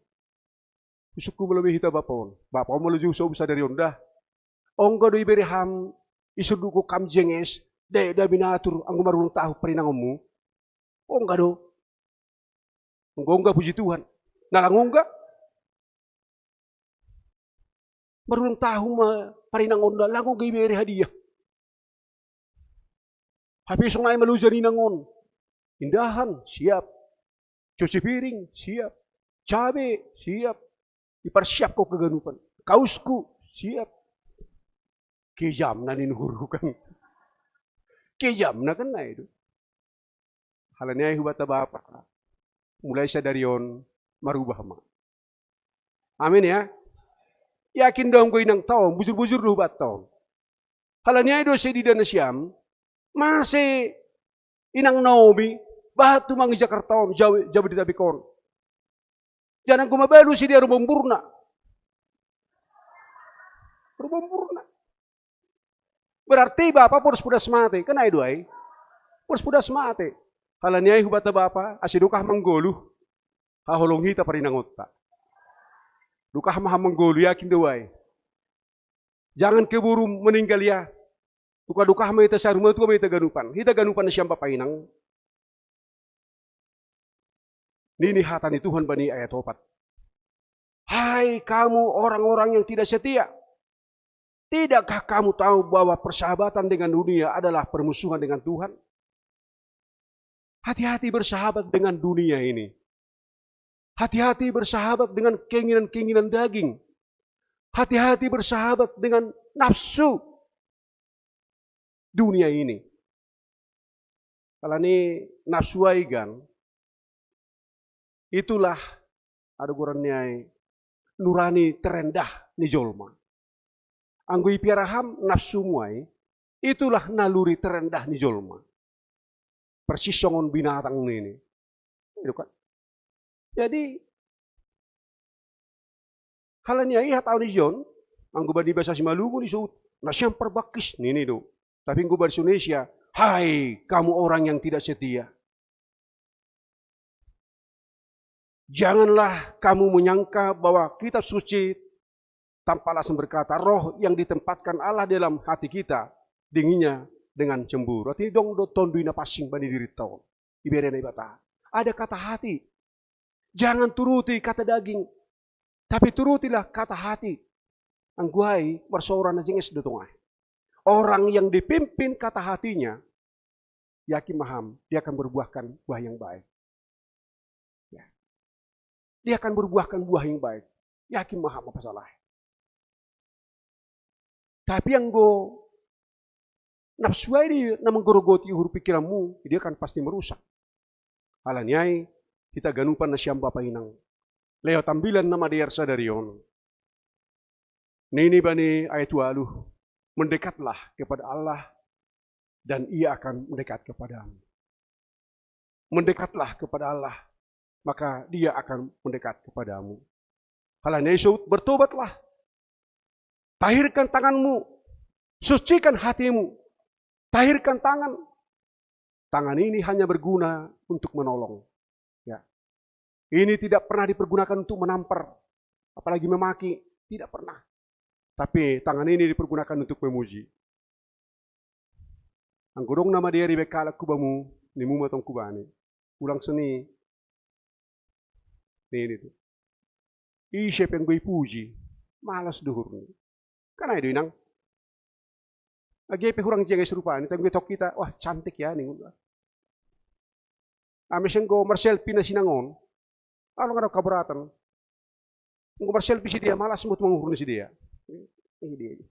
Husungkun ma lobei hita bapa on. Bapa on ma lobei husungkun sadari on da. Ongga do ibere ham, isunduthu kam jenges, da, da binatur anggo marulang tahu parinangonmu. Ongga do. Ongga, ongga, puji Tuhan. Na lang ongga. Marulang tahu ma parinangonna, lang ongga ibere hadiah. Hape songon i ma loja ni inang on. Indahan, siap. Cuci piring, siap. Cabe, siap. Iparsiapkon haganupan. Kausku, siap. Kejamna ninna uhurhu kan. Kejamna kan na i do. Halani ai hubata bapa. Mulai sadari on marubah ma. Amin ya. Yakin do anggo inangta on, bujur-bujur do hubata on. Halani ai do sai diida nasiam, mase inang Naomi, bahat tumang i Jakarta on, Jawa, Jabodetabek on. Jangan anggo mabalu sidea ro umurna. Ro umurna. Berarti bapa podas-podas mate, kan ai do ai. Podas-podas mate. Halani ai hubata bapa, ase dokah ma anggoluh. Haholongi hita parinangonta. Dokah ma ham anggoluh, yakin do ai. Jangan keburu meninggal ya. Dokah-dokah ma hita saur matua ma hita ganupan. Hita ganupan nasiam bapa inang. Nini hata ni Tuhan bani ayat opat. Hai kamu orang-orang yang tidak setia. Tidakkah kamu tahu bahwa persahabatan dengan dunia adalah permusuhan dengan Tuhan? Hati-hati bersahabat dengan dunia ini. Hati-hati bersahabat dengan keinginan-keinginan daging. Hati-hati bersahabat dengan nafsu dunia ini. Alani nafsu ai kan, itulah, aduh, goran ni ai, nurani terendah ni jolma. Anggo ipiara ham nafsumu ai, itulah naluri terendah ni jolma. Persis songon binatang nini. Itu kan. Jadi, halani ai hata ni John, anggo bani bahasa Simalungun disebut nasiam parbangkis nini do. Tapi anggo bahasa Indonesia, hai kamu orang yang tidak setia. Janganlah kamu menyangka bahwa kitab suci tanpa alasan berkata, roh yang ditempatkan Allah dalam hati kita, dinginnya dengan cemburu. Artinya dong do tonduy na pansing bani dirinta on. Ibere Naibata. Ada kata hati. Jangan turuti kata daging, tapi turutilah kata hati. Anggo ai marsoara na jenges do tonga. Orang yang dipimpin kata hatinya, yakin ma ham, dia akan berbuahkan buah yang baik. Ya. Dia akan berbuahkan buah yang baik. Yakin ma ham, apa salah. Tapi anggo nafsu ai di na manggorogoti uhur pikiranmu, dia akan pasti merusak. Halani ai, hita ganupan nasiam bapa inang. Lewat ambilan na madear sadari on. Nini bani ayat ualuh, mendekatlah kepada Allah dan Ia akan mendekat kepadamu. Mendekatlah kepada Allah, maka Dia akan mendekat kepadamu. Halani ai disebut, bertobatlah. Tahirkan tanganmu, sucikan hatimu. Tahirkan tangan. Tangan ini hanya berguna untuk menolong. Ya. Ini tidak pernah dipergunakan untuk menampar, apalagi memaki, tidak pernah. Tapi tangan ini dipergunakan untuk memuji. Anggo dong na madear ibaen halak hu bamu, nimu ma tong hubani. Ulang seni. Nini tu. Ise pe anggo ipuji, malas do uhurni. Kan ai do inang. Age pe hurang jenges rupani, tapi anggo itong hita, wah, cantik ya, ningon. Ame sian anggo marselfie na sinang on, along adong haboratan. Anggo marselfie sidea, malas ma tumang uhur ni sidea. Ini dia.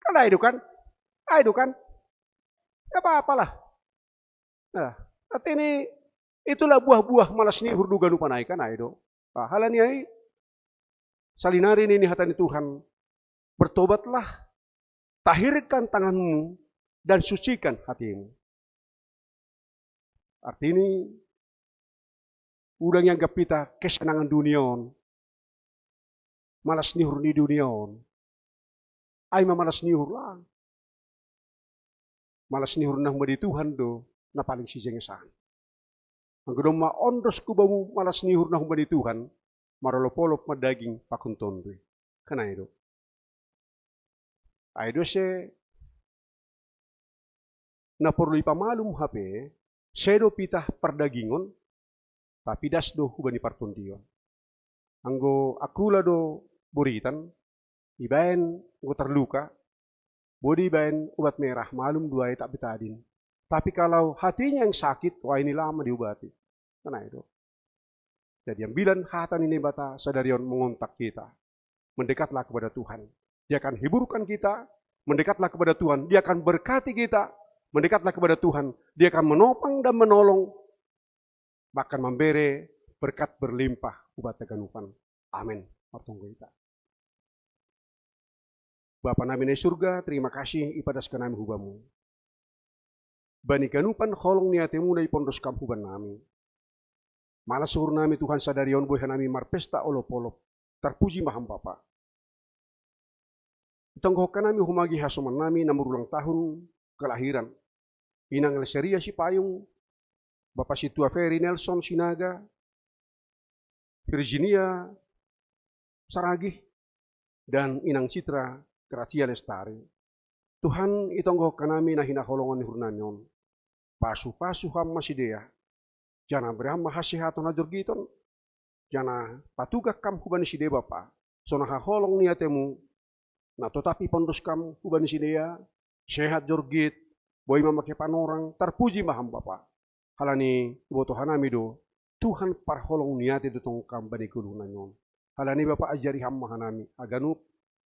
Kan ai do kan? Ai do kan? Ya apa-apalah. Nah, artini itulah buah-buah malas ni uhur do ganupan ai, kan ai do. Nah, halani ai, salinari nini hata ni Tuhan, bertobatlah, tahirkan tanganmu, dan sucikan hatimu. Artini, unang ianggap hita kesenangan dunia on, malas ni uhur ni dunia on. Ai ma malas ni uhur, ah. Malas ni uhur na humba di Tuhan do na paling sijengesan. Anggo domma ondos hubamu malas ni uhur na humbani Tuhan, marolop-olop ma daging pakon tondui. Kan ai do. Ai do se na porlu ipamalum hape, sedo pitah pardagingon, tapi das do hubani partondion. Anggo Akula do boritan, ibaen anggo tarluka, boi do ibaen ubat merah, malum do ai tak betadin. Tapi kalau hatinya yang sakit, wah, ini lama diubati. Kan ai do. Jadi ambilan hata ni Naibata sadarion mengontak kita. Mendekatlah kepada Tuhan. Dia akan hiburkan kita. Mendekatlah kepada Tuhan. Dia akan berkati kita. Mendekatlah kepada Tuhan. Dia akan menopang dan menolong. Bahkan membere berkat berlimpah ubat haganupan. Amin. Martonggo hita. Bapa nami na i surga, terima kasih ipadas hanami hubamu. Bani ganupan holong ni atemuna ipondos kam huban nami. Malas uhur nami Tuhan sadarion boi hanami marpesta olop-olop. Tarpuji ma Ham Bapa. Itonggohon hanami humagi hasoman nami na marulang tahun kelahiran. Inang Elseria Sipayung, Bapa Situa Ferry Nelson Sinaga, Virginia Saragih, dan Inang Citra Gracia Lestari. Tuhan, itonggohon hanami na hinaholongan ni uhur nami on. Pasu-pasu Ham ma sidea. Janah bere Ham ma hasehaton, hajorgiton. Janah patugah Ham hubani sidea Bapa. Songon haholong ni atemu, na totap ipondos Ham hubani sidea, sehat jorgit, boi mamake panorang, tarpuji ma Ham Bapa. Halani iboto hanami do, Tuhan parholong ni ate do tong Ham bani goluh nami on. Halani Bapa ajari Ham ma hanami haganup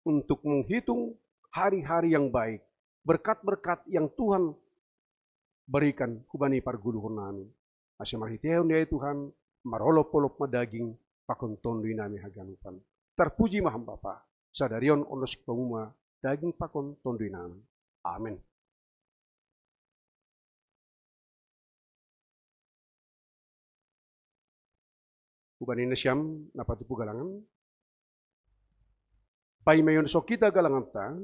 untuk menghitung hari-hari yang baik, berkat-berkat yang Tuhan berikan hubani pargoluhon nami. Ase marhitehon dia Tuhan, marolop-olop ma daging pakon tondui nami haganupan. Tarpuji ma Ham Bapa, sadarion ondos hubamu ma daging pakon tondui nami. Amin. Hubani nasiam na patupu galangan, paima iondoshon hita galanganta,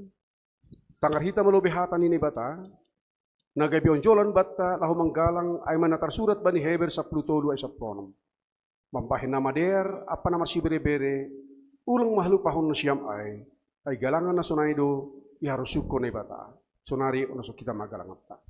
tangar hita ma lobei hata ni Naibata, na gabe onjolan banta laho manggalang, ai ma na tarsurat bani Heber sampulu tolu ayat sampulu onom. Mambahen na madear ampa na marsibere-bere, ulang ma halupahon nasiam ai, ai galangan na sonai do iharosuhon Naibata. Sonari ondoshon hita ma galanganta.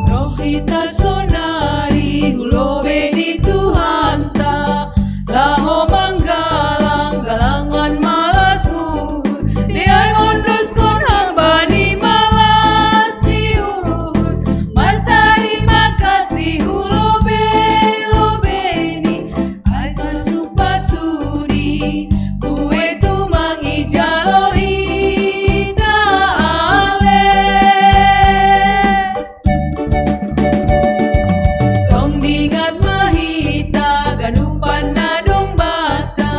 Roh hita sonari hu lobei ni Tuhanta, laho manggalang galangan malas uhur, dear ondoskon Ham bani malas ni uhur, martarima kasih hu lobei-lobei ni, ai pasu-pasu ni, bue tumang ijalo hita ale. Tong dingat ma hita ganupan na dong banta,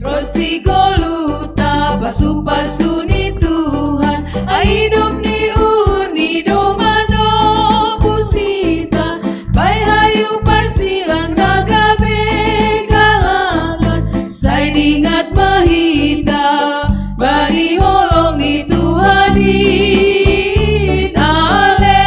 ronsi goluhta pasu-pasu ni Tuhan, ai idop ni uhur ni domma nobus hita, bahen hayu parsilang na gabe galangan, sai dingat ma hita bani holong ni Tuhan i ale.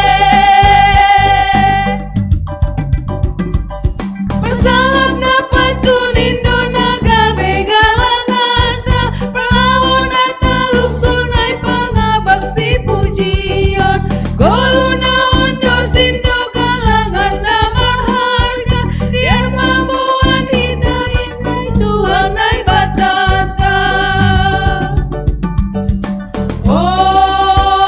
Parsahap na pantun in do na gabe galanganta, parlaho na talup sonai pangabang sipujion, goluh na ondos in do galangan na marharga, dear mamboan hita in, Tuhan Naibatanta. Oh,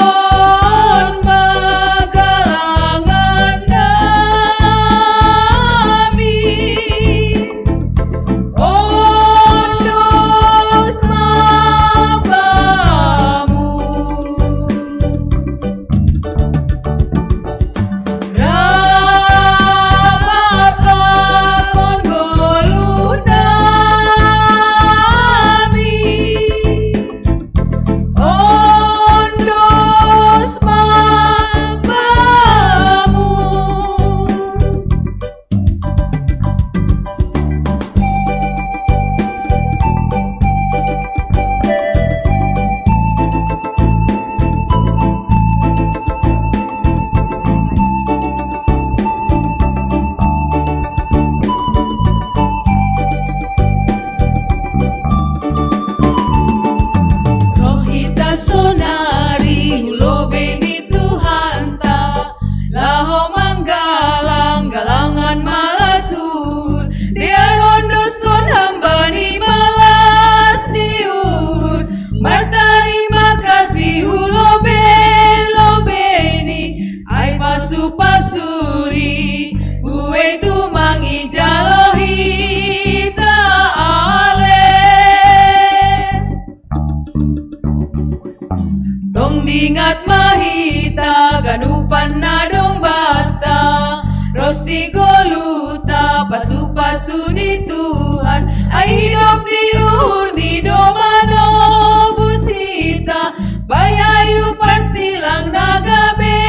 Ingat ma hita ganupan na dong banta, ro si goluhta pasu-pasu ni Tuhan, ai hidop ni uhur ni domba nobus hita, bayayu parsilang na gabe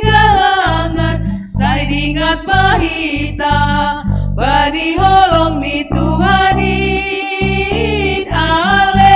galangan, sai dingat ma hita bani holong ni Tuhan in ale.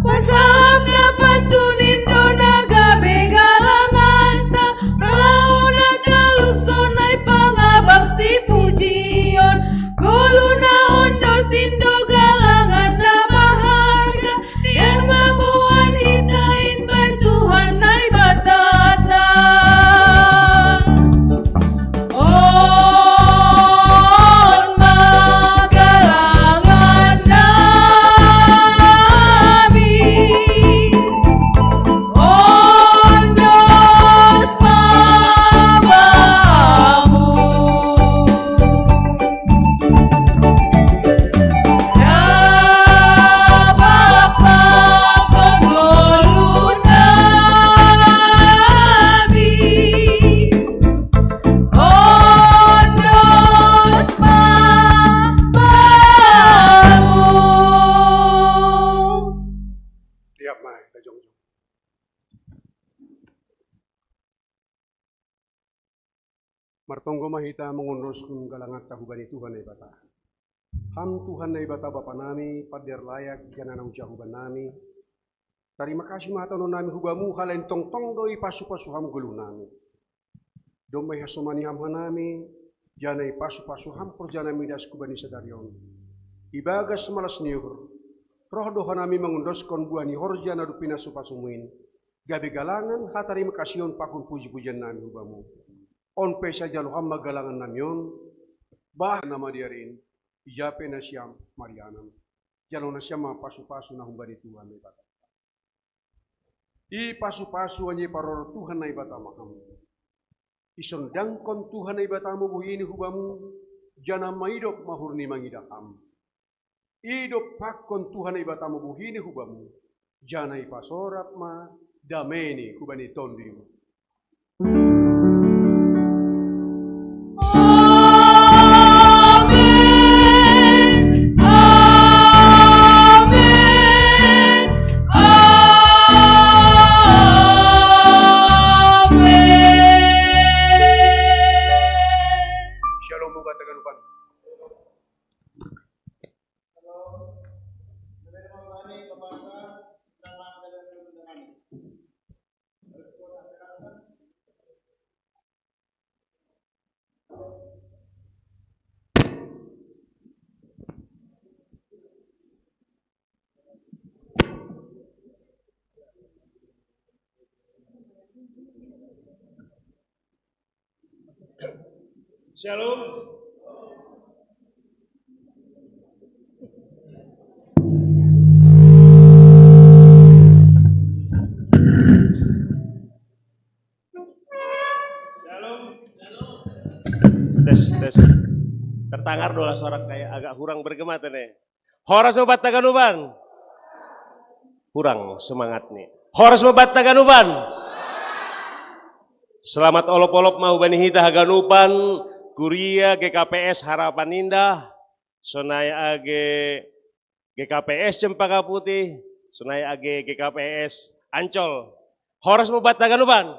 Pasahat na pantun in do na gabe galanganta, laho na talup sonai pangabab si pujion, goluh na ondos in do galangan na maharga, yang mamboan hita in bai Tuhan Naibatanta. On ma galangan nami, ondos ma bamu. Dapak pakon goluh nami, ondos ma bamu. Tiap mai, kita jongjong. Martonggo ma hita mangondoskon galanganta hubani Tuhan Naibata. Ham Tuhan Naibata Bapa nami, pandear layak, janah na hujahu bannami. Tarima kasih ma hatahonon nami hu Bamu, halani tongtong do ipasu-pasu Ham goluh nami. Domma ihasomani Ham hanami, janah ipasu-pasu Ham horja nami das hubani sadari on. Ibagas malas ni uhur, roh do hanami mangondoskon buah ni horja na dob pinasu-pasuMu in, gabe galangan hatarima kasihon pakon puji-pujian nami hu Bamu. On pe sai jalo Ham ma galangan nami on, bah na madear in, ija pe nasiam marianan. Jalo nasiam ma pasu-pasu na humbani Tuhan Naibata. Ipasu-pasu anjaha iparoro Tuhan Naibata ma Ham. Isondangkon Tuhan NaibataMu buhini hu Bamu, janah maidop ma uhur ni mangidah Ham. Idompakkon Tuhan NaibataMu buhini hu Bamu, janah ipasorat ma dameNi hubani TondiMu. Amen. Amen. Amen. Shalom, Bapak Teganupan. Shalom. Shalom. Tes, tes. Tertangar dolah suara kayak agak kurang bergema tuh nih. Horas ma banta haganupan. Kurang semangatnya. Horas ma banta haganupan. Selamat olop-olop ma hubani hita haganupan, Kuria G K P S Harapan Indah, sonai age G K P S Cempaka Putih, sonai age G K P S Ancol. Horas ma banta haganupan.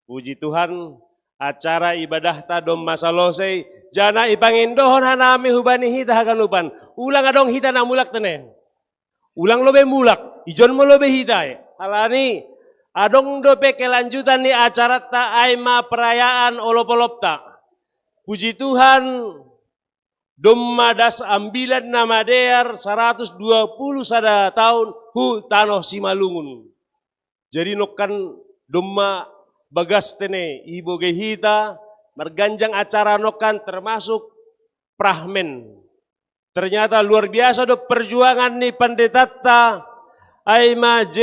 Puji Tuhan, acara ibadahta domma salosei, janah ipangindohon hanami hubani hita haganupan. Ulang adong hita na mulak tene. Ulang lobei mulak, ijon ma lobei hita e. Halani, adong dope kelanjutan ni acaranta ai ma perayaan olop-olopta. Puji Tuhan, domma das ambilan na madear saratus dua puluh sada taon hu tanoh Simalungun. Jadi nongkan domma bagas tene ibogei hita, marganjang acara nongkan termasuk prahmen. Ternyata luar biasa do perjuangan ni pendetanta, ai ma J.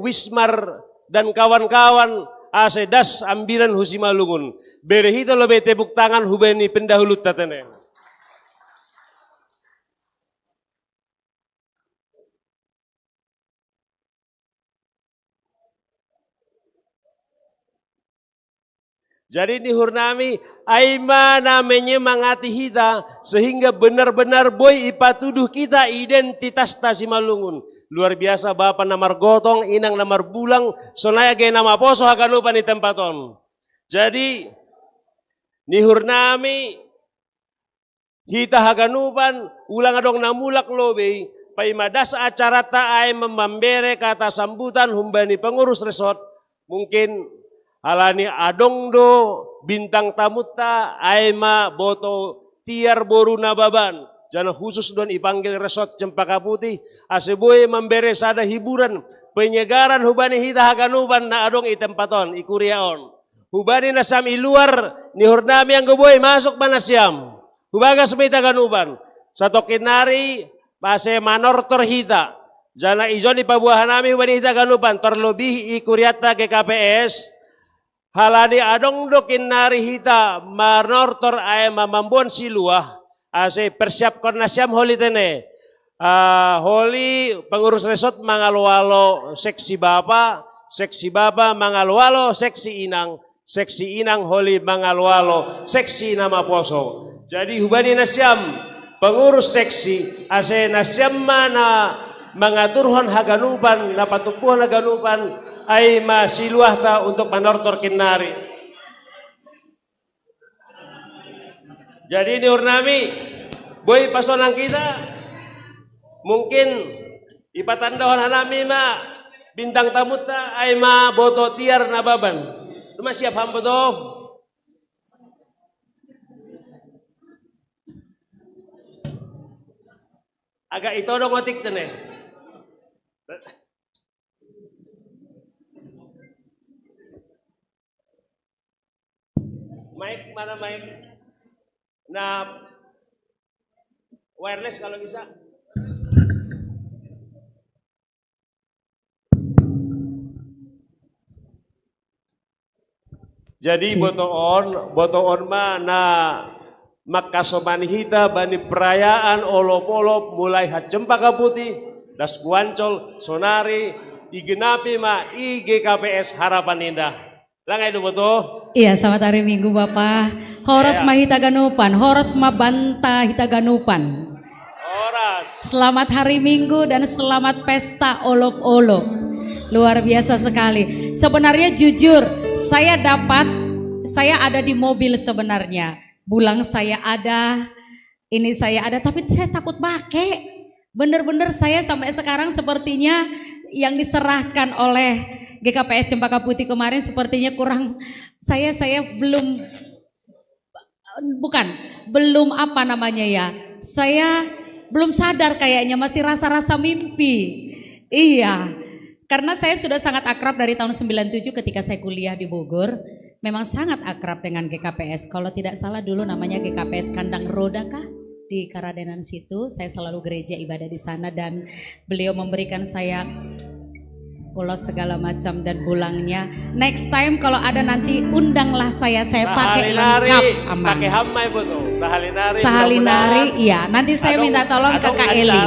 Wismar dan kawan-kawan, ase das ambilan hu Simalungun. Bere hita lobei tepuk tangan hubani pendahulunta tene. Jadi ni hurnami, ai ma na menyemangati hita, sehingga benar-benar boi ipatuduh kita identitas ta Simalungun. Luar biasa Bapa na margotong, Inang na marbulang, sonai age na maposo haganupan i tempat on. Jadi, ni hurnami, hita haganupan, ulang adong na mulak lobei, paima das acarata ai ma mambere kata sambutan humbani pengurus resort, mungkin halani adong do bintang tamunta ai ma boto Tiar boru Nababan, jana khusus don ipanggil resort Cempaka Putih, ase boi mambere sada hiburan, penyegaran hubani hita haganupan na adong i tempat on, i kuria on. Hubani nasiam i luar, ni hurnami anggo boi masuk ma nasiam. Hubagas ma hita haganupan. Satongkin nari, ase manortor hita. Jana ijon i paboahanami hubani hita haganupan, terlebih i kurianta G K P S. Halani adong do kin nari hita manortor ai ma mamboan siluah. Ase persiapkon nasiam holi tene. Ah, holi pengurus resort mangalo-alo seksi bapa, seksi bapa mangalo-alo seksi inang, seksi inang holi mangalo-alo seksi na maposo. Jadi hubani nasiam pengurus seksi, ase nasiam ma na mangaturhon haganupan, na patumpuhon haganupan, ai ma siluahta untuk manortor kin nari. Jadi ni hurnami, boi pasonang hita, mungkin ipatandahon hanami ma bintang tamunta ai ma boto Tiar Nababan. Nunga siap hamu boto? Agak itodong otik tene. Mic mana mic? Nah, wireless kalau bisa. Jadi boto on, boto on ma na mangkasomani hita bani perayaan olop-olop mulai ha Cempaka Putih, das ku Ancol, sonari, igenapi ma i G K P S Harapan Indah. Lang ai do boto? Iya, selamat hari Minggu, Bapak. Horas ma hita haganupan, horas ma banta hita haganupan. Horas. Selamat hari Minggu dan selamat pesta olop-olop. Luar biasa sekali. Sebenarnya jujur, saya dapat, saya ada di mobil sebenarnya. Bulang saya ada, ini saya ada, tapi saya takut pakai. Bener-bener saya sampai sekarang sepertinya yang diserahkan oleh G K P S Cempaka Putih kemarin sepertinya kurang, saya, saya belum, bukan, belum apa namanya ya, saya belum sadar kayaknya, masih rasa-rasa mimpi. Iya, karena saya sudah sangat akrab dari tahun sembilan tujuh ketika saya kuliah di Bogor. Memang sangat akrab dengan G K P S. Kalau tidak salah dulu namanya G K P S Kandang Roda kah? Di Karadenan situ. Saya selalu gereja ibadah di sana dan beliau memberikan saya ulos segala macam dan bulangnya. Next time kalau ada nanti undanglah saya, saya pakai lengkap, aman. Pakai ham ma i boto. Sahali nari, sahali nari, iya. Nanti saya minta tolong ke Kak Eli.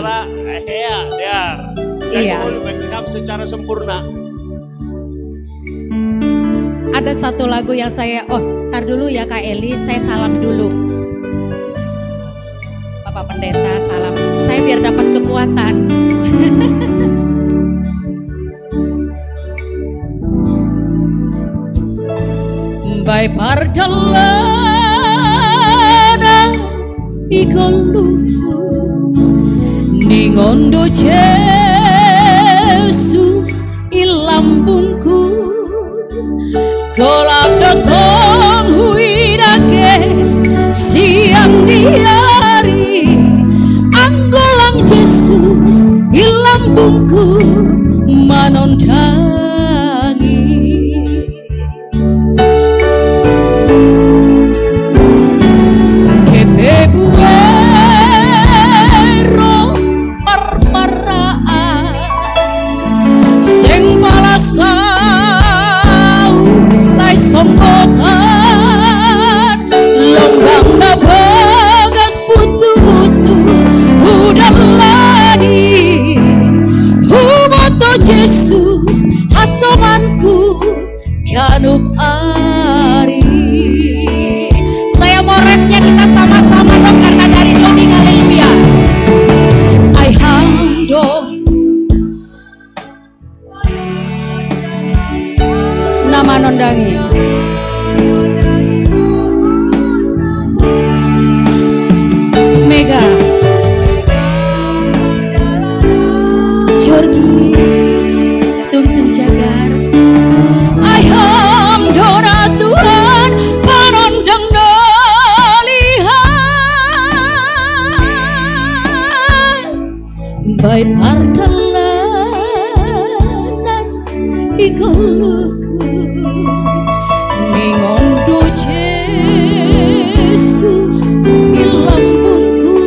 Iya, iya. Saya mau pakai ham secara sempurna. Ada satu lagu yang saya, oh, tar dulu ya Kak Eli, saya salam dulu. Bapak Pendeta, salam. Saya biar dapat kekuatan. Bae pardalanan i ngolungku, ningon do Jesus i lambungku. Golap do tong huida ke siang ni ari, anggo lang Jesus i lambungku manondangi. Kepe buero parmaraan, seng pala saus sai sombotan, lombang na bagas butubutu hudalani, huboto Jesus Bai pardalanan iku luku, ning ondo Yesus ilambungku.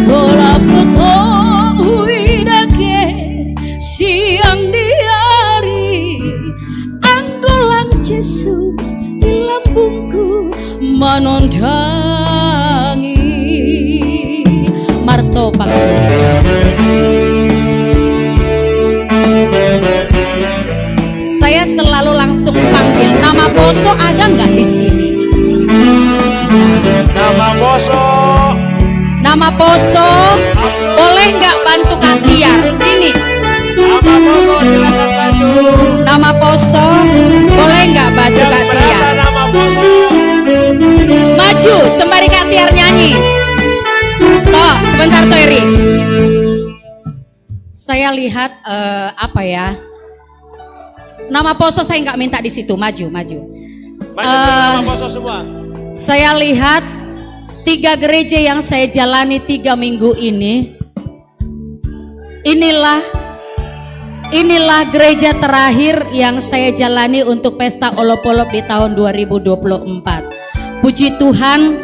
Golap gotong huidake siang di hari, anggolang Yesus ilambungku manondangi. Marto Pangjo. Saya selalu langsung panggil, nama poso ada nggak di sini? Nama poso. Nama poso, boleh nggak bantu Kak Tiar? Sini. Nama poso, silakan bantu. Nama poso, boleh nggak bantu Yang Kak merasa Tiar? Nama poso. Maju, sembari Kak Tiar nyanyi. Toh, sebentar toh Eri. Saya lihat eh, apa ya? Nama poso saya nggak minta di situ, maju, maju. Banyak Eh, nama poso semua. Saya lihat tiga gereja yang saya jalani tiga minggu ini, inilah inilah gereja terakhir yang saya jalani untuk pesta olop-olop di tahun dua ribu dua puluh empat. Puji Tuhan,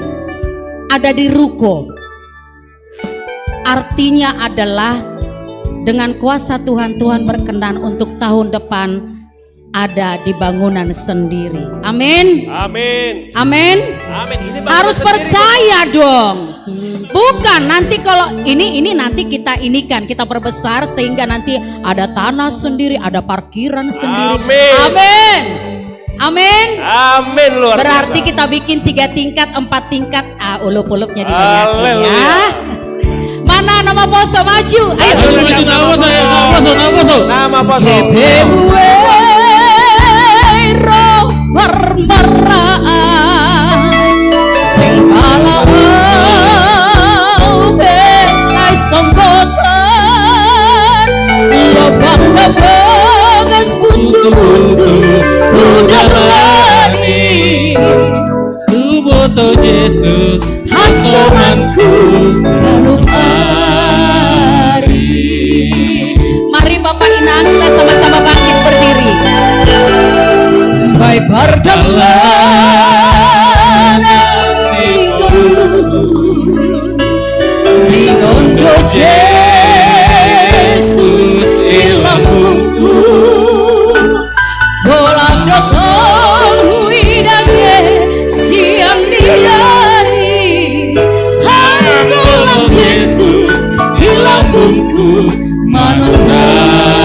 ada di ruko. Artinya adalah dengan kuasa Tuhan, Tuhan berkenan untuk tahun depan ada di bangunan sendiri. Amin. Amin. Amin. Amin. Ini bangunan Harus sendiri. Percaya dong. Bukan nanti kalau ini ini nanti kita inikan, kita perbesar sehingga nanti ada tanah sendiri, ada parkiran sendiri. Amin. Amin. Amin. Amin, luar Berarti biasa. Kita bikin tiga tingkat, empat tingkat. Ah, ulup-ulupnya dibanyakin Haleluya. Ya. Mana nama poso maju? Ayo. Ayo, maju, nama poso, ya, nama poso, nama poso. Nama poso. Dewe roh permeraan sing pala besai songkotan lobang-lobang es butuh-butuh udah lani Tubuh Yesus hasomanku anu mari. Mari Bapak Inan kita sama-sama bangkit berdiri. Bai pardalanan iku ning ondo Yesus ilambungku. Golap gotong huidake siang di hari. Anggolang Yesus ilambungku manondangi.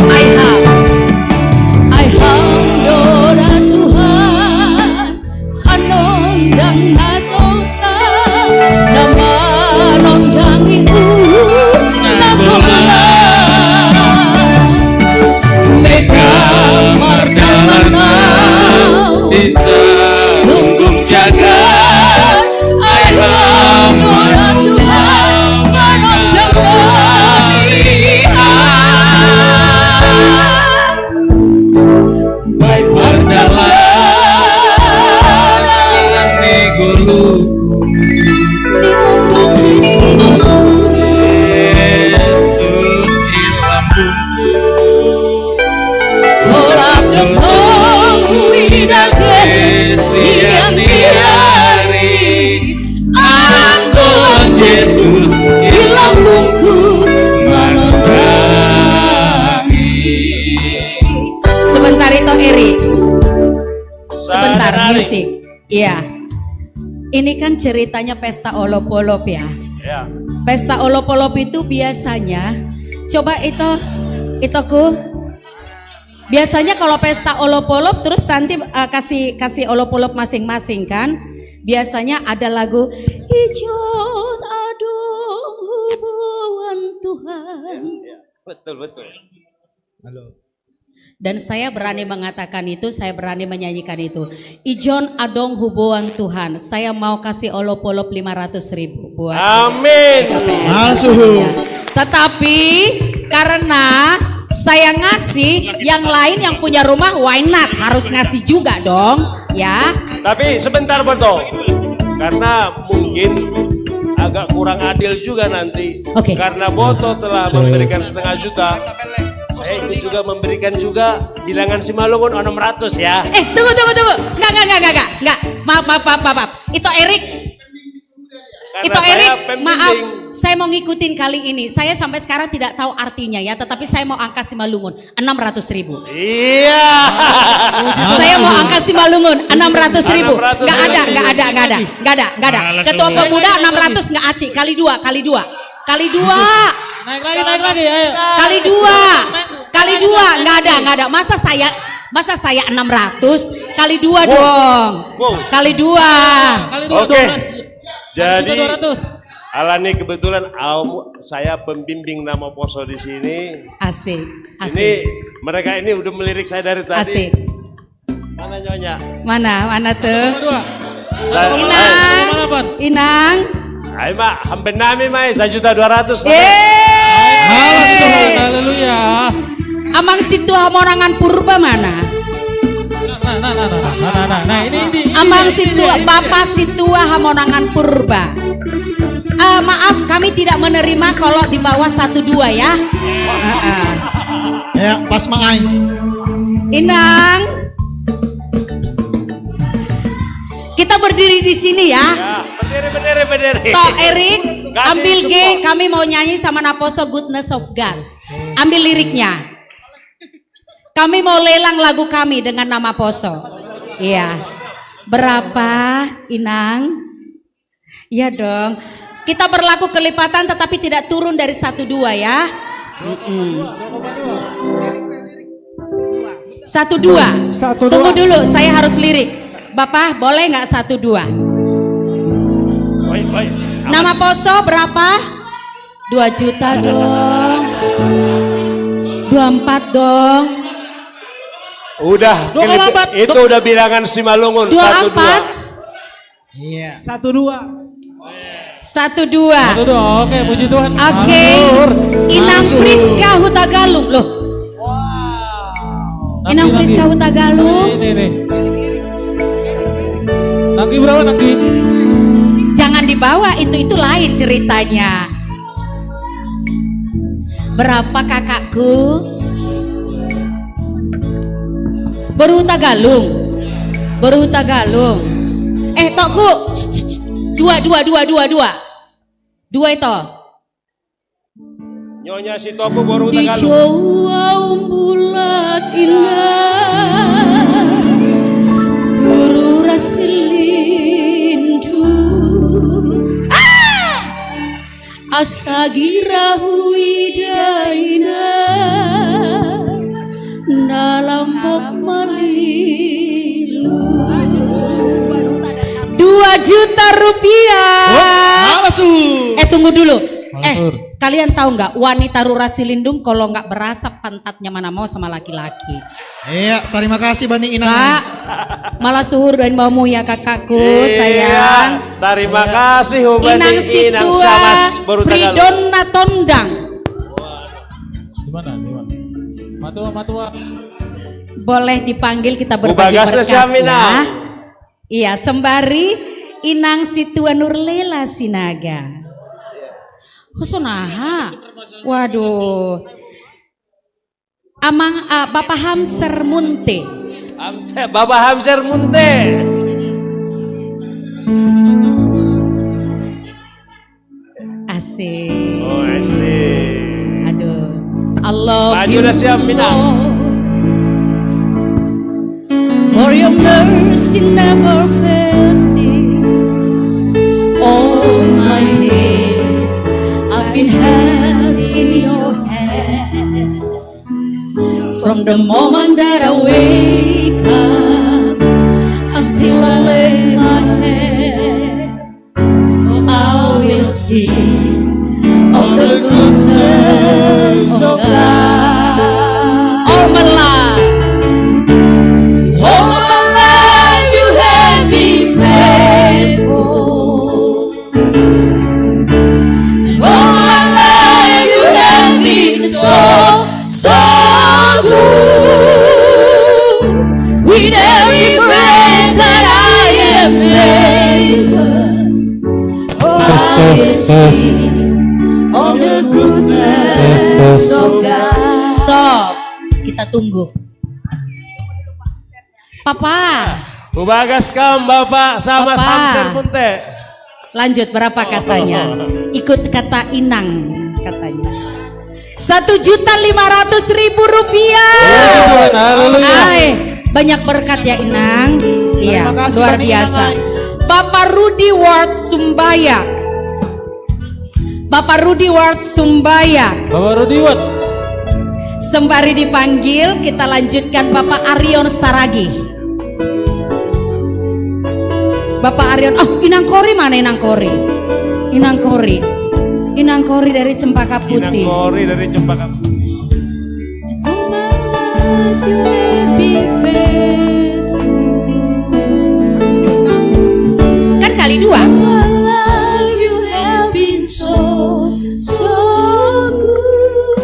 Ai ha. Ai ha, dora Tuhan. Anondang natota nama nondangi u nakola. Mega mardalanau Bisa tunggung jagat. Ai ha, dora Tuhan, manondang melihat. Bai pardalanan Negolu Yesus ilambungku Golap gotong huidake siang di hari. Anggolang Yesus ilambungku manondangi. Sebentar itu Eri. Sebentar, Saudari. Musik. Iya. Ini kan ceritanya pesta olop-olop ya. Ya. Pesta olop-olop itu biasanya, coba itu, itoku. Biasanya kalau pesta olop-olop terus nanti eh, kasih kasih olop-olop masing-masing kan. Biasanya ada lagu Ijon Adong Hubuan Tuhan. Betul, betul. Dan saya berani mengatakan itu, saya berani menyanyikan itu. Ijon Adong Hubuan Tuhan, saya mau kasih olop-olop lima ratus ribu buat. Amin. Ya. Tetapi karena saya ngasih, yang lain yang punya rumah why not harus ngasih juga dong, ya. Tapi sebentar, Boto, karena mungkin agak kurang adil juga nanti. Oke. Karena Boto telah memberikan setengah juta, saya ikut juga memberikan juga bilangan Simalungun enam ratus ya. Eh, tunggu, tunggu, tunggu. Enggak, enggak, enggak, enggak, enggak. Enggak. Maaf, maaf, maaf, maaf, maaf. Itu Erik. Karena Itu saya Erik, pembimbing. Maaf, saya mau ngikutin kali ini. Saya sampai sekarang tidak tahu artinya ya, tetapi saya mau angka Simalungun enam ratus ribu. Iya. Saya mau angka Simalungun enam ratus ribu. Enggak ada, enggak ada, enggak ada, enggak ada, enggak ada. Malas Ketua tuh. Pemuda enam ratus enggak aci, kali dua, kali dua, kali dua, Naik lagi, naik lagi, ayo. kali dua, kali dua, enggak ada, enggak ada. Masa saya, masa saya enam ratus kali dua dong, Wow. kali dua. Kali dua, Oke. dua belas. Jadi Dua ratus. Alani, kebetulan, um, saya pembimbing Namaposo di sini. Asik, Ini asik, mereka ini udah melirik saya dari tadi. Asik. Mana nyonya? Mana, mana tuh? Dua. Saya, Inang, Inang. Ayo, Mak, hamben nami, Mai, sejuta dua ratus. Yeay. Malas tuh. Haleluya. Amang Situa Hamonangan Purba mana? Nah, nah, nah, nah, nah, nah, nah, nah, ini, ini, ini, Amang ini, Situa, ini, ini. Bapak Situa Hamonangan Purba. Eh, maaf, kami tidak menerima kalau di bawah satu dua ya. Heeh. Ya, pas Mang Ai. Inang, kita berdiri di sini ya. Ya, berdiri, berdiri, berdiri. Toh Erik, Kasih ambil G, support. Kami mau nyanyi sama Naposo, Goodness of God. Ambil liriknya. Kami mau lelang lagu kami dengan Namaposo. Iya. Berapa, Inang? Iya dong. Kita berlaku kelipatan tetapi tidak turun dari satu dua ya. Mm-mm. Satu dua. Satu Tunggu dua. Dulu, saya harus lirik. Bapak, boleh nggak satu dua? Oi, oi. Namaposo berapa? Dua juta dong. Dua empat dong. Udah, Dua koma empat. itu udah bilangan Simalungun, Dua satu dua. empat. Iya. Satu dua. Satu dua. Satu dua, oke, puji Tuhan. Oke. Mansur. Inang Mansur. Friska Hutagalung loh. Nanggi, Inang Nanggi. Friska Hutagalung. Ini nih. Nanggi berapa, Nanggi? Jangan dibawa, itu itu lain ceritanya. Berapa, kakakku? Baru Hutagalung. Baru Hutagalung. Eh, tokku. Dua, dua, dua, dua, dua. Dua itu. Nyonya Sitoku baru Di Tagalog. Jawa umbulat indah, turu rasi lindu. Ah! Asa girahu idaina nalambok malilu. Dua juta rupiah. Malas tuh. Eh, tunggu dulu. Eh, Mansur. Kalian tahu nggak, wanita rura silindung kalau nggak berasa pantatnya mana mau sama laki-laki. Iya, terima kasih Bani Inang. Kak, malah suhur dan baumu ya kakakku, Iya, sayang. Terima kasih Ubani Inang Inang Situa, Samas baru Tagalog. Fridon Natondang. Di mana? Di mana? Matua, matua. Boleh dipanggil, kita berbagi Bubagasnya berkat si Aminah. Ya. Iya, sembari Inang Situa Nurlela Sinaga. Hosonaha. Waduh. Amang, ah, Bapak Hamser Munte. Hamser, Bapak Hamser Munte. Asik. Oh, asik. Aduh. I love Maju you, dah, siap, Minang. Lord. For your mercy never failed me. All my days I've been held in your hand. From the moment that I wake up until I lay my head, I will sing of the goodness of God. All my life, all my life you have been faithful. All my life you have been so, so good. With every breath that I Mercy of the goodness of God. Stop. Kita tunggu. Papa. Bu Bagas, Kam, Bapak sama Papa. Samsir Munte. Lanjut, berapa katanya? Ikut kata Inang katanya. Satu juta lima ratus ribu rupiah. Puji Tuhan, haleluya. Ay, banyak berkat ya, Inang. Iya, terima kasih, luar Bani biasa. Inang, ay. Bapak Rudi Ward Sumbayak. Bapak Rudi Ward Sumbayak. Bapak Rudi Ward. Sembari dipanggil, kita lanjutkan Bapak Arion Saragi. Bapak Arion, oh, Inang Kori mana Inang Kori? Inang Kori. Inang Kori dari Cempaka Putih. Inang Kori dari Cempaka Putih. All my life you have been faithful. Kan kali dua. All my life you have been so, so good.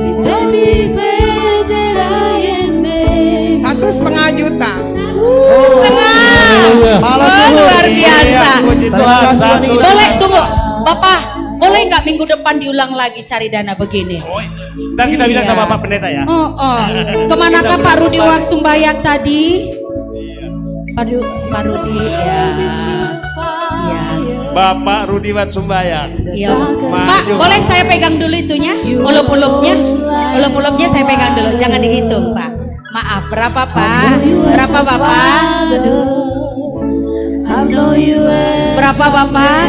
With every breath that I am making. Satu setengah juta. Setengah. Haleluya. Malah Oh, sungguh. Luar biasa. Terima kasih, Bani. Boleh tunggu, Bapak, boleh nggak minggu depan diulang lagi cari dana begini? Oh, ntar kita bilang Iya. sama Pak Pendeta ya. Oh, oh. Kemanakah Pak Rudi Ward Sumbayak tadi? Pak Ru-, Pak Rudi, ya. Ya. Bapak Rudi Ward Sumbayak. Iya. Maju. Pak, boleh saya pegang dulu itunya? Olop-olopnya? Olop-olopnya saya pegang dulu, jangan dihitung, Pak. Maaf, berapa, Pak? Berapa, Bapak? Berapa, Bapak?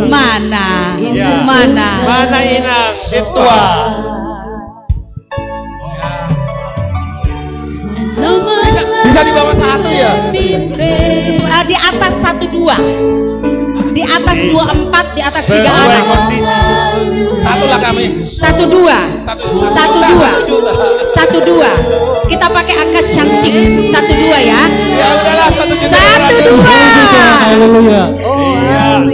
Mana? Ya. Mana? Mana Inang? Ketua. Bisa, bisa di bawah satu ya? Eh, di atas satu dua. Di atas dua empat, di atas tiga Sesuai anak. Kondisi. Satu lah kami. Satu dua. Satu dua. Satu dua. Satu dua. Kita pakai angka cantik. Satu dua ya. Ya udahlah, satu juta. Satu dua. Haleluya. Iya.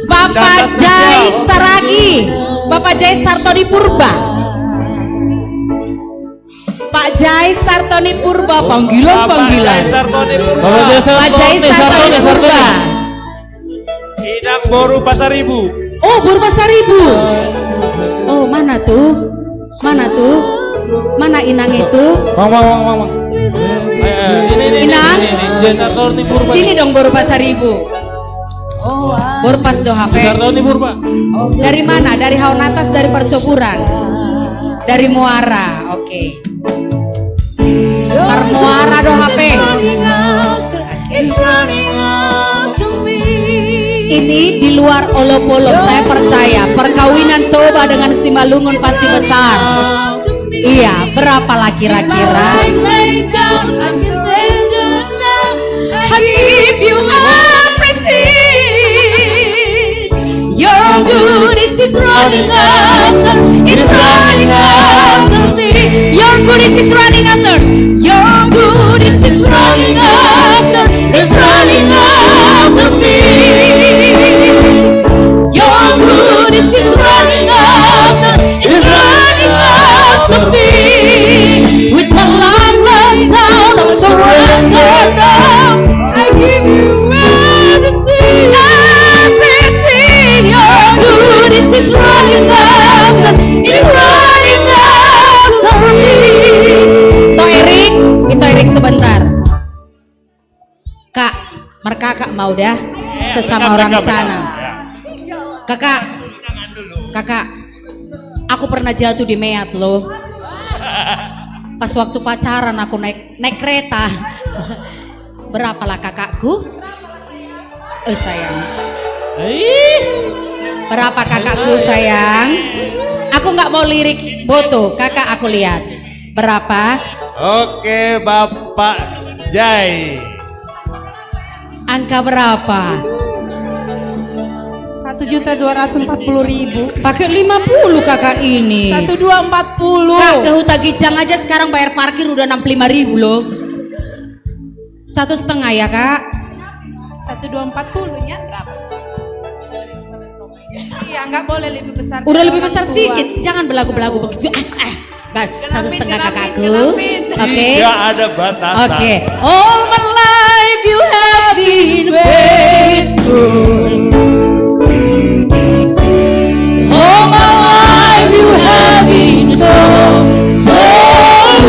Bapak Catat Jai jam. Saragi. Bapak Jai Sartoni Purba. Pak Jai Sartoni Purba, panggilan, Bapak panggilan. Jai Sartoni Purba. Bapak Jai Sartoni, Pak Jai Sartoni Sartoni, Purba. Sartoni. Inang Boru Pasaribu. Oh, Boru Pasaribu. Oh, mana tuh? Mana tuh? Mana Inang itu? Mang, mang, mang, mang, mang. Eh, ini, ini, Inang? Ini, ini, ini. Jai Sartoni Purba. Sini dong, Boru Pasaribu. Boru Pas do H P. Jai Sartoni Purba. Dari mana? Dari Haonatas, dari Percoburan. Dari Muara. Oke. Parmuara do H P. Ini di luar olop-olop, saya percaya perkawinan Toba dengan Simalungun pasti besar. Iya, berapalah kira-kira? I give you everything. Your goodness is running after, is running after me. Your goodness is running after, your goodness is running after, is running after me. Your goodness is running after, is running after me. With my life laid down, I'm surrendered now. I give you everything. Everything. Your goodness is running after, is running after me. Ito Erik, ito Erik sebentar. Kak, merkakak mau dah. Sesama orang sana. Kakak, kakak, aku pernah jatuh di meat loh. Pas waktu pacaran aku naik naik kereta. Berapalah kakakku? Eh, sayang. Ih. Berapa kakakku, sayang? Aku nggak mau lirik foto, kakak aku lihat. Berapa? Oke, Bapak Jai. Angka berapa? Satu juta dua ratus empat puluh ribu. Pakai lima puluh kakak ini. Satu dua empat puluh. Kak, ke Huta Gijang aja sekarang bayar parkir udah enam puluh lima ribu loh. Satu setengah ya, Kak? Satu dua empat puluh nya berapa? Iya, nggak boleh lebih besar. Udah lebih besar sedikit, jangan belagu-belagu begitu. Ah, ah. Satu setengah kakakku. Oke. Tidak ada batasan. Oke. All my life you have been been faithful. All my life you have been so, so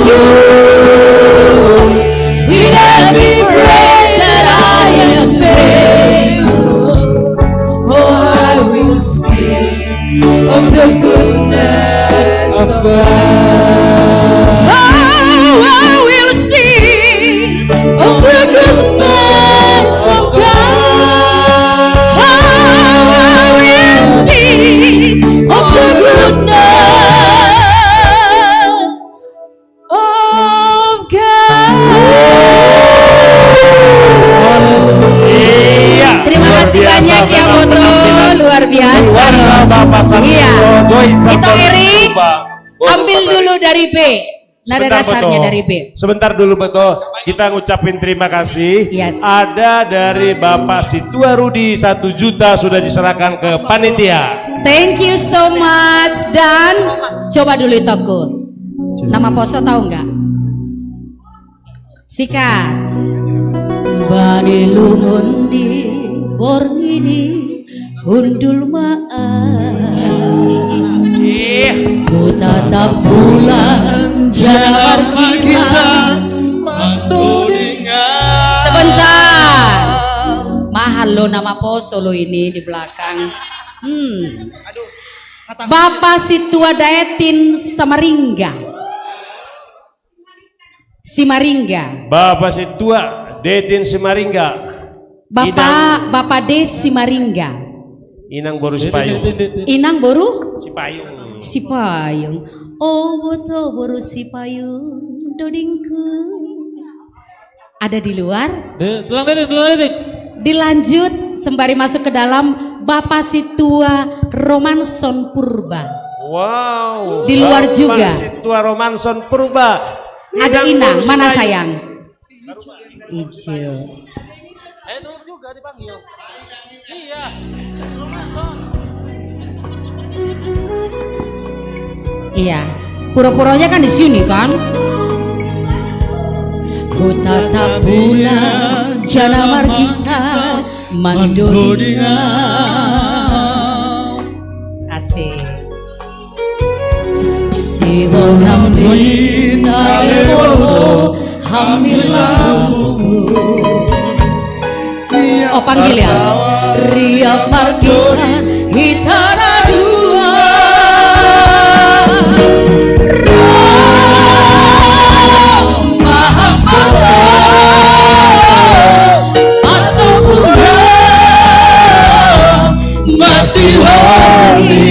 good. With every breath that I am able, oh, I will sing of the goodness of God. Oh, I will sing of the goodness of God. Oh, I will sing of the goodness of God. Iya. Terima Luar kasih biasa, banyak ya, memang Boto, penampilan luar biasa luar loh. Bapak Santino, Iya. Doi Ito Santino, Eric, Pak. Boto ambil Bapak. Dulu dari B. Nada Sebentar, dasarnya Boto. Dari B. Sebentar dulu, Boto. Kita ngucapin terima kasih. Yes. Ada dari Bapak Situa Rudi, satu juta sudah diserahkan ke panitia. Thank you so much. Dan coba dulu, Toku. Nama poso tahu nggak? Sikat. Bani lungun di borngini hundul maaf. Ku tatap bulan janar kita. Sebentar. Mahal lo nama poso lo ini di belakang. Hmm. Bapak Situa Daetin Samaringga. Simaringga. Bapak Situa Detin Simaringga. Bapak Bapak D Simaringga. Inang Boru Sipayung. Inang Boru Sipayung. Sipayung. Oh, Boto Boru Sipayung, dodingku. Ada di luar. Tulang Detik, Tulang Detik. Dilanjut sembari masuk ke dalam, Bapak Situa Romanson Purba. Wow. Di luar Bapak juga. Situa Romanson Purba. Ada Inang Inang, Boru mana Sipayung. Sayang? Ijo. Eh, dulu juga dipanggil. Iya. Iya. Pura-puranya kan di sini kan? Ku tatap bulan janamar kita mandodinga. Asik. Sihol nambin alebolo hamil lambu. Oh, panggil ya. Ria margita hitara dua. Roma hambato masuk bulan masih hari.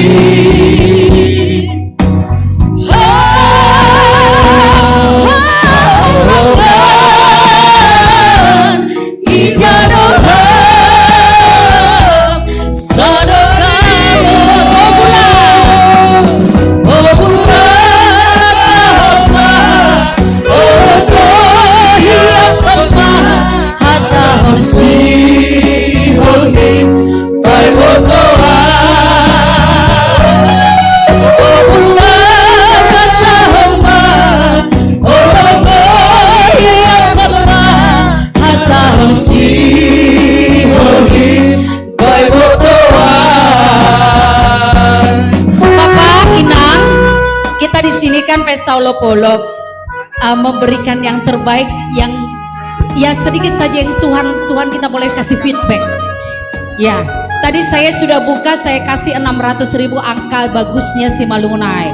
Bapak, Inang, kita di sini kan pesta olok-olok, uh, memberikan yang terbaik, yang ya sedikit saja yang Tuhan Tuhan kita boleh kasih feedback. Ya, tadi saya sudah buka, saya kasih enam ratus ribu, angka bagusnya si Malungunai.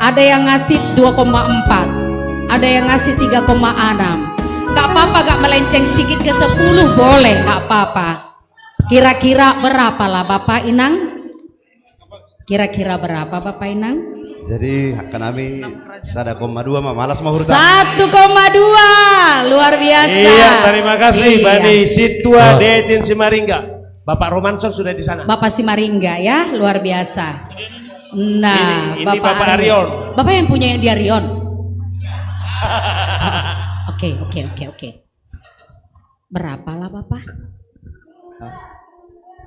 Ada yang ngasih dua koma empat, ada yang ngasih tiga koma enam. Gak apa-apa, gak melenceng sedikit ke sepuluh boleh, gak apa-apa. Kira-kira berapa lah Bapak Inang? Kira-kira berapa Bapak Inang? Jadi kanami sada koma dua ma malas ma hurta. Satu koma dua, luar biasa. Iya, terima kasih Iya. Bani Situa Detin Simaringga. Bapak Romanson sudah di sana. Bapak Simaringga ya, luar biasa. Nah, Ini- ini Bapak Arion. Bapak yang punya yang di Arion. Oke, oke, oke, oke. Berapa lah Bapak?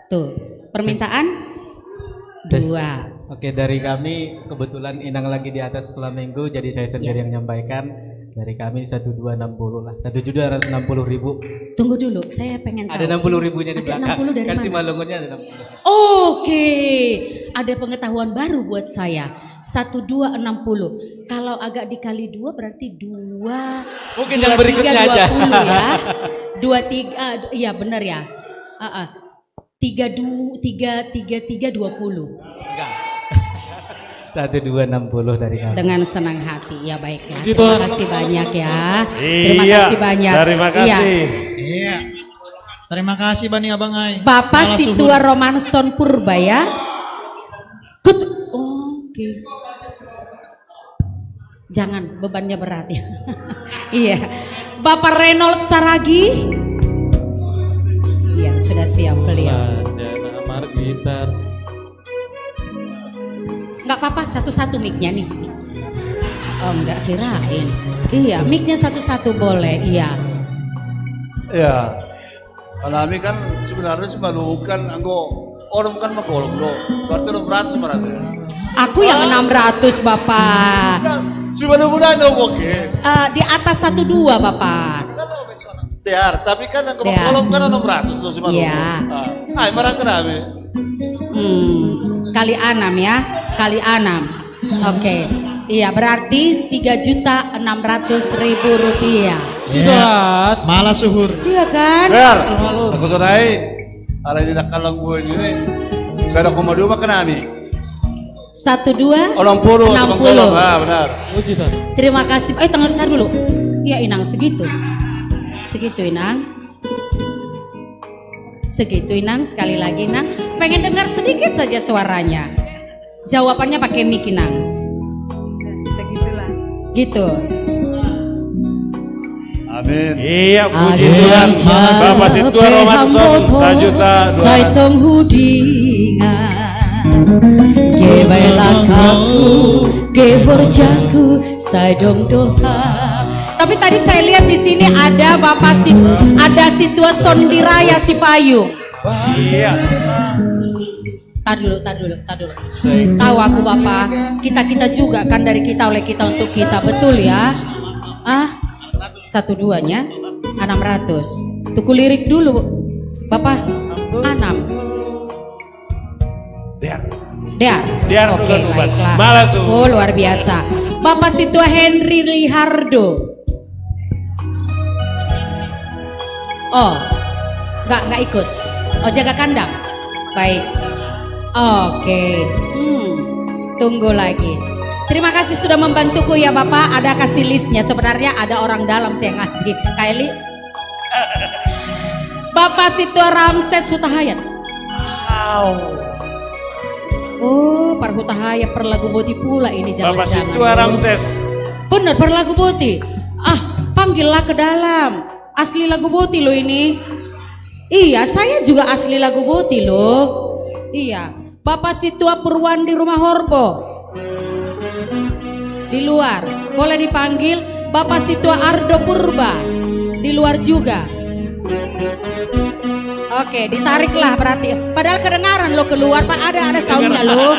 Tuh, permintaan Tes. dua. Oke, dari kami kebetulan Inang lagi di atas sekolah minggu, jadi saya sendiri Yes. yang menyampaikan. Dari kami satu dua enam puluh lah, satu juta dua ratus enam puluh ribu. Tunggu dulu, saya pengen tahu. Ada enam puluh ribunya di Ada belakang. enam puluh dari Kan mana? Simalungunnya ada enam puluh. Oke, ada pengetahuan baru buat saya. Satu dua enam puluh. Kalau agak dikali dua berarti dua. Mungkin dua yang berikutnya tiga aja. dua puluh ya. Dua tiga, ah, iya benar ya. Ah, ah. Tiga du, tiga tiga tiga dua puluh. Enggak. Satu dua enam puluh dari kami. Dengan senang hati, ya baiklah. Puji Terima Tuhan. Kasih banyak ya. Iya, Terima kasih banyak. Terima kasih. Iya. Iya. Terima kasih Bani Abang Ai. Bapak Malah Situa Romanson Purba ya. Kut, oh, oke. Jangan, bebannya berat ya. Iya. Bapak Reynold Saragi. Iya, sudah siap beliau. Ada Amar Gitar. Nggak apa-apa, satu-satu mic-nya nih. Oh, nggak kirain. Iya, mic-nya satu-satu boleh. Iya. Ya. Kalau kami kan sebenarnya sih malukan anggo orang kan magolong do. Berarti enam ratus berarti. Aku yang enam ratus, Bapak. Kan si malukan ada oke. Eh, di atas satu dua, Bapak. Tiar, tapi kan yang Tiar. Kolom kan enam ratus tuh si malukan. Iya. Ah, ay, marang kenapa? Hmm, kali enam ya, kali enam. Oke. Iya, berarti tiga juta enam ratus ribu rupiah. Jidat. Malah suhur. Iya kan? Ber, aku sonai. Ala ini nakalang gue ini. Saya ada koma dua makan kami. Satu dua Orang puluh, enam Abang puluh. Kolom. Ah, benar. Puji Tuhan. Terima kasih. Eh, tengah, tar dulu. Ya, Inang, segitu. Segitu, Inang. Segitu, Inang. Sekali lagi, Inang. Pengen dengar sedikit saja suaranya. Jawabannya pakai mic, Inang. Segitulah. Gitu. Amin. Iya, puji Tuhan. Bapak Situa Romanson, sajuta dua ratus. Saitong hudingan. Ge bailakaku, ge horjaku, saidong doha. Tapi tadi saya lihat di sini ada Bapak Sit, ada Situa Sondiraya Sipayung. Iya. Tar dulu, tar dulu, tar dulu. Tahu aku, Bapak, kita-kita juga kan, dari kita, oleh kita, untuk kita, betul ya? Ah, satu duanya enam ratus. Tuku lirik dulu, Bapak. Enam. Dia. Dia. Dia Oke, bukan, bukan. Baiklah. Malah su- Oh, luar biasa. Bapak Situa Henry Lihardo. Oh, nggak nggak ikut. Oh, jaga kandang. Baik. Oke. Hmm. Tunggu lagi. Terima kasih sudah membantuku ya, Bapak. Ada kasih listnya. Sebenarnya ada orang dalam saya ngasih. Kylie. Bapak Situa Ramses Hutahayan. Oh, parhutahaya, parlagu boti pula ini, jangan-jangan. Bapak Situa Ramses. Bener, parlagu boti. Ah, panggillah ke dalam. Asli lagu boti loh ini. Iya, saya juga asli lagu boti loh. Iya. Bapak Situa Purwandi Rumah Horbo. Di luar. Boleh dipanggil Bapak Situa Ardo Purba. Di luar juga. Oke, ditariklah berarti. Padahal kedengaran lo keluar, Pak. Ada, ada soundnya lo.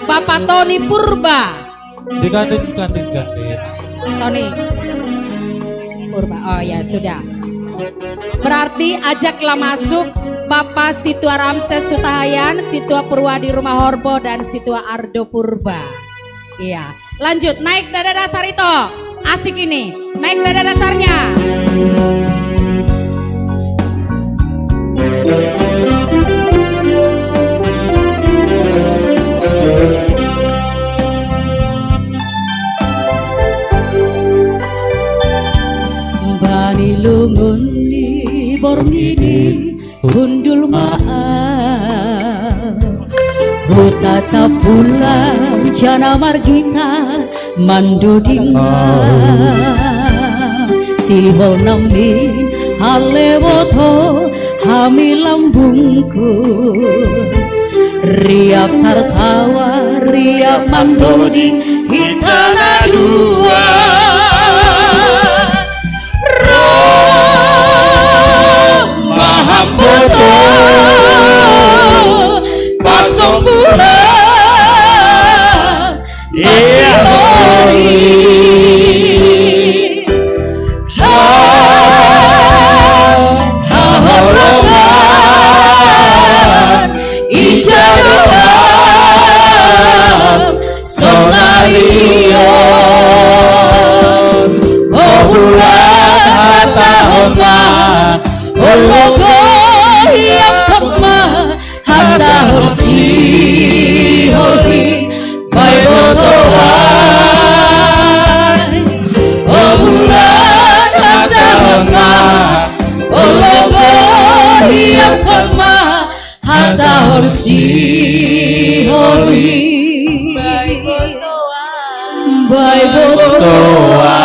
Bapak Tony Purba. Diganti, ganti, ganti. Tony Purba. Oh ya, sudah. Berarti ajaklah masuk Bapak Situa Ramses Sutahayan, Situa Purwadi Rumah Horbo, dan Situa Ardo Purba. Iya. Lanjut, naik dada dasar itu. Asik ini. Naik dada dasarnya. Bani lungun ni borngini hundul maa. Huta tapulan jana margita mandodinga. Sihol namin halewoto hami lambungku. Riap tartawa, riap mandoding, hitana dua. Ro mahamboto pasombulan. Iya. Sihori bai botoa, o bulan hata hama, o logo hiap hama, hata hor sihori. Bai botoa. Bai botoa.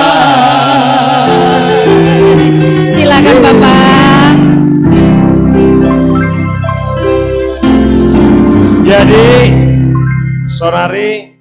Silakan Bapak. Jadi, sonari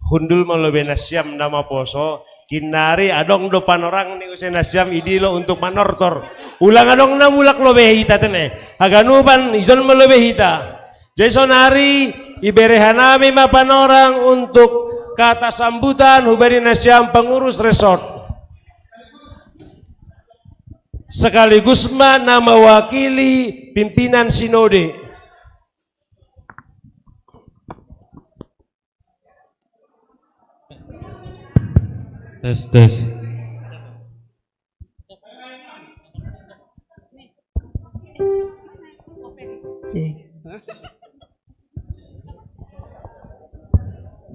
hundul malobe nasiam nama poso, kinari adong do panorang ni use nasiam idilo untuk manortor. Ulang adong na mulak lobe hita tene. Haganupan ijon malobe hita. Jadi sonari ibere hanami ma panorang untuk kata sambutan hubani nasiam pengurus resort. Sekaligus ma na mewakili pimpinan sinode. Tes, tes. Cek.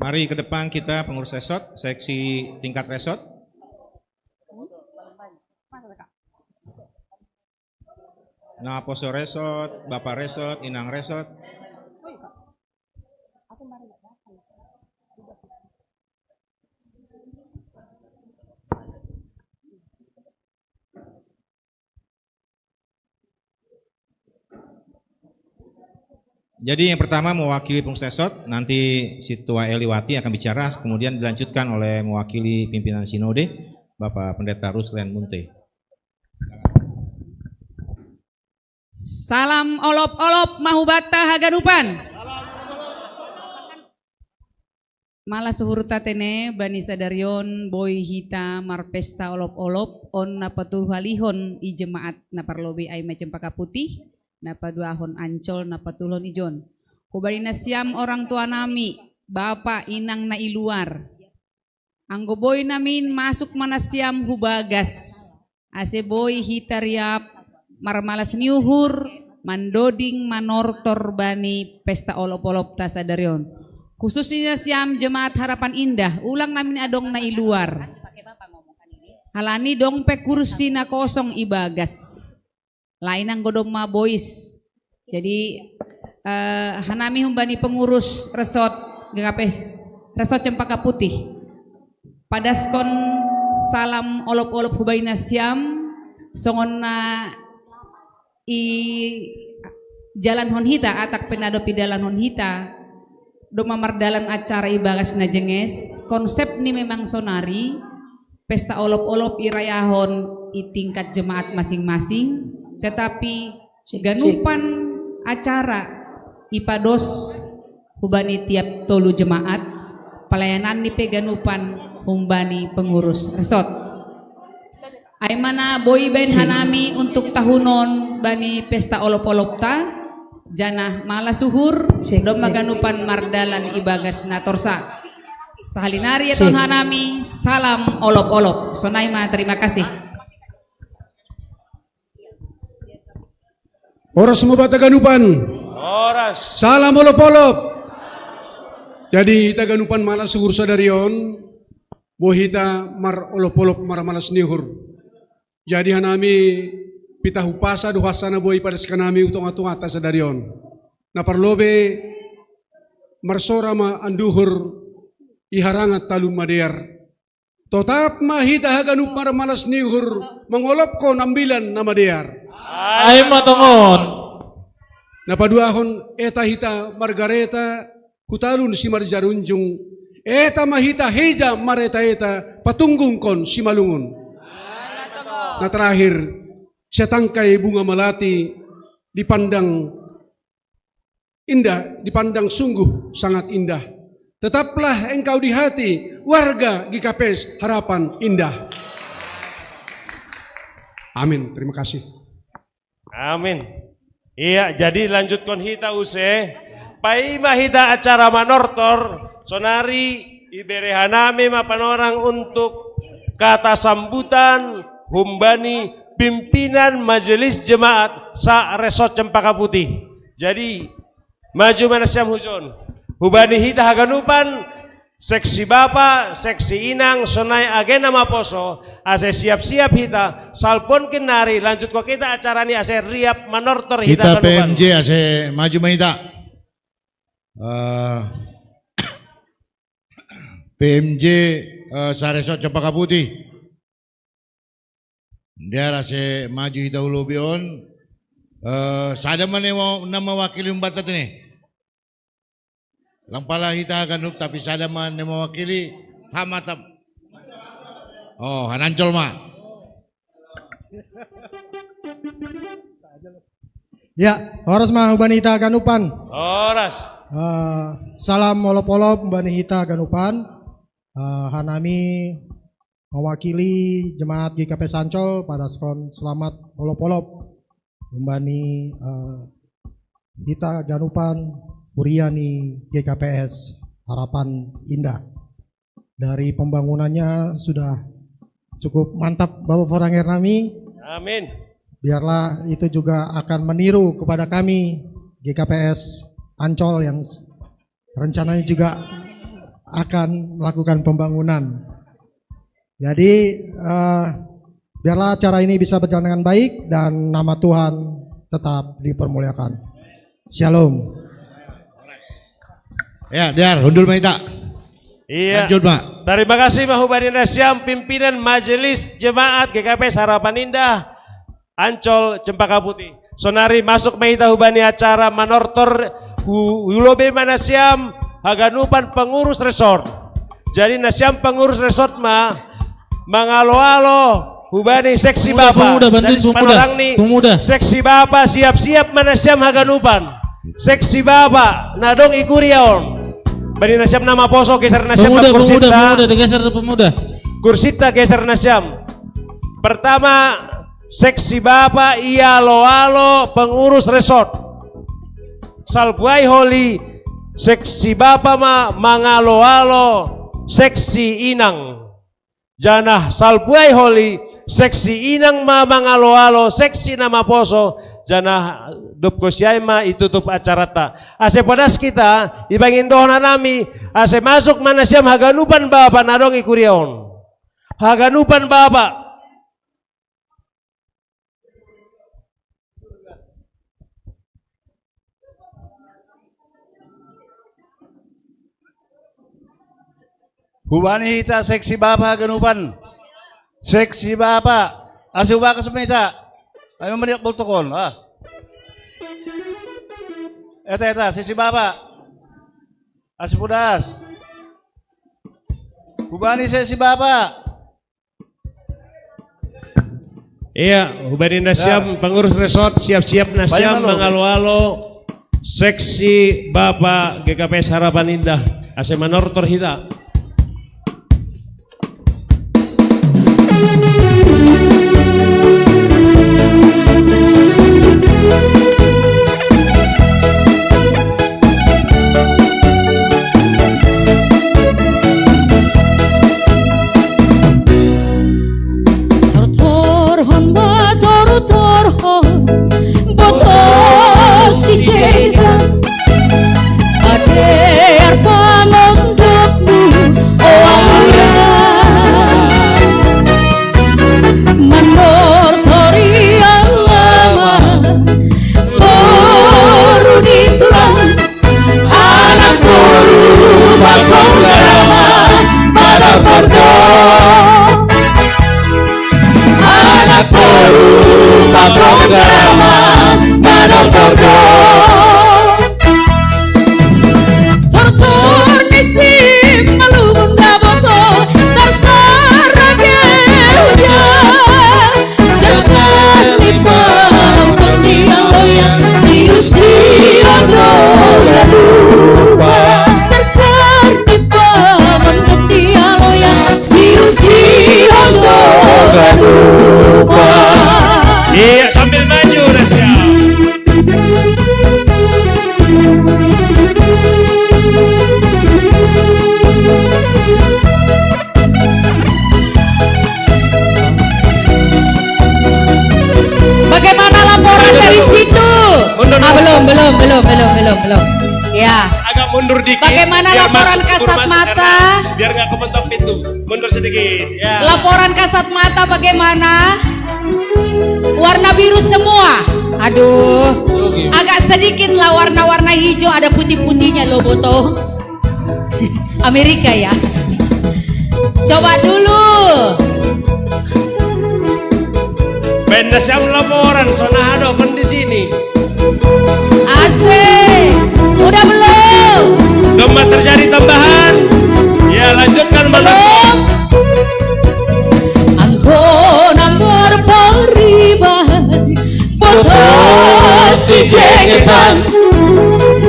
Mari ke depan kita pengurus resort, seksi tingkat resort. Nah, poso resort, bapak resort, inang resort. Jadi yang pertama mewakili pengurus resort, nanti si Tua Eliwati akan bicara, kemudian dilanjutkan oleh mewakili pimpinan sinode, Bapak Pendeta Ruslen Munte. Salam olop-olop ma hubanta haganupan. Malas uhurta tene bani sadarion boi hita marpesta olop-olop on na patuhalihon i jemaat na parlobei ai ma Cempaka Putih, na paduahon Ancol na patuhalihon ijon. Hubani nasiam orang tua nami, bapa inang na i luar. Anggo boi namin masuk ma nasiam hu bagas, ase boi hita riap marmalas ni uhur mandoding manortor bani pesta olop-olopta sadari on. Khususna nasiam jemaat Harapan Indah, ulang namin adong na i luar. Halani dong pe kursi na kosong i bagas. Lain anggo domma bois. Jadi eh, hanami humbani pengurus resort G K P S resort Cempaka Putih. Padaskon salam olop-olop hubani nasiam songon na i jalanhon hita atak pe na dob i dalanhon hita. Domma mardalan acara i bagas na jenges, konsep ni memang sonari pesta olop-olop irayahon i tingkat jemaat masing-masing, tetapi ganupan acara ipados hubani tiap tolu jemaat, pelayanan ni pe ganupan humbani pengurus resort. Ai mana boi baen hanami untuk tahunon bani pesta olop-olopta, janah malas uhur domma ganupan mardalan i bagas na torsa. Sahalinari eton hanami salam olop-olop. Sonai ma, terima kasih. Horas ma banta ganupan. Horas. Salam olop-olop. Jadi hita ganupan malas uhur sadari on, boi hita marolop-olop marmalas ni uhur. Jadi hanami pitah umpasa do hasana boi padaskan nami hu tonga-tonganta sadari on. Na parlobei marsora ma anduhur i harangan talun madear. Totap ma hita haganup marmalas ni uhur mangolopkon ambilan na madear. Ai ma tongon. Na paduahon eta hita margareta hu talun simarjarunjung. Eta ma hita heja mareta-eta patunggungkon simalungun. Na terakhir, setangkai bunga melati dipandang indah, dipandang sungguh sangat indah. Tetaplah engkau di hati warga G K P S Harapan Indah. Amin. Terima kasih. Amin. Iya, jadi lanjutkon hita use. Paima hita acara manortor, sonari ibere hanami ma panorang untuk kata sambutan humbani pimpinan majelis jemaat sa resort Cempaka Putih. Jadi Maju mana siam hujon. Hubani hita haganupan, seksi bapa, seksi inang, sonai agena maposo, ase siap-siap hita, salpon kenari, lanjut ko kita acara ni ase riap manortor hita. Hita haganupan. P M J ase maju mana hita. Eh, P M J, eh, saresort Cempaka Putih. Dia ase maju hita ulobi on. Eh, sada mana mo nama wakili umbatat ini. Lang pala hita haganup tapi sada mana mo wakili hamatam. Oh, han Ancol ma. Ya, horas ma hubani hita haganupan. Horas. Eh, salam olop-olop hubani hita haganupan. Eh, hanami mewakili jemaat G K P S Ancol padaskon selamat olop-olop hubani, eh, hita haganupan huria ni G K P S Harapan Indah. Dari pembangunannya sudah cukup mantap, Bapak Forangernami. Amin. Biarlah itu juga akan meniru kepada kami G K P S Ancol yang rencananya juga akan melakukan pembangunan. Jadi, eh, biarlah acara ini bisa berjalan dengan baik dan nama Tuhan tetap dipermuliakan. Shalom. Ya, Diar, hundul ma hita. Iya. Lanjut, Pak. Terima kasih, Mahubadin Rasyam, pimpinan Majelis Jemaat G K P S Harapan Indah, Ancol, Cempaka Putih. Sonari masuk ma hita hubani acara manortor hu-, ulobi ma na siam haganupan pengurus resort. Jadi na siam pengurus resort ma mangalo-alo hubani seksi bapa. Pemuda, pemuda, bantuin pemuda. Jadi sepanorang ni pemuda. Seksi bapa siap-siap ma na siam haganupan. Seksi bapa na dong i kuria on. Bani na siam na maposo geser na siam. Pemuda, pemuda, kursinta. Pemuda, geser pemuda. Kursinta geser na siam. Pertama, seksi bapa ialo-alo pengurus resort. Salpu ai holi seksi bapa ma mangalo-alo seksi inang. Janah salpu ai holi seksi inang ma mangalo-alo seksi na maposo, janah dob konsi ai ma itutup acaranta. Ase podas hita, ibangin dohononnami, ase masuk ma na siam haganupan bapa na dong i kuria on. Haganupan bapa. Hubani hita seksi bapa haganupan. Seksi bapa. Ase hubagas ma hita. Ai mamariak boltok on. Ah. Eta, eta, seksi bapa. Ase podas. Hubani seksi bapa. Iya, hubani na siam, ya. Pengurus resort, siap-siap na siam, mangalo-alo seksi bapa G K P S Harapan Indah. Ase manortor hita. Tortorhon ma, tortorhon boto si Jesus. Ate arpanondokmu, o Allah. Manortor i Allah ma, boru ni tulang. Anak boru ma gonggarama, manortor do. Anak boru ma gonggarama, manortor do. Tortor ni si malum daboto, tarsarage uja. Sersar ni panonton dia loyang, siu-siu do gadupa. Sersar ni panonton dia loyang, siu-siu do gadupa. Iya, sambil maju, Rasya. Bagaimana laporan dari situ? Mundur, mundur. Ah, belum, belum, belum, belum, belum, belum. Ya. Agak mundur dikit. Bagaimana biar laporan masuk, keburu kasat masuk, mata? Karena biar nggak kepentok pintu. Mundur sedikit. Ya. Laporan kasat mata bagaimana? Warna biru semua. Aduh. Agak sedikit lah warna-warna hijau, ada putih-putihnya loh, Boto. Amerika ya. Coba dulu. Benda siapa laporan, sonahado di sini. Asik. Udah belum? Domba terjadi tambahan. Ya, lanjutkan, Bang. Belum. Anggo nambor poriban, boto si jengesan,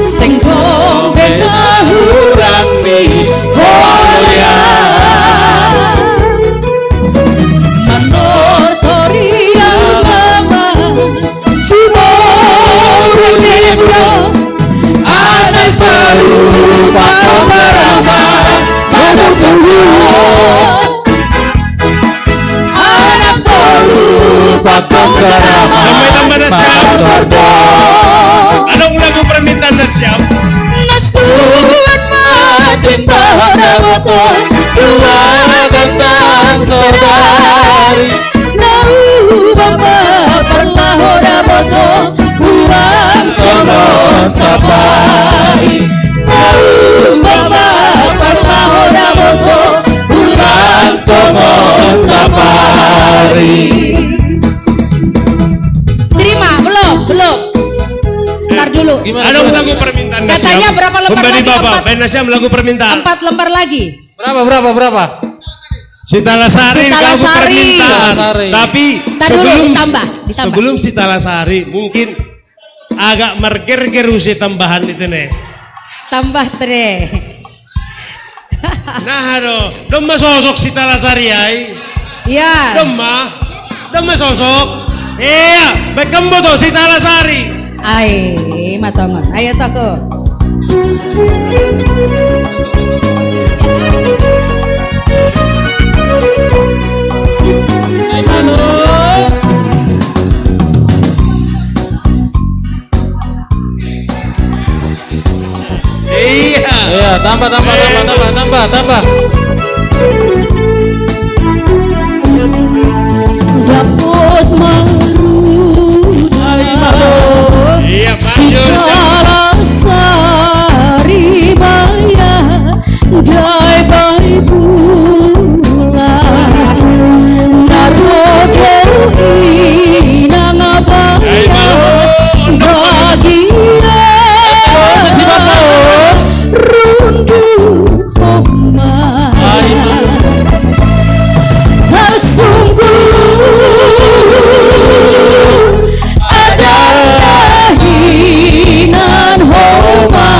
sengkong benda hurang di hoya. Mandor torian lama, sumur di pulau, asai saru patong barama, mamutuhu. Anak baru patong barama. Tambah-tambah dah siap. Ada lagu permintaan dah siap. Nasuan mati pada botol, dua gantang saudari. Nau bapa parlaho daboto, pulang sono sapai. Nau bapa parlaho daboto, pulang sono sapai. Terima, belum, belum. Ntar dulu. Gimana, ada gimana, lagu gimana? Permintaan. Katanya siap. Berapa lembar? Kembali lagi? Bapak, empat. Benda siapa lagu permintaan? Empat lembar lagi. Berapa, berapa, berapa? Sitalasari, Sitalasari. Lagu permintaan. Sitalasari. Tapi ntar dulu, sebelum, ditambah, ditambah. Sebelum Sitalasari, mungkin agak merger-ger usi tambahan itu nih. Tambah tre. Nah, aduh, domba sosok Sitalasari ai. Iya. Domba, domba sosok. Iya, bekembo tuh Sitalasari. Ai, matongon. Ayo toko. Ai, malu. Iya. Iya, tambah, tambah, tambah, tambah, tambah, tambah. Dapot maruna. Iya, Pak Jun. Sitalasari baya, dai bai pula. Narodo inang baya. Bagia. Rundu Homa. Sesungguh adalah hinan Homa,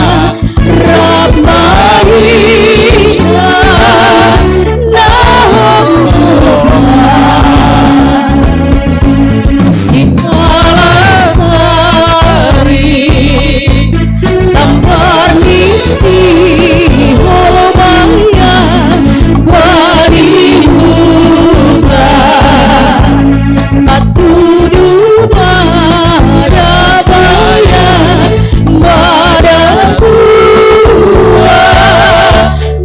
Rap Mahina, Nahom Homa. Sitalasari, tampar misi holomaya, bari buka, patudu madabaya, madatua,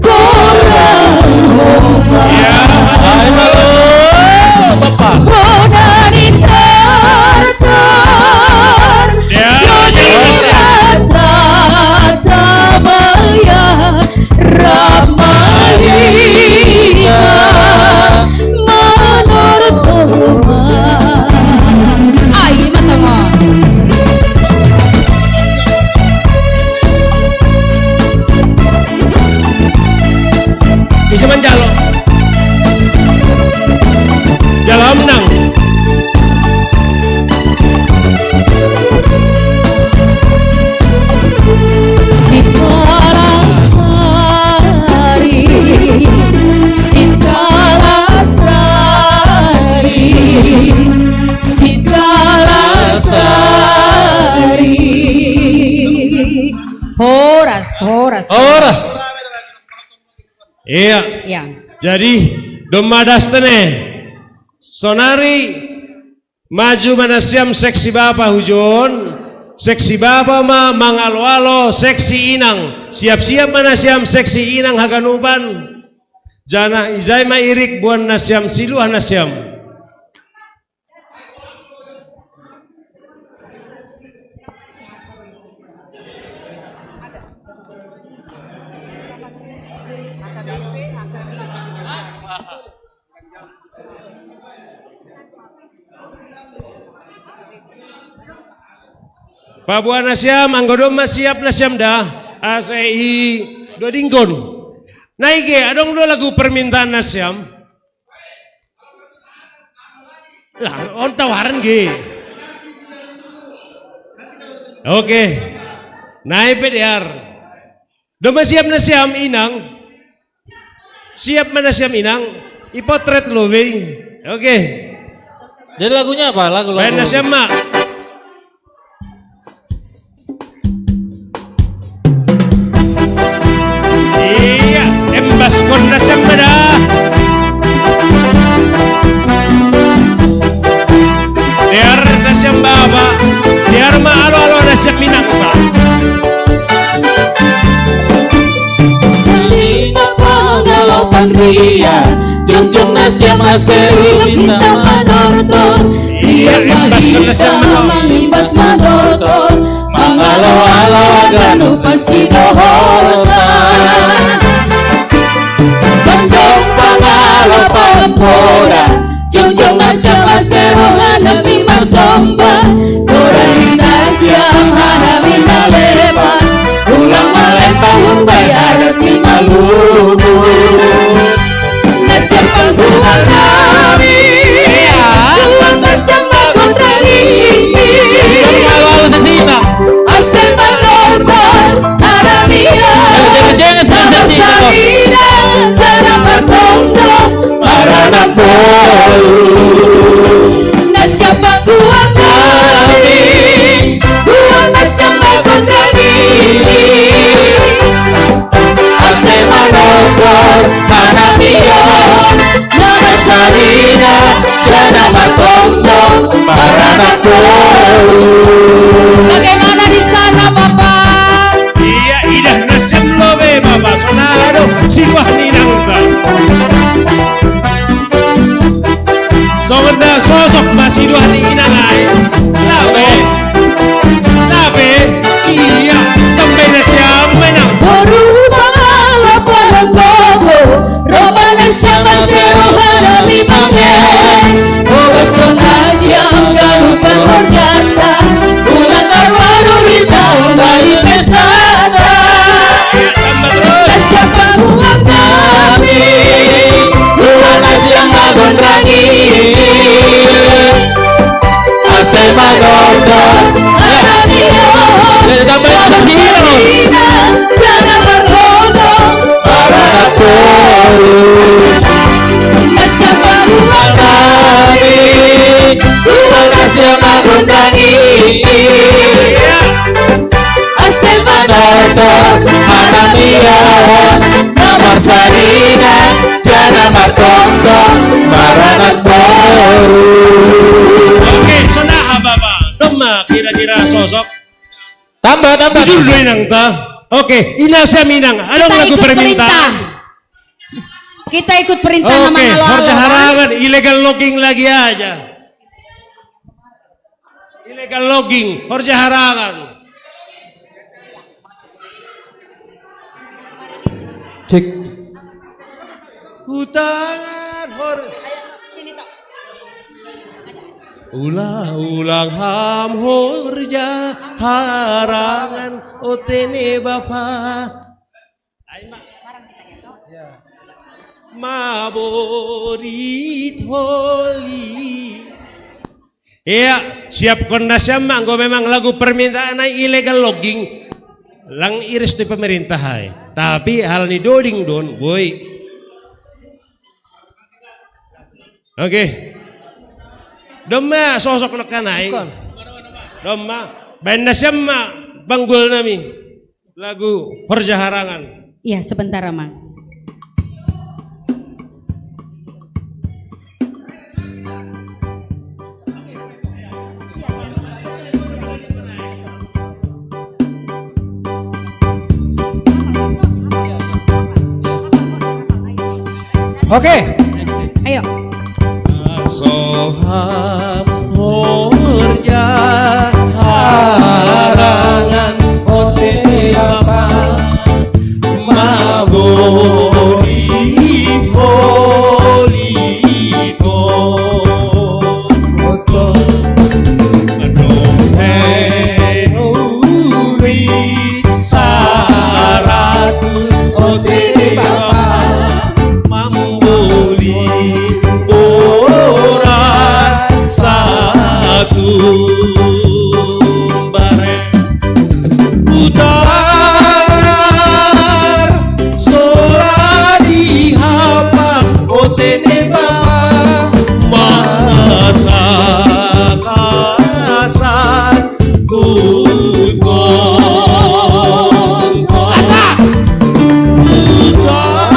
korang homa. Ya. Hai, halo, Bapak. Bonani tartar. Ya, ya, ya. Tatabaya, Rap Mahina, Manor Toma. Ai, matongo. Bisa manjalo. Jalo menang. Sitalasari, Sitalasari, Sitalasari. Horas, horas. Horas. Iya. Ya. Jadi, domba dastene. Sonari maju mana siam seksi bapa hujon. Seksi bapa ma mangalo-alo seksi inang. Siap-siap ma nasiam seksi inang haganupan. Janah ijai ma irik boan nasiam siluah nasiam. Paboa nasiam, anggo domma siap nasiam da, ase idodingkon. Nai ge, adong do lagu permintaan nasiam? Lah, on tawaran ge. Oke. Nai pe dear. Domma siap nasiam inang. Siap ma nasiam inang. Ipotret lobei. Oke. Jadi lagunya apa? Lagu, lagu. Baen nasiam ma. Iya, embaskon nasiam ma da. Dear nasiam bapa, dear ma alo-alo nasiam inang, Pak. Salina pangalo panria, jongjong nasiam ase rumita manortor. Iya, imbas ma nasiam ma mangimbas manortor. Mangalo-alo haganupan sidohorta. Tondong pangalo pampoda, jongjong nasiam ase rohana mi masomba. Doran nasiam hanami na lepa, ulang malempang umbai arasi malugu. Nasiam panggual nami, iya, ulang nasiam bagon rangi. Ase manortor haramion. Jangan, jangan, jangan, jangan. Sarina, jangan martonggo, maranak boru. Nasiam panggual nami, gual nasiam bagon rangi. Ase manortor haramion, na marsarina, janah martonggo, maranak boru. Bagaimana di sana, Bapak? Iya, idah nasiam lobei, Bapak. Sonari do siluah ni inang, Bapak. Songon na sosok ma siluah ni inang ai. Lape. Lape. Iya. Tambai nasiam ma inang. Boru pangalo panggogo, roba nasiam ase rohana mi mange. Bogaskon nasiam ganup pangorjanta, ulang tarbaru di taon baru pestata. Nasiam panggual nami, gual nasiam bagon rangi. Ase manortor haramion, na marsarina, janah martonggo, maranak boru. Nasiam panggual nami, gual nasiam bagon rangi. Ase manortor haramion, na marsarina, janah martonggo, maranak boru. Oke, sonari, Bapak. Domma kira-kira sosok. Tambah, tambah. Jujur do inang ta. Oke, i nasiam inang. Adong lagu permintaan. Kita ikut perintah. Oke, nama halo-halo, horja harangan, illegal logging lagi aja. Illegal logging, horja harangan. Cek. Hutangan hor. Ulah-ulang ham horja harangan, o tene bapa. Maborit holi. Iya, siapkon nasiam ma, anggo memang lagu permintaan ai illegal logging. Lang iris tu pemerintah ai. Tapi hal ni doding don, boi. Oke. Domma sosok nangkin ai. Domma. Baen nasiam ma panggual nami. Lagu horja harangan. Iya, sebentar, Amang. Oke. Ayo. Soham horja harangan ote bapa maboli toli to. Saratus ote bapa mamboli ora satu bare utar sora di hapa ote bapa masa kasar. Asa. Utar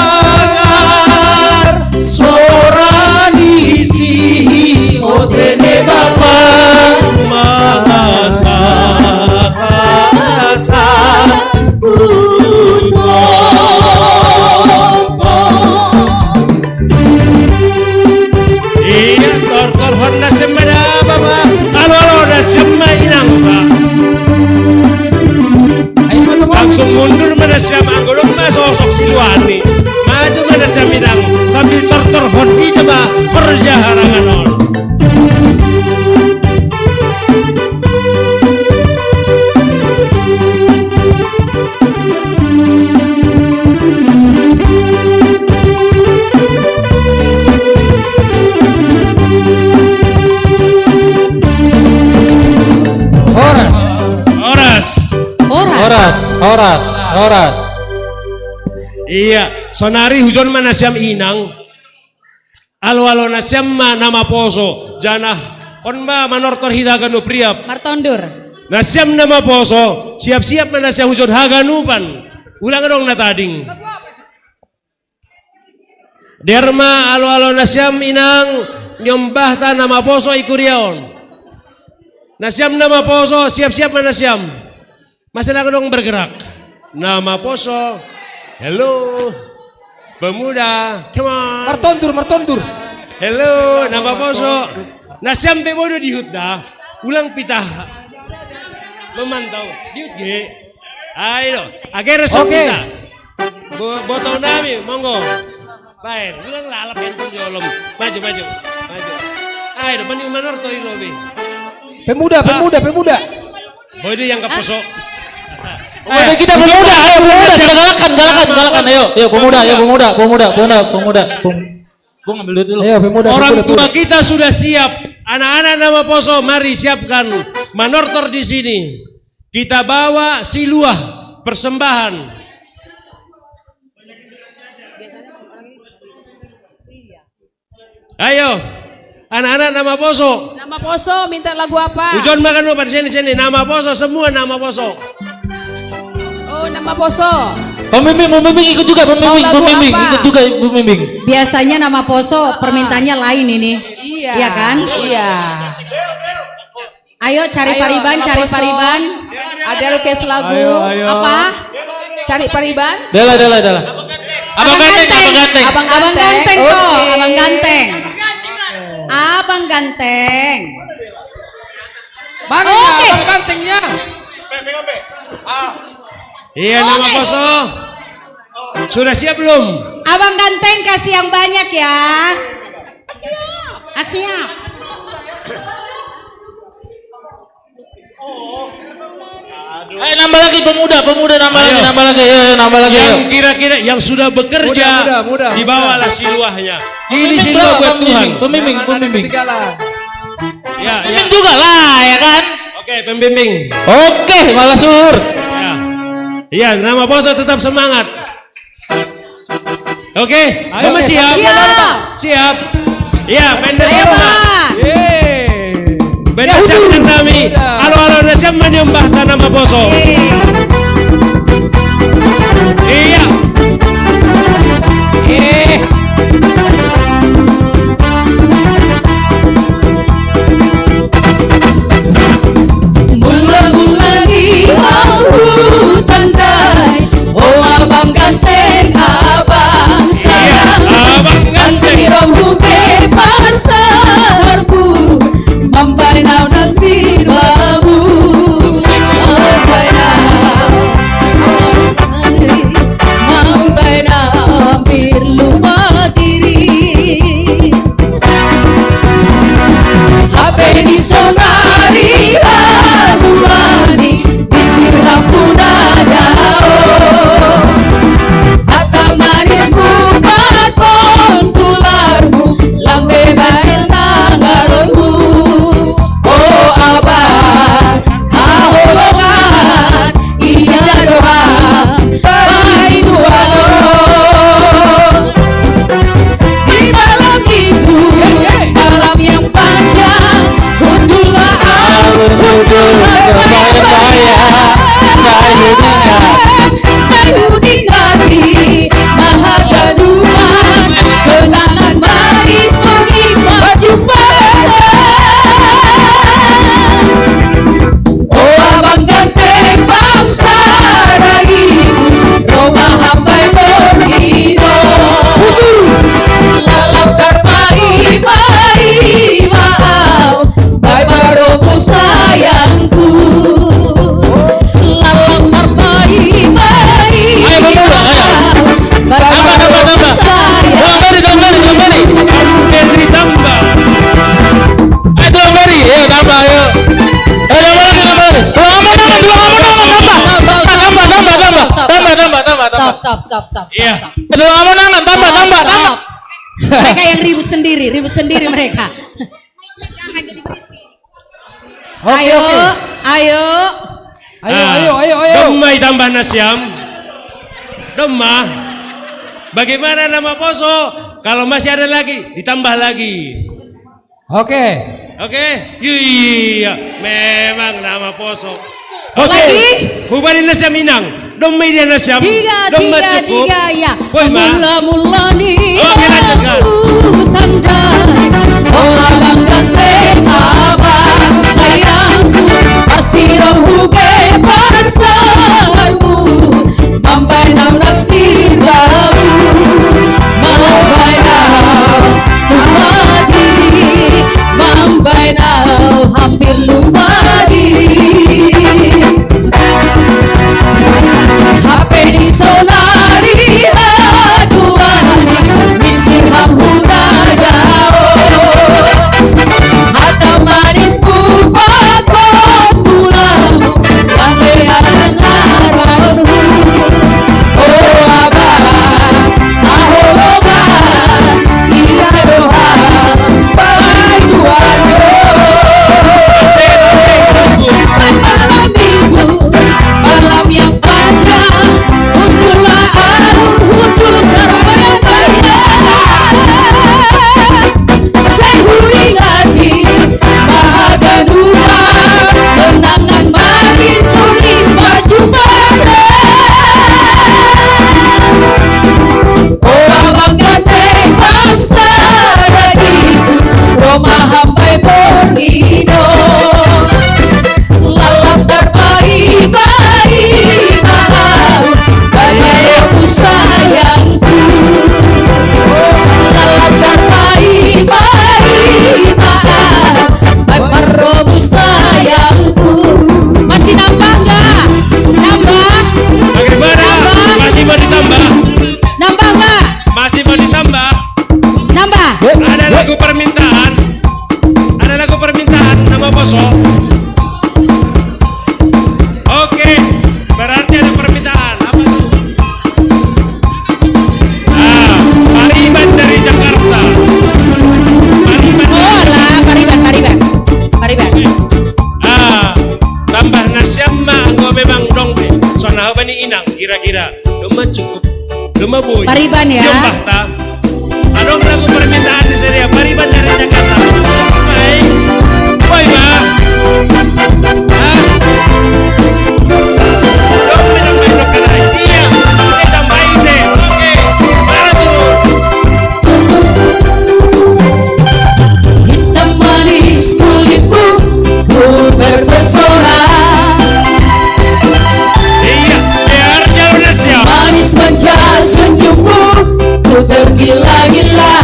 sorani si otene bapa masa kasa utompo. Iya, tor-tor honna sembada bapa. Alo-alo na siam ma inang, Pak. Ayo, teman. Langsung mundur mana siam anggolong ma sosok si Luani. Maju mana siam inang sambil tor-tor hon itu, Pak. Kerja harangan on. Horas. Horas. Horas. Horas, horas, horas. Iya, sonari hujon mana siam inang. Alo-alo na siam ma na maposo, janah on ma manortor hita haganup riap. Martondur. Na siam na maposo, siap-siap ma na siam hujon haganupan. Ulang dong na tading. Derma alo-alo na siam inang nyombahta na maposo i kuriaon. Na siam na maposo, siap-siap ma na siam. Masih lagu dong bergerak. Na maposo. Hello. Pemuda, come on. Martondur, martondur. Hello, na maposo. Na siam pe bodo dihut dah. Ulang pitah. Memantau. Dihut ge. Ayo. Akhirnya sok bisa. Bo-, botol nami, monggo. Baik, ulang lalap yang jolom. Maju, maju, maju. Ayo, depan di Umanor, Tori Lobi. Pemuda, pemuda, pemuda. Boy, dia yang keposo. Pemuda kita, pemuda, ayo pemuda, kita galakan, galakan, galakan, ayo, ayo pemuda, ayo pemuda, pemuda, pemuda, pemuda. Pem-, gua ngambil duit dulu. Ayo pemuda, orang pemuda, tua pemuda. Kita sudah siap. Anak-anak na maposo, mari siapkan manortor di sini. Kita bawa siluah persembahan. Ayo, anak-anak na maposo. Na maposo minta lagu apa? Hujon makan lupa di sini, sini. Na maposo, semua na maposo. Oh, na maposo. Pembimbing, pembimbing ikut juga, pembimbing, mau lagu pembimbing apa? Ikut juga, pembimbing. Biasanya na maposo permintaannya lain ini. Iya. Iya kan? Iya. Ayo cari pariban, cari pariban. Ada request lagu. Ayo, ayo. Apa? Cari pariban. Dela, dela, dela. Abang ganteng, abang ganteng. Abang ganteng. Abang ganteng kok, oke. Abang ganteng. Abang ganteng. Mana ya abang gantengnya? Iya, nama kosong. Sudah siap belum? Abang ganteng kasih yang banyak ya. Ah, siap. Ah, siap. Eh, nambah lagi pemuda, pemuda nambah lagi, nambah lagi, ayo, ayo, nambah lagi, ayo. Yang kira-kira yang sudah bekerja, muda, muda, muda, dibawalah siluahnya. Ini siluah buat Tuhan. Pembimbing, pembimbing, pembimbing. Jangan ada ketinggalan. Ya, ya. Pembimbing juga lah, ya kan? Oke, pembimbing. Oke, malah sur. Ya. Iya, nama poso tetap semangat. Oke, ayo, Mama siap? Siap. Siap. Iya, pentas siap, Pak. Yeay. Pentas siap dengan kami. Udah. Alo-alo na siap menyembah tanah Maposo. Yeay. Iya. Eh. Mula-mula di hutan dai, oh abang ganteng, abang sayang. Iya, abang ganteng. Saya huding hati, maha gaduhan, kenangan manis pergi baju perang. Oh, abang ganteng bangsa dari rumah hambai Borneo. Lalap karmai, mai, maaf. Bai barobu sayangku. Lalang marbai-bai. Ayo, betul, ayo. Bai barobu sayang. Tambah, tambah, tambah. Tambah, tambah, tambah. Sampai ditambah. Ayo, tambah, ayo. Ayo, tambah lagi, tambah lagi. Tambah, tambah, tambah, tambah, tambah. Tambah, tambah, tambah, tambah. Tambah, tambah, tambah, tambah. Stop, stop, stop, stop, stop, iya, stop. Tambah, tambah, tambah, tambah. Stop, tambah, stop. Mereka yang ribut sendiri, ribut sendiri mereka. Jangan jadi berisik. Oke, ayo, oke. Ayo. Ayo, ah, ayo, ayo, ayo. Dong mai tambah nasiam. Dong ma. Bagaimana nama poso? Kalau masih ada lagi, ditambah lagi. Oke. Oke? Iya, memang nama poso. Oke. Lagi? Hubani nasiam inang. Dong mai dia nasiam. Tiga, dong ma tiga, cukup. Tiga, ya. Woi, ma. Mula-mula ni. Oke, lanjutkan. Aku tanda. Oh, abang ganteng abang sayangku, pasti dong huge pasanganmu. Mambai nau naksir baru, mambai nau lumadi, mambai nau hampir lumadi. Hape di sonari haduani, misir hamhura dao. Hata manis ku pakon pulamu, sampe aran-aranhu. Oh, abang, taholongan, ija doha, bai duayo. Malam minggu, malam yang panjang, untuklah aku, untuk terbayang-bayang. Saya huri lagi, bahagia dua, kenangan manis, puri baju merah. Oh, abang ganteng bangsa dari rumah hambai Borneo. Lalap karmai-mai mahau, bai barobu sayangku. Lalap karmai-mai mahau, bai barobu sayangku. Masih nambah nggak? Nambah? Bagaimana? Nambah? Masih mau ditambah? Nambah nggak? Masih mau ditambah? Nambah? Ada lagu permintaan. Ada lagu permintaan nama poso. Oke, berarti ada permintaan. Apa tuh? Ah, Pariban dari Jakarta. Pariban. Oh, lah, Pariban, Pariban. Pariban. Ah, tambah nasiam ma, anggo memang dong be. Sona bani inang, kira-kira. Doma cukup. Doma boy. Pariban ya. Doma ta. Adong lagu permintaan di sini ya. Pariban dari Jakarta. Baik. Boy, ma. Ah. Dong, dong, dong, dong, dong. Iya. Oke, tambahin sih. Oke. Para su. Hitam manis kulitmu, ku terpesona. Iya, biar jauh dah siap. Manis manja senyummu, ku tergila-gila.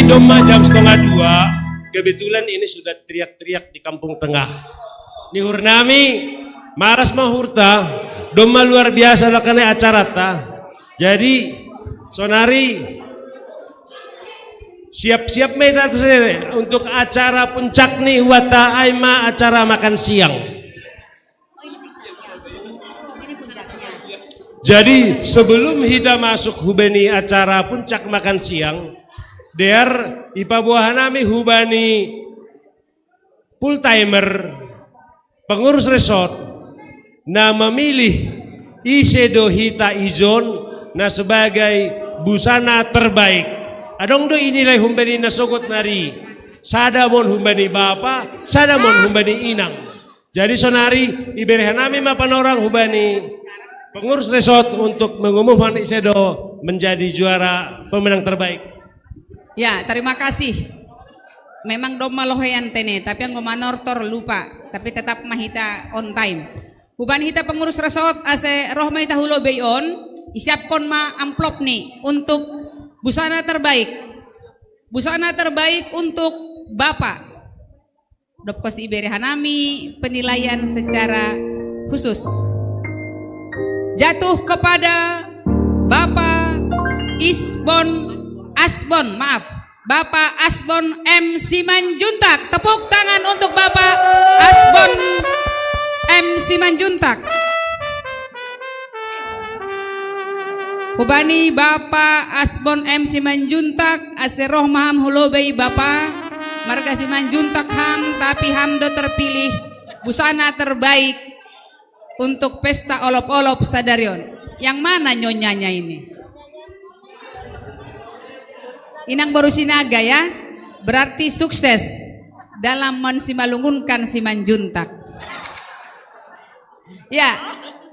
Domma jam setengah dua, kebetulan ini sudah teriak-teriak di kampung tengah. Ni hurnami, maras ma hurta, domma luar biasa lakane acarata. Jadi, sonari siap-siap mai tata sene untuk acara puncak ni wata ai ma acara makan siang. Jadi sebelum kita masuk hubani acara puncak makan siang, dear ipaboahanami hubani full timer pengurus resort na memilih ise do hita ijon na sebagai busana terbaik. Adong do inilai humbani na sogot nari, sada mon humbani bapa, sada mon humbani inang. Jadi sonari iberehanami ma panorang hubani pengurus resort untuk mengumumkan ise do menjadi juara pemenang terbaik. Ya, terima kasih. Memang domma lohean tene, tapi anggo manortor lupa, tapi tetap ma hita on time. Hubani hita pengurus resort ase roh ma hita hulobei on, isiapkon ma amplop ni untuk busana terbaik. Busana terbaik untuk Bapak. Dobkon iberehanami penilaian secara khusus. Jatuh kepada Bapak Isbon, Asbon, maaf, Bapak Asbon M Simanjuntak. Tepuk tangan untuk Bapak Asbon M Simanjuntak. Hubani Bapak Asbon M Simanjuntak, ase roh ma ham hulobei Bapak, marga Simanjuntak ham, tapi ham do terpilih busana terbaik untuk pesta olop-olop sadari on. Yang mana nyonyanya ini? Inang boru Sinaga ya, berarti sukses dalam mensimalungunkan Simanjuntak. Ya,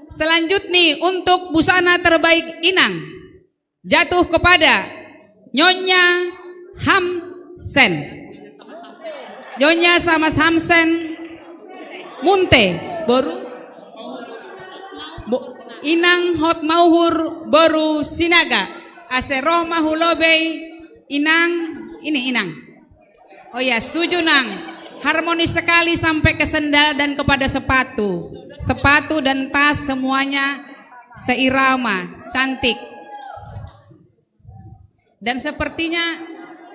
selanjutnya untuk busana terbaik Inang jatuh kepada Nyonya Hamsen. Nyonya Samas Hamsen Munte, boru Bo- Inang Hot Mauhur boru Sinaga. Ase roh ma hulobei Inang, ini Inang. Oh ya, setuju Nang. Harmonis sekali sampai ke sendal dan kepada sepatu. Sepatu dan tas semuanya seirama, cantik. Dan sepertinya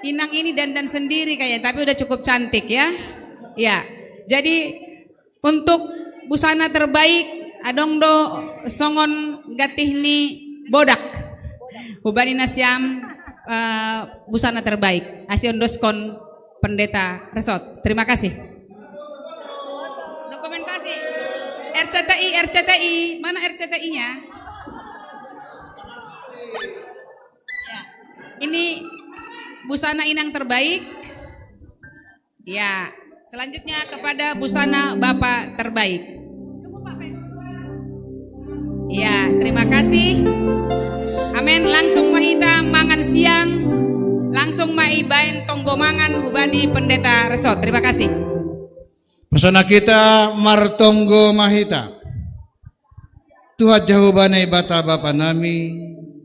Inang ini dandan sendiri kayaknya, tapi udah cukup cantik ya. Ya. Jadi untuk busana terbaik adong do songon gatih ni bodak. Hubani nasiam eh, busana terbaik. Ase ondoskon pendeta resort. Terima kasih. Dokumentasi. R C T I, R C T I. Mana R C T I-nya? Ya. Ini busana Inang terbaik. Ya. Selanjutnya kepada busana Bapak terbaik. Ya, terima kasih. Amin. Langsung ma hita mangan siang. Langsung ma ibaen tonggo mangan hubani pendeta resort. Terima kasih. Pesona kita martonggo ma hita. Tuhan Jahowa Naibata Bapa nami,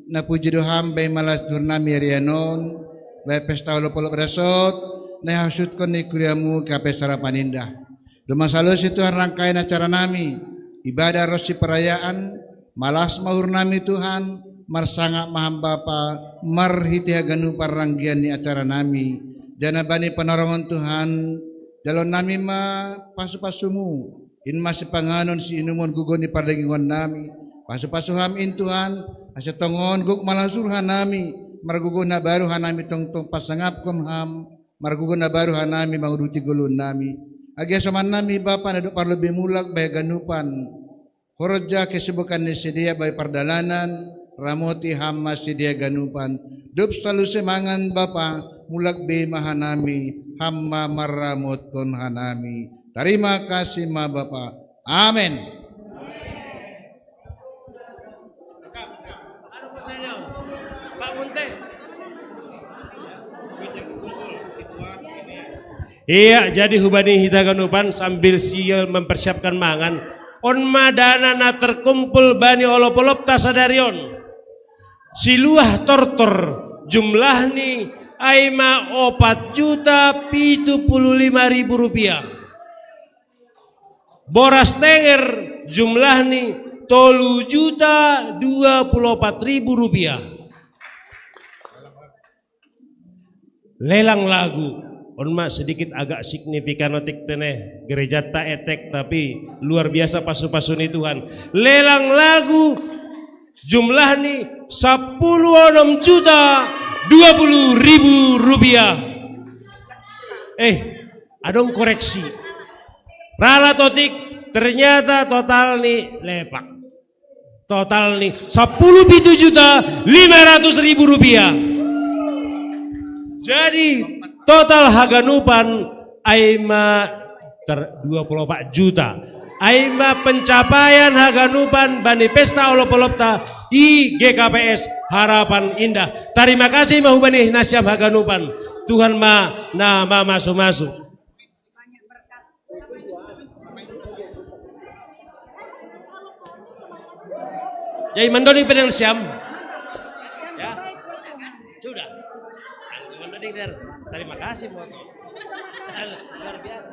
na puji do Ham baen malas ni uhur nami ari on, baen pesta olop-olop resort, na ihasuhutkon ni kuriamu gabe sarapan indah. Domma salose Tuhan rangkaian acara nami, ibadah ronsi perayaan, malas ma uhur nami Tuhan, marsangap ma Ham Bapa, marhite haganupan ranggian ni acara nami, janah bani panarongon Tuhan, jaloon nami ma pasu-pasumu, in ma sipanganon siinumon gogo ni pardagingon nami. Pasu-pasu Ham in Tuhan, ase tongon gok malas uhur hanami, margogo na baru hanami tongtong pasangapkon Ham, margogo na baru hanami manguduti goluhon nami. Age hasoman nami Bapa na dob parlobei mulak bahen haganupan horja kesibukan ni sidea bahen pardalanan, ramoti Ham ma sidea haganupan. Dob salose mangan Bapa, mulak bei ma hanami, Ham ma marramotkon hanami. Tarima kasih ma Bapa. Amen. Iya, jadi hubani hita haganupan sambil sial mempersiapkan mangan. On ma dana na terkumpul bani olop-olopta sadari on. Siluah tortor jumlah ni Aima opat juta pitu puluh lima ribu rupiah. Boras tenger jumlah ni tolu juta dua puluh opat ribu rupiah. Lelang lagu. On ma sedikit agak signifikan otik tene gereja ta etek, tapi luar biasa pasu-pasu ni Tuhan. Lelang lagu jumlah ni sepuluh enam juta dua puluh ribu rupiah. Eh, adong koreksi. Rala totik, ternyata total ni lepak. Total ni sepuluh pitu juta lima ratus ribu rupiah. Jadi total haganupan aima ter dua puluh empat juta. Aima pencapaian haganupan bani pesta olop-olopta i G K P S Harapan Indah. Terima kasih mahubani nasiam haganupan. Tuhan ma na mamasu-masu. Jadi mandoni penang siam. Ya. Sudah. Mandoni der. Terima kasih buat. Luar biasa.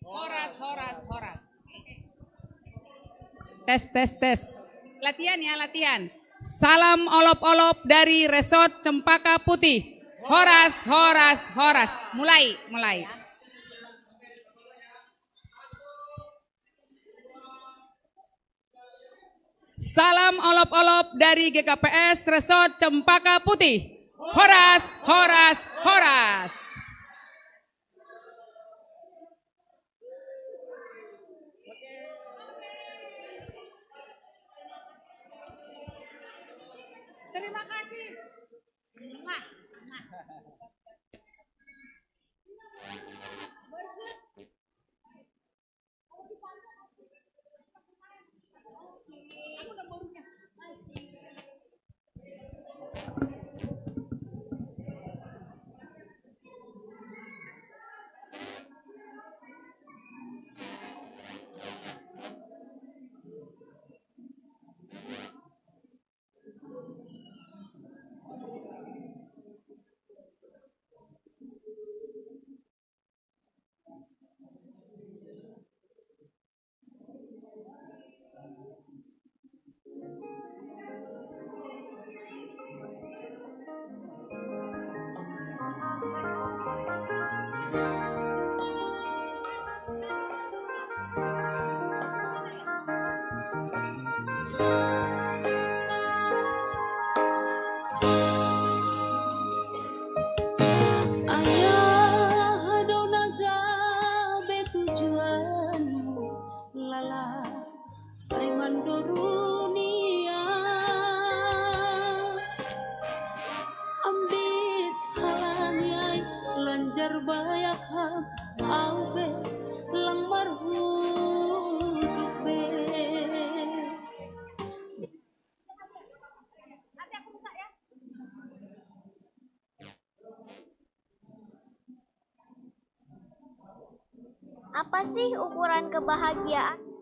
Horas, horas, horas. Tes, tes, tes. Latihan ya, latihan. Salam olop-olop dari Resort Cempaka Putih. Horas, horas, horas. Mulai, mulai. Salam olop-olop dari G K P S Resort Cempaka Putih. Horas, horas, horas. Terima kasih. Ayah dona gabe tujuanmu lala sai mandoruni Apa sih ukuran kebahagiaan?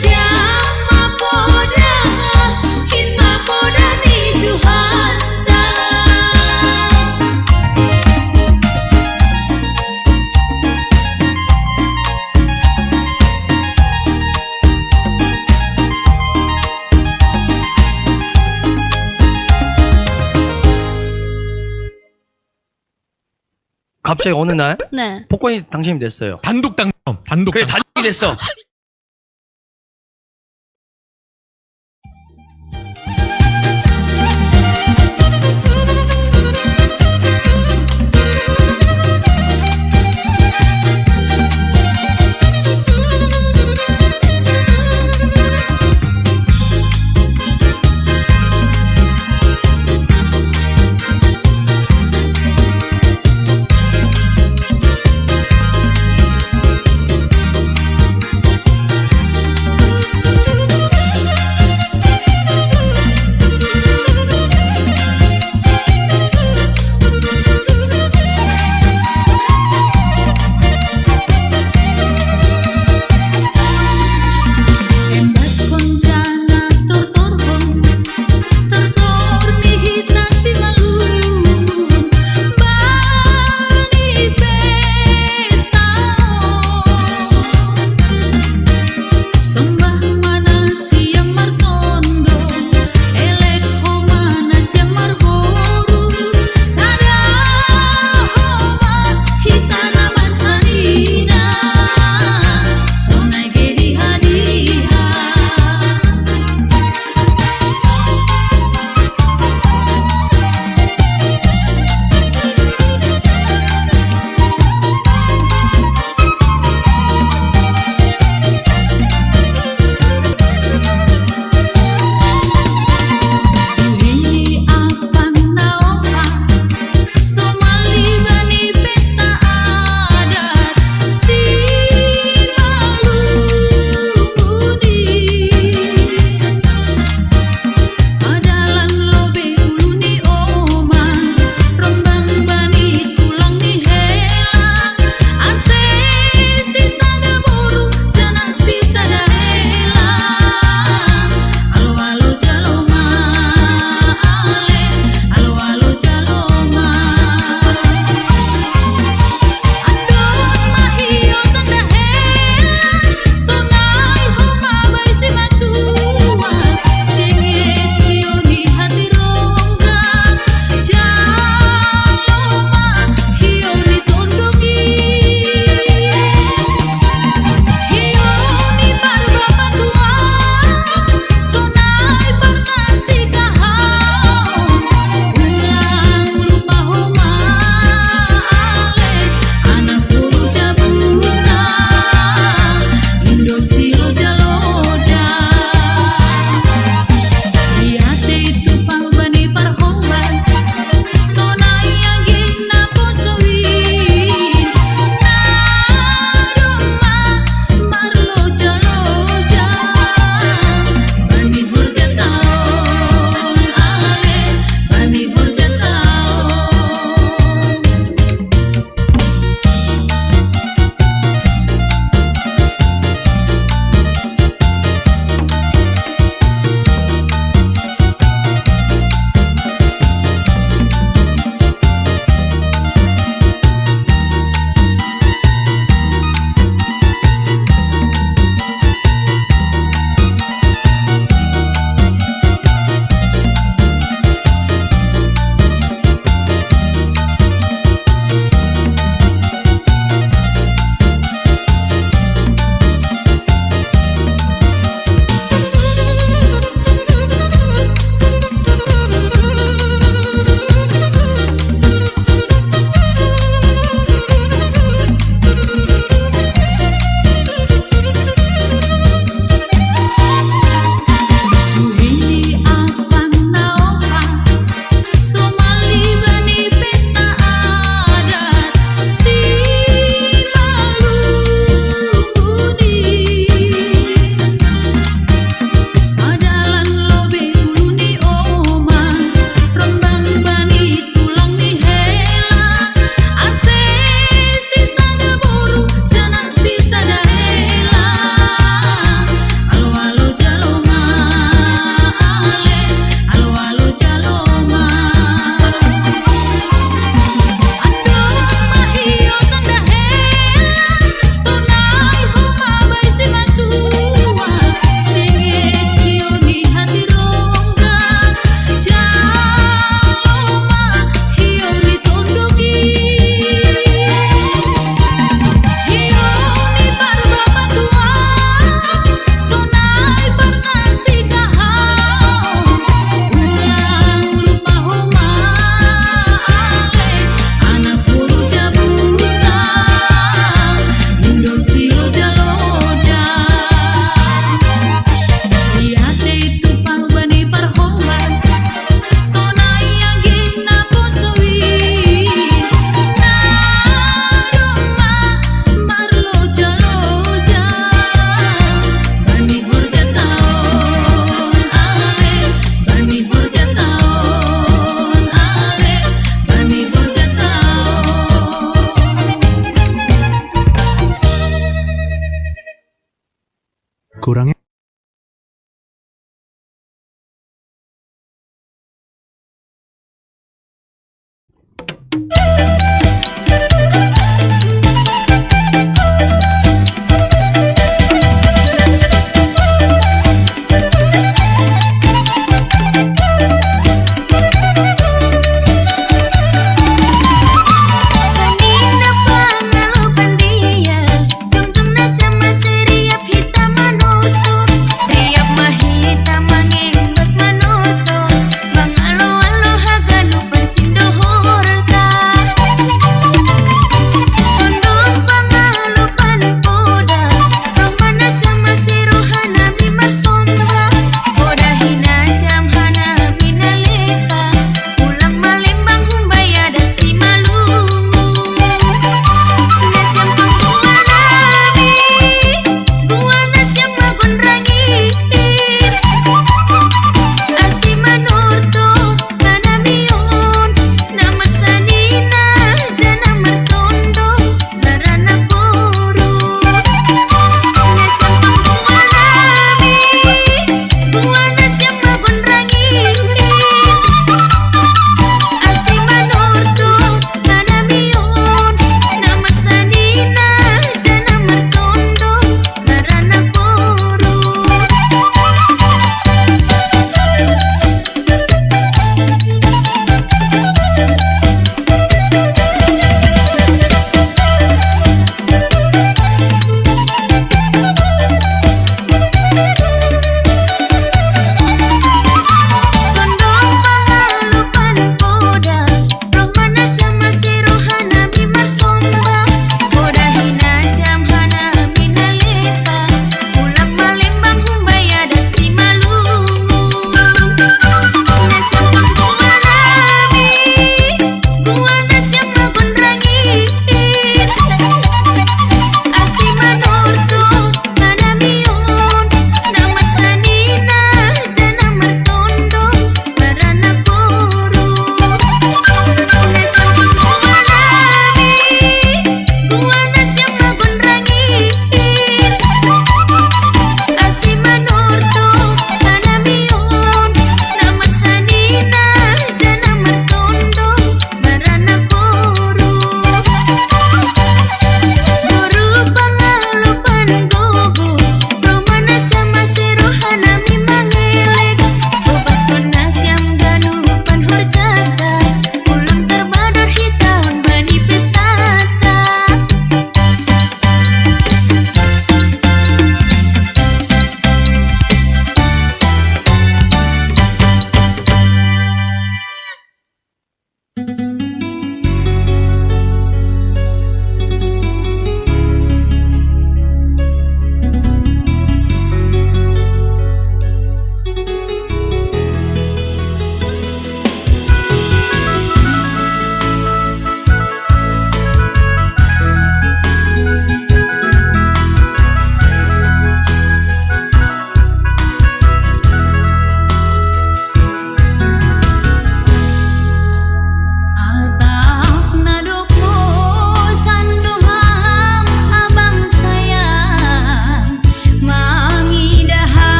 Siapa poda, kin mapoda ni Tuhanta. 갑자기 어느 날 네. 복권이 당첨이 됐어요. 단독 당첨. 단독 그래 당첨. 단독이 됐어.